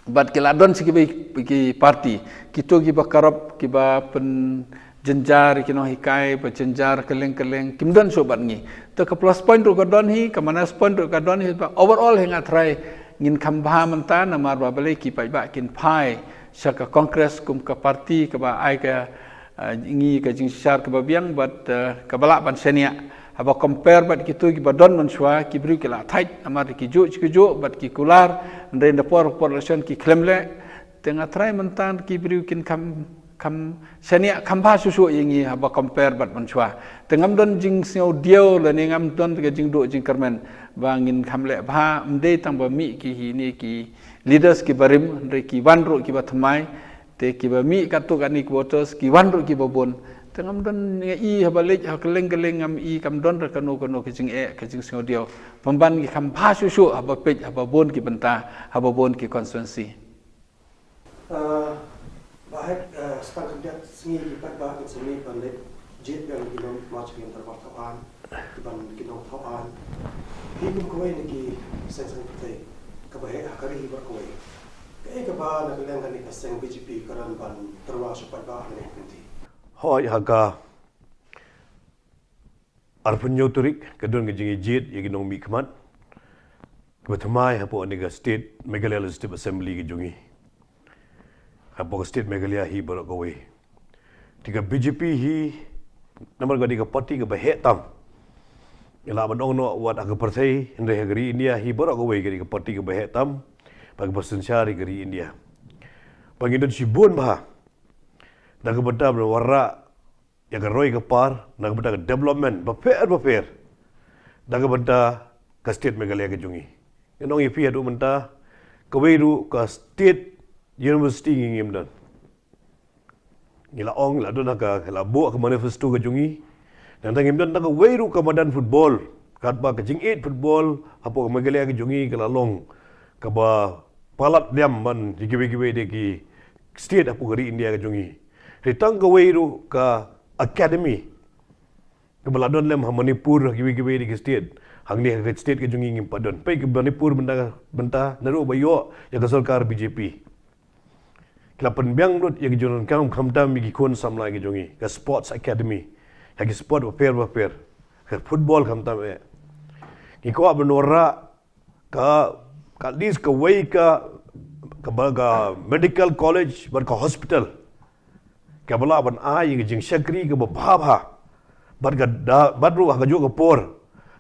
Bad ki la don shi kiwei ki party. Kito kiba karop, kiba pynjynjar ïa ki nonghikai, ba jynjar kylleng kylleng, kim don shuh bad ngi. Te ka plus point ruh ka don hi, ka minus point ruh ka don hi, ba overall hi nga tharai ngin kham bha mynta namar ba balei ki paidbah kin phai sha ka Congress kum ka party kaba ai ka, eh, ngi ka jingsynshar kaba biang bad, eh, kaba lah ban shaniah. Haba compare bad kito kiba don mynshuwa, ki briew ki la thait namar ki juh shi ki juh bad ki kular, hynrei na por por election ki khlem leh. Te nga tharai mynta ki briew kin kham, kham shaniah kham bha shuh shuh ïa ngi haba compare bad mynshuwa. Te ngam don jingsngewdiaw lane ngam don ka jingduh jingkyrmen ba ngin kham leh bha, ym dei tang ba mih ki hi ne ki leaders kiba rim, hynrei ki wan ruh kiba thymmai, te kiba mih katto katne ki voters, ki wan ruh kiba bun. Te ngam don, nga i haba leit ha kylleng kylleng ngam i kam don re kano kano ka jingeh, ka jingsngewdiaw. Pynban ngi kham bha shuh shuh haba peit, haba bun ki bynta, haba bun ki constituency. Ah, Bah Hek, ah, sa tang khyndiat sngi ki paidbah kin sa mih ban leit jied biang ki nong march ki nong thaw aiñ, ki ban ki nong thaw aiñ. Hi kum kawei na ki seng saiñ pyrthei kaba heh ha ka ri hi baroh kawei. Kaei kaba na ka liang kane ka seng B J P ka don ban tyrwa sha paidbah ha kane ka lynti? Hooid, ha ka arphew hynñiew tarik ka don ka jingïajied ïa ki nongmihkhmat kiba thymmai hapoh kane ka state Meghalaya Legislative Assembly ka jong ngi. Hapoh ka state Meghalaya hi baroh kawei. Te ka B J P hi namar ka dei ka party kaba heh tam. Ngi lah ban ong noh wat ha ka pyrthei, hynrei ha ka ri India hi baroh kawei ka dei ka party kaba heh tam bad kaba synshar ïa ka ri India. Ba ngi don shibun bha na ka bynta ban wanrah ïa ka roi ka par na ka bynta ka development bapher bapher na ka bynta ka state Meghalaya ka jong ngi. Ngan ong ïa phi haduh mynta kawei ruh ka state university ngi ngim don. Ngi la ong, ngi la don ha ka, ngi la buh ha ka manifesto ka jong ngi. Nangta ngim don tang kawei ruh ka madan football, katba ka jingïeit football hapoh ka Meghalaya ka jong ngi ka la long kaba palat liam ban ïa kiwei kiwei de ki state hapoh ka ri India ka jong ngi. Hynrei tang kawei ruh ka academy kaba la don lem ha Manipur, ha kiwei kiwei de ki state. Hangne ha ka state ka jong ngi ngim pat don. Peit ka Manipur mynta, mynta naduh ba ïoh ïa ka sorkar B J P, ki la pynbiang lut ïa ki jingdonkam, khamtam ïa ki khun samla ki jong ngi, ka sports academy, ïa ki sport bapher bapher, ka football khamtam eh. Ngi kwah ban wanrah ka, ka at least kawei ka, kaba ka medical college bad ka hospital, kaba lah ban ai ïa ka jingshakri kaba bha bha. Bad ka da, bad ruh ha kajuh ka por,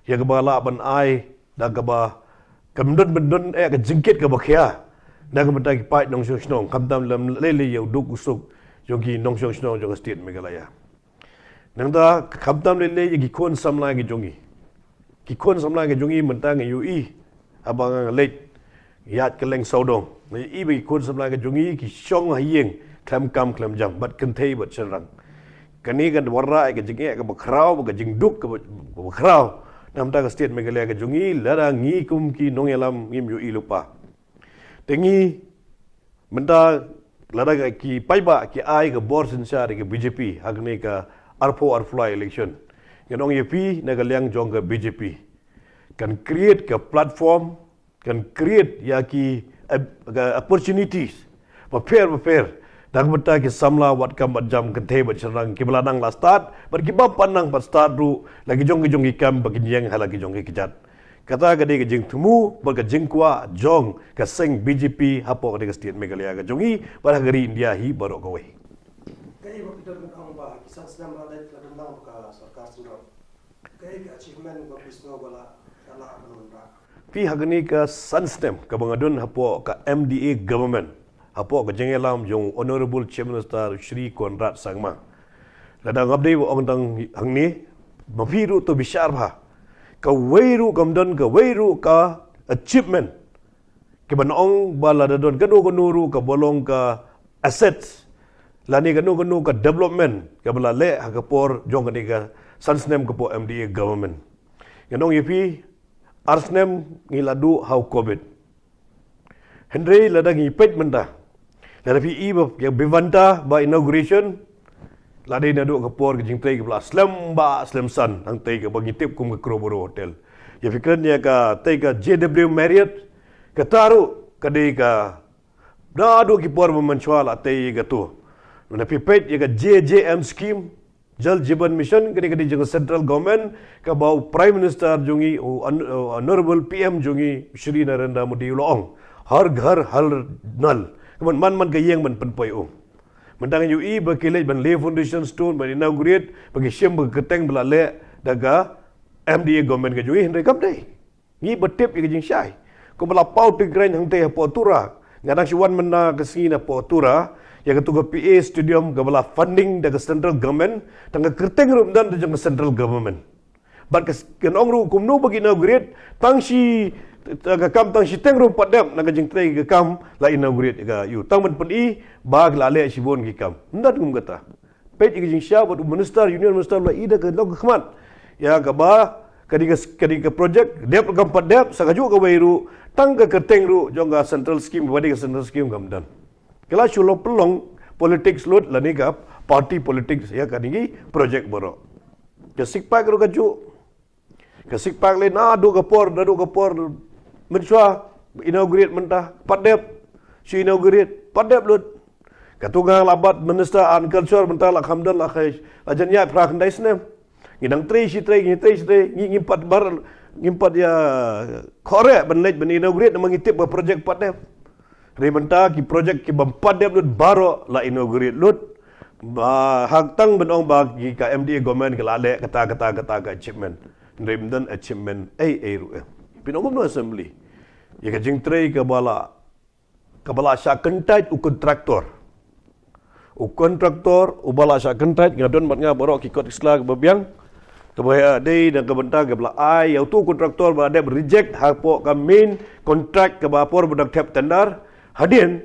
ïa kaba lah ban ai da kaba, kam don ban don eh ka jingkit kaba khia na ka bynta ki paid nongshong shnong, khamtam lem lei lei ïa u duk u suk jong ki nongshong shnong jong ka state Meghalaya. Nangta khamtam lei lei ïa ki khun samla ki jong ngi. Ki khun samla ki jong ngi mynta nga ïohi, haba nga leit ïaid kylleng sawdong, nga ïohi ba ki khun samla ki jong ngi ki shong ha ïing khlem kam khlem jam, bad kynthei bad shynrang. Kane kan wanrah ïa ka jingeh kaba khraw, bad ka jingduk kaba, kaba khraw na ka bynta ka state Meghalaya ka jong ngi, lada ngi kum ki nongïalam ngim ïohi lypa. Te ngi mynta, lada ki paidbah ki ai ka bor synshar ïa ka B J P ha kane ka arphew arphew lai election, ngan ong ïa phi na ka liang jong ka B J P, kan create ka platform, kan create ïa ki, eh, ka opportunities bapher bapher na ka bynta ki samla wat kam bad jam, kynthei bad shynrang, kiba la nang la stad bad kiba pat nang pat stad ruh, la ki jong ki jong ki kam ba kin ïeng ha la ki jong ki kjat. Kata ka dei ka jingthmu bad ka jingkwah jong ka seng B J P hapoh ka dei ka state Meghalaya ka jong ngi, bad ha ka ri India hi baroh kawei. Kaei ba phi don ban ong ba ki san snem ba la leit, la don lang ba ka sorkar syndon, kaei ka achievement ba phi sngew ba la, la lah ban wanrah? Phi, ha kane ka san snem kaba nga don hapoh ka M D A government, hapoh ka jingïalam jong Honorable Chief Minister Shri Conrad Sangma, lada ngam dei ba ong tang hangne, ma phi ruh to bishar bha, kawei ruh kam don kawei ruh ka achievement kiban ong ba lada don kano kano ruh kaba long ka assets lane kano kano ka development kaba la leh ha ka por jong kane ka san snem ka por M D A government. Ngan ong ïa phi, ar snem ngi la duh ha u covid. Hynrei lada ngi peit mynta, lada phi i ba, ïa, bynta ba inauguration, la dei naduh ka por ka jingtrei kaba la slem bah slem san, hangtei kaba ngi tip kum ka Crowborough Hotel. Ïa phi kren ïa ka, tei ka J W Marriott, kata ruh ka dei ka, naduh ki por ba mynshuwa la tei ïa kato. Lada phi peit ïa ka J J M scheme, Jal Jeevan Mission, ka dei, ka dei jong ka central government, kaba u Prime Minister jong ngi, u Hon-, u Honorable P M jong ngi, Shri Narendra Modi, u la ong, "Har ghar har nal." Ka mut man man ka ïing ban pynpoi um. Mynta ngi ïohi ba ki leit ban lay foundation stone, ban inaugurate, ba ki shim ba ka kyrteng ba la leh da ka M D A government ka jong ngi, hynrei kam dei. Ngi ba tip ïa ka jingshai. Kumba la paw tyngreng hangtei hapoh Tura. Nga dang shu wan mynta ka sngi na hapoh Tura, ïa kato ka P A stadium kaba la funding da ka central government, tang ka kyrteng ruh ym don da jong ka central government. Bad ka s-, ngan ong ruh kumno ba ki inaugurate, tang shi, ka kam tang shiteng ruh pat dep na ka jingtrei ka kam la inaugurate ka ïa u. Tang ban pyni ba ki la leh shibun ki kam. Ym don kum kata. Peit ïa ka jingshai bad u minister, union minister, la i da ka long ka khmat. Ïa kaba, ka dei ka, ka dei ka project, dep kam pat dep, sa kajuh kawei ruh, tang ka kyrteng ruh jong ka central scheme, ba dei ka central scheme kam don. Ki la shu long pynlong politics lut, lane ka party politics, ïa ka dei ki project baroh. Ka SICPac ruh kajuh. Ka SICPac lei naduh ka por, naduh ka por mynshuwa, inaugurate mynta, pat dep, shu inaugurate, pat dep lut. Kato nga la bat Minister Art and Culture mynta la kham don la khai, la jan ïaid phra khyndai snem. Ngi dang trei shi trei, ngi trei shi trei, ngi, ngim pat bar, ngim pat ïa khore ban leit ban inaugurate namar ngi tip ba project pat dep. Hynrei mynta ki project kiba ym pat dep lut baroh la inaugurate lut. Ba hangtang ban ong ba ki ka M D A government ka la leh kata, kata, kata ka achievement. Hynrei ym don achievement ei ei ruh eh. Phin ong kumno assembly? Ïa ka jingtrei kaba la, kaba la shah kyntait u contractor. U contractor uba la shah kyntait, nga don bad nga baroh ki kot ki sla kiba biang. Kaba ïa dei na ka bynta kaba la ai ïa uto u contractor ba la dep reject hapoh ka main contract kaba por ba dang thep tender. Hadien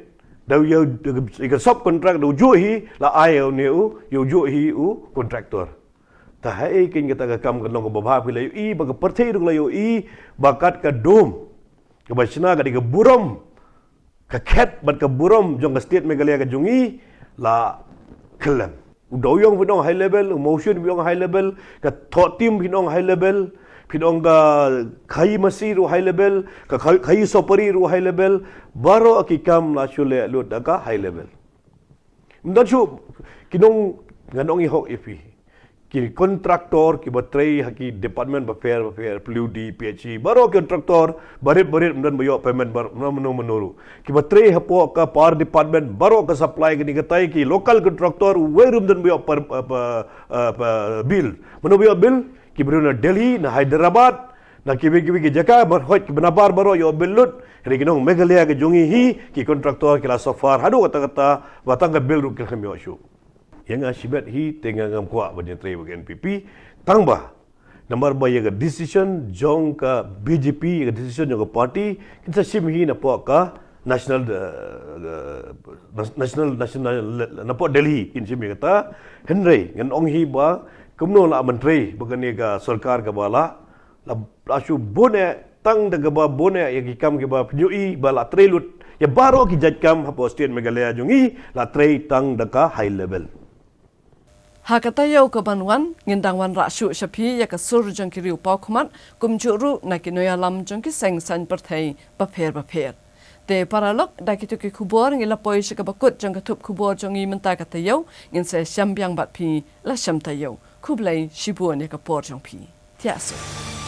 da u ïa, ïa ka sub contract da u juh hi la ai ïa une u, ïa u juh hi u contractor. Te haei kein kata ka kam kan long kaba bha? Phi la ïohi ba ka pyrthei ruh ka la ïohi ba kat ka dum kaba shna, ka dei ka burom, ka khet bad ka burom jong ka state Meghalaya ka jong ngi la khyllem. U Dawïong phin ong high level, u Mawshun phin ong high level, ka Thohtim phin ong high level, phin ong ka Khaimasi ruh high level, ka Khai-, Khaisopari ruh high level, baroh ki kam la shu leh lut da ka high level. Ym don shuh, ki nong, ngan ong i hok i phi. Ki contractor kiba trei ha ki department bapher bapher, P W D, P H E, baroh ki contractor, barit barit ym don ba ïoh payment bar, mano mano mano ruh. Kiba trei hapoh ka power department, baroh ka supply kane katai, ki local contractor, uwei ruh ym don ba ïoh per, eh, pa, eh, pa bill. Mano ba ïoh bill? Ki briew na Delhi, na Hyderabad, na kiwei kiwei ki jaka, bar hoi kiba nabar baroh ïoh bill lut. Hynrei ki nong Meghalaya ka jong ngi hi, ki contractor ki la suffer haduh katta katta, ba tang ka bill ruh kim ïoh shuh. Ïa nga shibit hi te nga ngam kwah ban ïatrei bad ka N P P. Tang ba namar ba ïa ka decision jong ka B J P, ïa ka decision jong ka party, kin sa shim hi napoh ka national, eh, eh, nas-, national, national, napoh Delhi kin shim ïa kata. Hynrei ngan ong hi ba kumno lah ban trei bad kane ka sorkar kaba la, la, la shu bun eh, tang da kaba bun eh ïa ki kam kiba pynïohi ba la trei lut ïa baroh ki jait kam hapoh state Meghalaya jong ngi, la trei tang da ka high level. Ha ka taïew kaban wan, ngin dang wanrah shuh sha phi ïa ka sur jong ki riew paw khmat, kumjuh ruh na ki nongïalam jong ki seng saiñ pyrthei bapher bapher. Te paralok, da kito ki khubor ngi la poi sha kaba kut jong ka thup khubor jong ngi mynta ka taïew, ngin sa ïashem biang bad phi la shem taïew. Khublei shibun ïa ka por jong phi. Thiah suk.